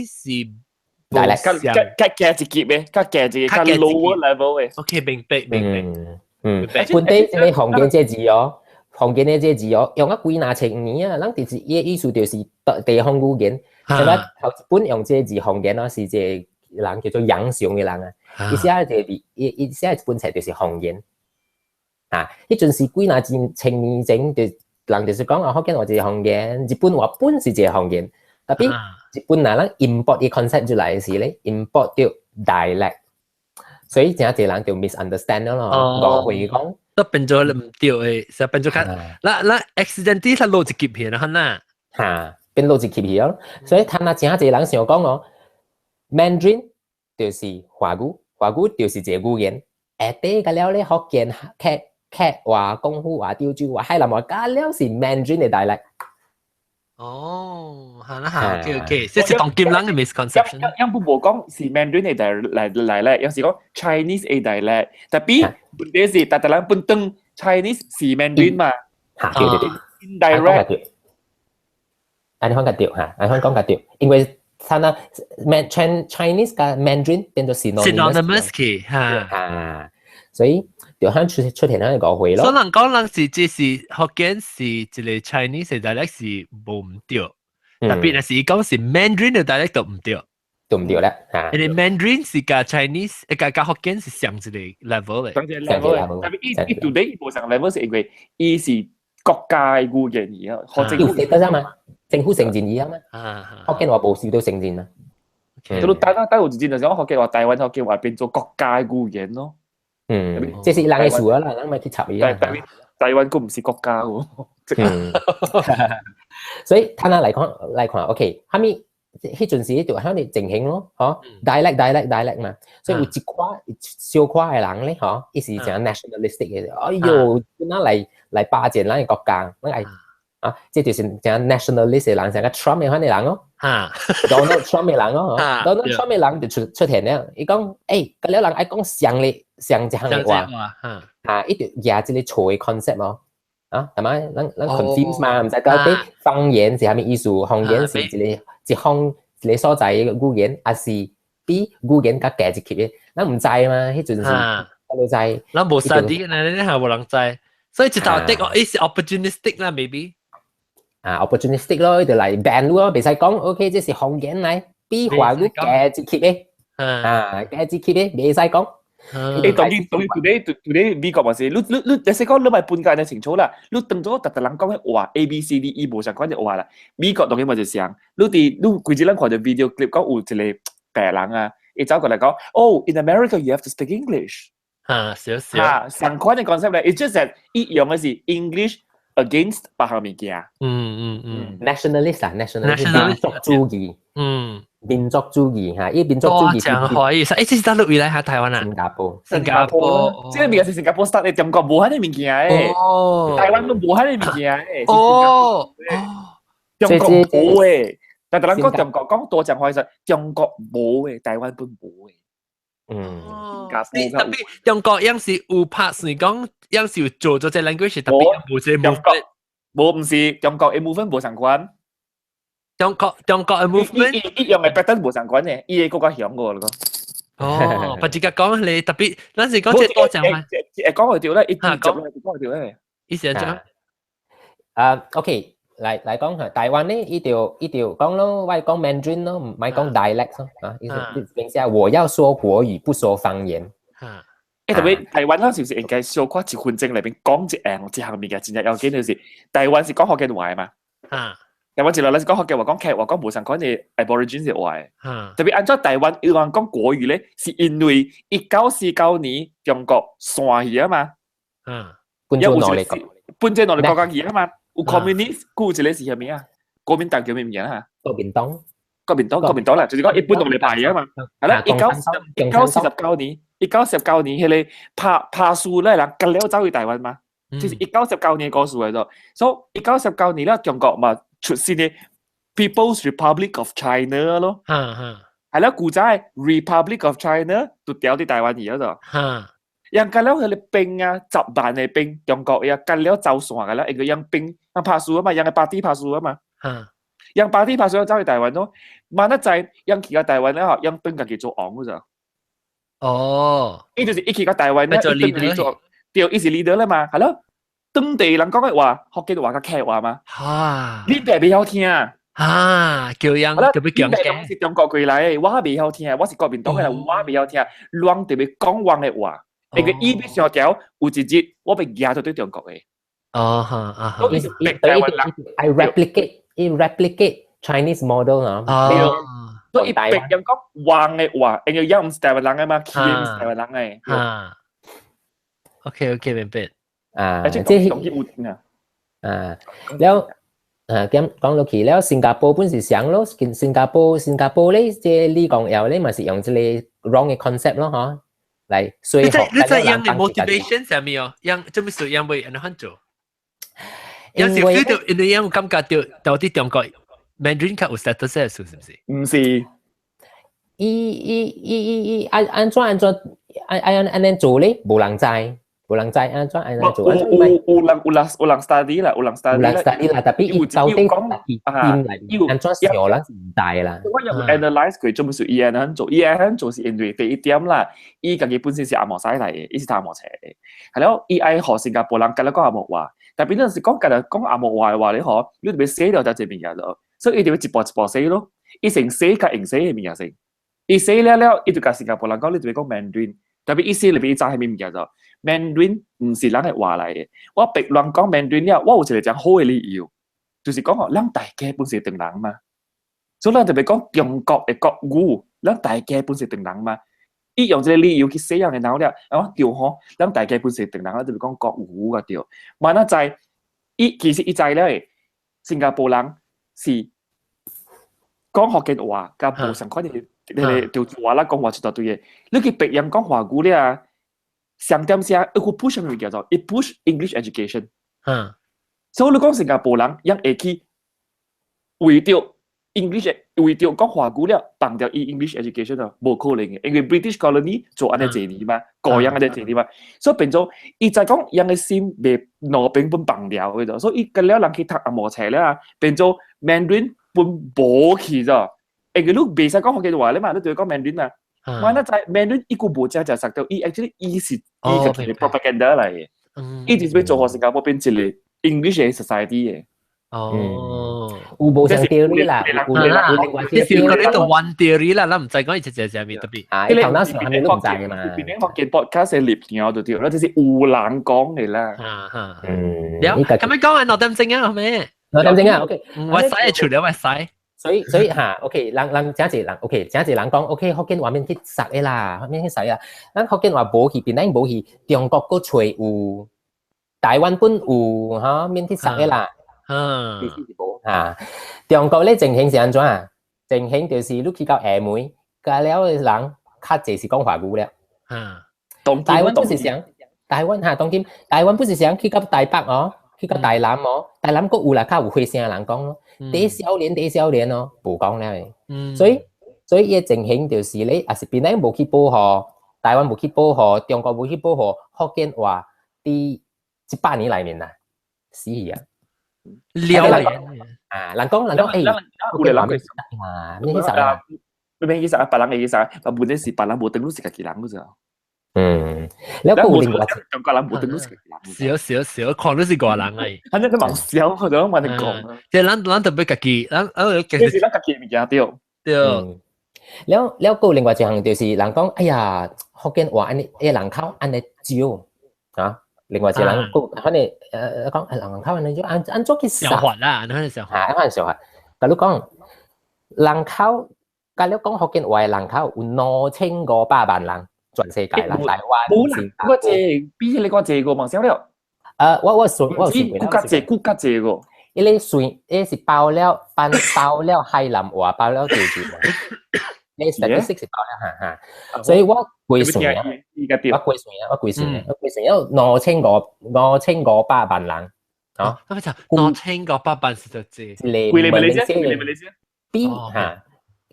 Speaker 2: 大力
Speaker 3: 較較較低一級的，較低一個較 lower level 的。
Speaker 1: OK，明白明白。
Speaker 2: 嗯，本地這個方言這字哦，方言的這字哦，用咗幾若千年啊，咱就是伊的意思就是地方語言。係咪？頭日本用這個字方言咯，是這個人叫做楊雄的人啊。伊寫這個字，伊寫一本冊就是方言。啊，彼陣時幾若千年前，就人就是講啊，福建話一個方言，日本話本是一個方言。tapi 日本若咱 import 伊 concept 入來時咧，import 著 dialect，所以誠濟人就 misunderstand 咯，誤會講
Speaker 1: 都變做毋對的，就變做較，咱咱 accidentally 它落一級去啦，哈呐。
Speaker 2: 哈，變落一級去咯。所以他若誠濟人想講哦，Mandarin 就是華語，華語就是一個語言。下底個了咧，福建客客話、廣府話、潮州話、海南話，佮了是 Mandarin 的 dialect。
Speaker 1: 哦，好啦好，OK OK，這是當今人的 misconception。
Speaker 3: 樣不無講是 Mandarin 的 dialect 來咧，有時講 Chinese 的 dialect，tapi 問題是，逐逐人本當 Chinese 是 Mandarin 嘛？
Speaker 2: 嚇，對對對
Speaker 3: ，indirect。
Speaker 2: 按呢款較對嚇，按呢款講較對，因為他那 Man Chinese 佮 Mandarin 變做
Speaker 1: synonymous 去嚇，
Speaker 2: 嚇，所以就響出現響個誤會咯。
Speaker 1: 所以人講人是這是福建是一個 Chinese 的 dialect 是無毋對，tapi 若是伊講是 Mandarin 的 dialect 就毋對，
Speaker 2: 就毋對啦嚇。
Speaker 1: 因為 Mandarin 是佮 Chinese，佮福建是相一個 level 的。
Speaker 3: 相一個 level，tapi 伊伊 today 伊無相 level 是因為伊是國家的語言而啊，或者
Speaker 2: 有得嘛？政府承認伊啊嘛？福建話無受到承認嘛？
Speaker 3: 都等等有一陣就是講福建話，台灣福建話變做國家的語言咯。
Speaker 2: 嗯，這是人的事啊啦，咱莫去插伊啊。
Speaker 3: 台灣閣毋是國家喎。
Speaker 2: 嗯，所以睇下來看來看，OK，蝦米彼陣時就響你情形咯，嗬，dialect dialect dialect 嘛，所以有一寡小可的人咧，嗬，伊是誠 nationalistic 的，哎喲，哪來霸佔咱的國家，咱愛啊，這就是誠 nationalist 的人，像個 Trump 的款的人咯，Donald Trump 的人咯，Donald Trump 的人就出現了，伊講，欸，佮了人愛講上咧上一項的話，啊，伊就舉這個錯的 concept 咯。啊，係咪？咱 confuse 嘛，毋知到底方言是啥物意思？方言是一個一方一個所在的語言，還是比語言較低一級的？咱毋知嘛，彼陣時我都知。
Speaker 1: 咱無 study 呢，你係無人知，所以一頭的哦，伊是 opportunistic 啦，maybe。
Speaker 2: 啊，opportunistic 咯，伊就來 ban 咯，袂使講，OK，這是方言來，比華語低一級的，啊，低一級的，袂使講。
Speaker 3: 欸，當然當然，today 美國嘛是，你你使講你咪分解得清楚啦。你當做逐逐人講的話 A B C D E 無相款的話啦。美國當然嘛就像，你佇你規日咱看著 video clip 講有一個白人啊，伊走過來講，Oh in America you have to speak English。
Speaker 1: 嚇，少少。
Speaker 3: 嚇，相款的 concept 咧，it's just that 伊用的是 English against 別項物件。
Speaker 1: 嗯嗯嗯
Speaker 2: ，nationalist 啊，nationalist 民族主義。民族主義嚇，伊民族主義。
Speaker 1: 真可以，這是大陸來下台灣啊？
Speaker 2: 新加坡。
Speaker 1: 新加坡。
Speaker 3: 這個物件是新加坡 start 的，中國無彼个物件的。台灣都無彼个物件的。中國無的，但係咱講中國講多講話是中國無的，台灣本無的。
Speaker 1: 特別中國樣是有拍是講樣是有做咗這 language，特別無這 movement。
Speaker 3: 無，毋是中國的 movement 無相關。
Speaker 1: 中國的 movement
Speaker 3: 伊用的 pattern 無相關的，伊的國家強過咯。
Speaker 1: 哦，不直接講你特別，咱是講這多講嘛。
Speaker 3: 講會對咧，一直講講會對咧。
Speaker 1: 意思係怎？
Speaker 2: 啊，OK。來講嚇，台灣呢，伊就講咯，我講 Mandarin 咯，唔係講 dialect 咯，啊，意思等下我要說國語，不說方言。
Speaker 3: 特別台灣咱是毋是應該小可一分鐘內面講一樣一項物件，真正要緊就是台灣是講福建話嘛。台灣一落來是講福建話，講客話，講無相關的 Aborigines 的話。特別按照台灣有人講國語咧，是因為1949年中國散去啊嘛。
Speaker 2: 分做兩个國，
Speaker 3: 分做兩个國家去啊嘛。有 communist，有一個是啥物啊？國民黨叫咩名啊？
Speaker 2: 國民黨。
Speaker 3: 國民黨啦，就是講一本獨立派啊嘛。係啦，1949年，1949年彼個拍拍輸咧人，結了走去台灣嘛。這是1949年的故事嚟咗。所以1949年咧，中國嘛出現的 People's Republic of China 咯。係啦，古早 Republic of China 就調佇台灣去咗。人家了彼个兵啊，10萬的兵，中國呀，結了走散個了，因為樣兵，人拍輸啊嘛，人個 party 拍輸啊嘛。人 party 拍輸走去台灣咯，萬一在人去到台灣咧，嗬，人當家己做王嗰咋。伊就是一去到台灣咧，
Speaker 1: 做
Speaker 3: leader 做，對，伊是 leader 啦嘛，係咯。當地人講的話，福建話較客話嘛。你爸袂曉聽。
Speaker 1: 啊，叫人特別強
Speaker 3: 嘅。是中國過來的，我袂曉聽，我是國民黨的人，我袂曉聽，亂特別講阮的話。因為伊欲上條，有一日我被壓咗對中國的。
Speaker 1: 哦哈啊哈。
Speaker 2: 伊 I replicate，伊 replicate Chinese model 啊。
Speaker 1: 哦。
Speaker 3: 所以別人講阮的話，因為伊毋是台灣人的嘛，佢毋是台灣人的。
Speaker 1: 啊。OK，明白。
Speaker 2: 啊，這是啊，了啊，咁講落去了，新加坡本是想咯，新加坡咧，這李光耀咧嘛是用這個 wrong 的 concept 咯，嗬。來說
Speaker 1: 服。你知樣的 motivation 啥物哦？樣做咩事樣會按怎做？有時 feel 到，因為樣有感覺到到底中國 Mandarin 較有 status 的是毋是？
Speaker 3: 毋是。
Speaker 2: 伊按怎做咧？無人知，無人知按怎按怎做。
Speaker 3: 有人 study 啦，有人 study
Speaker 2: 有人 study 啦，特別伊到底點來按怎想咱是毋知啦。
Speaker 3: 我有 analyse 過，做咩事伊按怎做？伊按怎做是因為第一點啦，伊家己本身是紅毛屎來的，伊是讀紅毛冊的，係咯，伊愛予新加坡人共咱講紅毛話，特別咱是講共咱講紅毛話的話咧，嗬，你特別寫了就這物件咯，所以伊就欲一步一步寫咯，伊先寫佮用寫的物件先，伊寫了了，伊就共新加坡人講，你就欲講 Mandarin，特別伊寫裏邊伊知啥物物件就 Mandarin 毋是咱的話來的，我別亂講 Mandarin 了，我有一個誠好的理由，就是講吼，咱大家本是唐人嘛，所以咱特別講中國的國語，咱大家本是唐人嘛。伊用這個理由去洗人的腦了，啊對吼，咱大家本是唐人，咱就講國語啊對。萬一知，伊其實伊知了，新加坡人是講福建話，佮無相款的，彼个就話啦講話一大堆的。你去別人講華語了，上點聲，伊去 push 啥物叫做？伊 push English education。所以你講新加坡人，𪜶會去為著 English 為著講華語了，放掉伊 English education 啊，無可能的，因為 British colony 做按呢濟年嘛，個樣按呢濟年嘛，所以變做伊就講𪜶的心袂兩邊本放掉的，所以伊佮了人去讀紅毛冊了啊，變做 Mandarin 本無去咗，因為你袂使講福建話咧嘛，你就講 Mandarin 嘛，萬一在 Mandarin 伊閣無正正實到，伊 actually 伊是伊個 propaganda 來的，伊就是欲做予新加坡變一個 English 的 society 的。
Speaker 2: 有無相 theory 啦，有另外
Speaker 1: 一個 theory，你 one theory 啦，咱毋知講伊一隻啥物特別。
Speaker 2: 啊，伊頭腦想啥物都毋知嘛。
Speaker 3: 邊個福建 podcast 的立場就對，那就是有人講的啦。
Speaker 1: 哈哈。了，咁樣講完2點鐘啊，好咩？
Speaker 2: 2點鐘啊，OK。
Speaker 1: 我使出了，我使。
Speaker 2: 所以嚇，OK，人誠濟人，OK，誠濟人講，OK，福建話免去殺的啦，免去殺啊。咱福建話無去，邊咱無去，中國閣揣有，台灣本有，吼，免去殺的啦。其實是無嚇。中國咧情形是按怎啊？情形就是你去到廈門，加了的人較濟是講華語了。台灣不是想，台灣嚇當今，台灣不是想去到台北哦，去到台南哦，台南閣有啦，較有花聲人講咯。佇少年佇少年哦，無講了的。所以伊的情形就是咧，也是檳榔無去保護，台灣無去保護，中國無去保護，福建話佇100年內面啦，死去啊！
Speaker 1: 了
Speaker 2: 啊，人講
Speaker 3: 有個人
Speaker 2: 會啊，咩意思啊？
Speaker 3: 咩意思啊？別人嘅意思啊，問題是別人無當你是家己人，嗰咋？
Speaker 2: 嗯，你有另外
Speaker 3: 中國人無當你是家己
Speaker 1: 人。少少少，看你是外人嚟。
Speaker 3: 反正佢忙笑，我就問你講。
Speaker 1: 即係咱特別家己，咱
Speaker 3: 其實咱家己物件對。
Speaker 1: 對。
Speaker 2: 了了，閣有另外一項就是人講，哎呀，福建話按呢，人口按呢少啊。另外一個人講，反正講人口按呢少，按怎去
Speaker 1: 想法啦，你想法。
Speaker 2: 嚇，按想法。佮你講，人口，佮你講福建話的人口有2500萬人，全世界啦，台灣。
Speaker 3: 冇啦，我這比你講這個嘛少了。
Speaker 2: 我算我算
Speaker 3: 過，較濟，較濟個。
Speaker 2: 伊個算，伊是包了，包了海南話，包了潮州話。你 statistics 是包了哈哈，所以我計算啊，我計算啊，我計算啊，我計算有5500萬人，
Speaker 1: 啊，咁就2500萬是就這。
Speaker 2: 幾
Speaker 3: 個馬來西亞？幾個馬來西亞？
Speaker 2: 比嚇，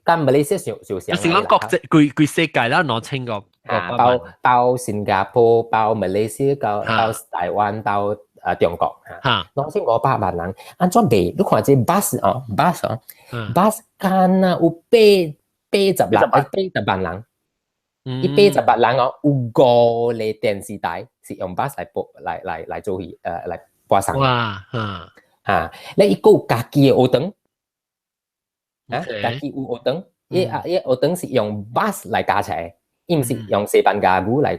Speaker 2: 跟馬來西亞上上
Speaker 1: 上。是講國際規規世界啦，兩千個。
Speaker 2: 啊，包新加坡，包馬來西亞，包台灣，包中國嚇，2500萬人，按怎賣？你看這 bus 哦，bus 哦，bus 敢若有80萬人，伊88人哦，有五個電視台是用 bus 來播來做戲，來播送。
Speaker 1: 哇，嚇
Speaker 2: 嚇，你伊閣有家己的學堂，啊，家己有學堂，伊啊伊學堂是用 bus 來教冊，伊毋是用西班牙語來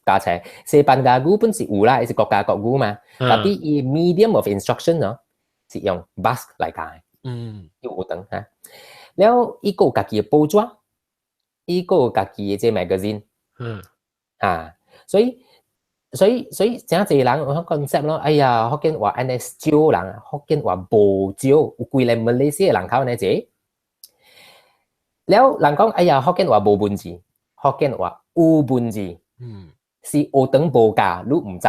Speaker 2: 教冊。西班牙語本是有啦，伊是國家國語嘛，tapi 伊 medium of instruction 哦，是用 bus 來教的。伊學堂嚇，了伊閣有家己的報紙。伊閣有家己的這 magazine，啊，所以誠濟人有 concept 咯，哎呀，福建話按呢少人，福建話無少，有幾个馬來西亞人口按呢濟。了人講，哎呀，福建話無文字，福建話有文字，是學堂無教，你毋知，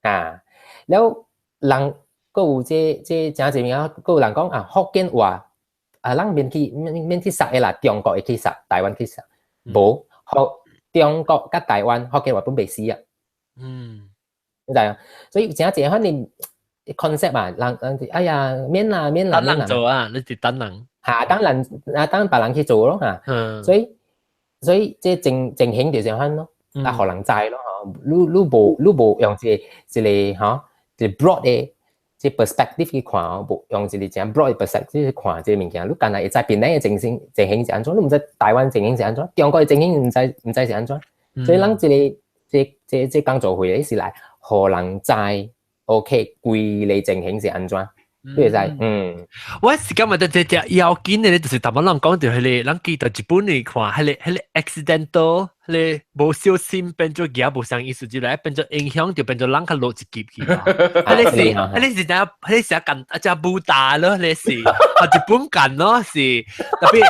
Speaker 2: 啊，了人閣有這誠濟物件，閣有人講啊，福建話。啊，咱免去殺的啦，中國會去殺，台灣去殺，無，中國佮台灣福建話本袂死啊。你知影？所以誠濟反正 concept 啊，人哎呀，免啦免啦
Speaker 1: 免啦。做啊，你是等人。
Speaker 2: 嚇，等人啊，等別人去做咯嚇。所以這情形就是按呢咯，啊，予人知咯吼。你無用一個吼，一個 broad 的這 perspective 去看哦，無用一個誠 broad 的 perspective 去看這個物件，你干焦會知檳榔的情形是按怎，你毋知台灣情形是按怎，中國的情形毋知是按怎，所以咱這個這講座會的是來予人知，OK，規个情形是按怎，你會知，嗯。
Speaker 1: 我是感覺得這隻要緊的咧，就是淡薄人講著彼个，咱記得日本你看，彼個 accidental，彼个無小心變做舉無相意思，就來變做影響，就變做人較落一級去。彼個是怎？彼個是啊，啊只武打咯，彼個是啊日本干咯，是特別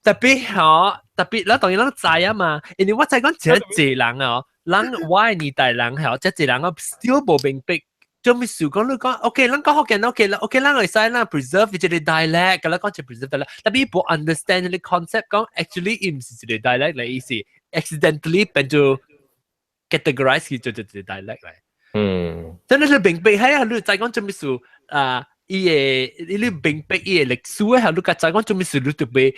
Speaker 1: 特別吼，特別咱當然咱知啊嘛，因為我知講這濟人哦，咱我的年代人吼，這濟人哦，still 無明白。做咩事講你講，OK，咱講福建 OK 啦，OK，咱會使咱 preserve 這個 dialect，佮咱講就 preserve dialect，tapi 無 understand 這個 concept 講 actually 伊毋是一個 dialect 嚟，伊是 accidentally 變做 categorize 去做一個 dialect 嚟。真係你明白係啊，你知講做咩事啊？伊個你明白伊个歷史嘅，你較知講做咩事，你特別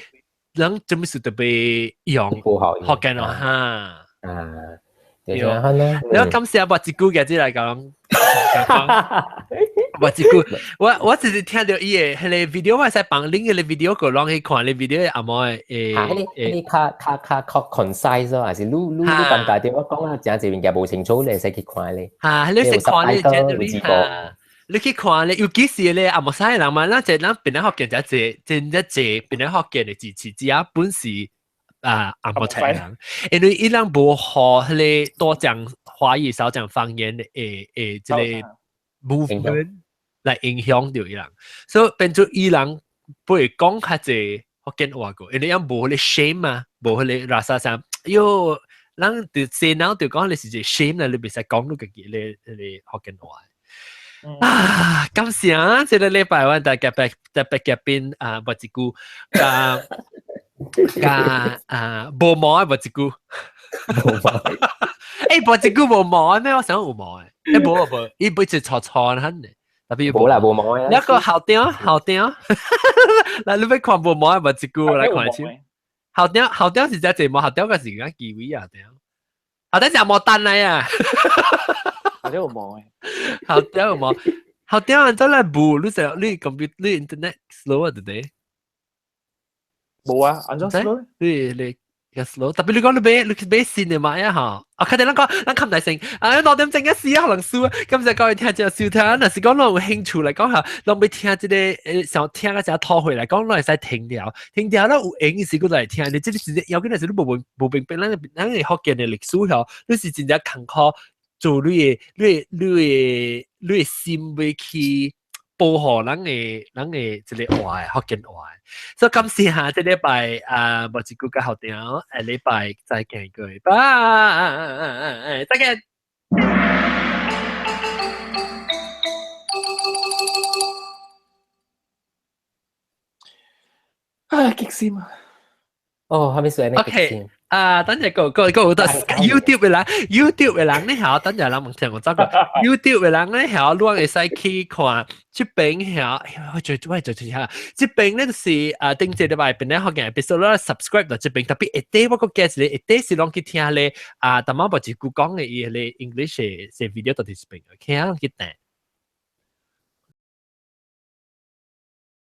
Speaker 1: 人做咩事特別用福建話哈。
Speaker 2: 啊。對啊，
Speaker 1: 你感謝我一句嘅，這來講，我一句，我只是聽著伊个彼个 video，我會使放另一个 video 過攏去看，彼 video 阿毛的
Speaker 2: 誒。啊，彼個較concise 咯，還是你感覺著我講啊，誠濟物件無清楚，你會使去看咧。
Speaker 1: 嚇，你識看咧，這你去看咧，尤其是咧阿摩西人嘛，咱這咱檳榔福建遮濟，真正濟檳榔福建的支持者本是啊紅毛菜人，因為伊人無予彼个多講華語少講方言的這个 movement 來影響著伊人，所以變做伊人不會講較濟福建話個，因為樣無彼个 shame 啊，無彼个 rasa 啥，喲，人就洗腦就講你是一個 shame 啦，你袂使講你家己咧彼个福建話。啊，感謝啊！這個禮拜我大特別特別嘉賓啊，無一句加加啊，無毛的無一句。
Speaker 2: 無毛。
Speaker 1: 欸，無一句無毛咩？我想有毛的。欸，無無，伊不是粗粗很的。特別
Speaker 2: 無啦，無毛啊。
Speaker 1: 一個校長，校長，來你欲看無毛的無一句來看下。校長，校長是只節目，校長個是講機會啊，對。校長是毛蛋來啊。
Speaker 3: 校長有毛的。
Speaker 1: 校長有毛，校長真係無，你成你 computer 你 internet slow 啊，對不對？
Speaker 3: 無啊，按怎 slow？
Speaker 1: 你你個 slow，特別你講你買你去買新的嘛呀吼，啊，確定咱講咱看大聲，啊，6點鐘一時可能輸，感謝各位聽眾收聽，若是講攏有興趣來講下，攏欲聽這個想聽個只拖回來講，攏會使停掉，停掉了有閒時閣來聽。你這個時要緊的是你無無明白咱咱的福建的歷史吼，你是真正艱苦做你的你的你的你的心欲去保護咱的咱的這个話福建話。所以感謝下這禮拜啊，無一句佮校長，下禮拜再見各位，拜，再見。
Speaker 3: 唉，激心啊！
Speaker 2: 哦，還沒說呢。
Speaker 1: OK，啊，等陣個個個有得 YouTube 的人，YouTube 的人咧嚇，等陣人問聽我走個 YouTube 的人咧嚇，你會使去看這邊嚇，我最我最最下，這邊咧就是啊，頂這禮拜邊咧學嘅，必須咧 subscribe 到這邊，特別一啲我個 guest 咧，一啲是攏去聽咧，啊，但係無一句講嘅伊個 English 的 video 到佇這邊，OK 啊，去聽。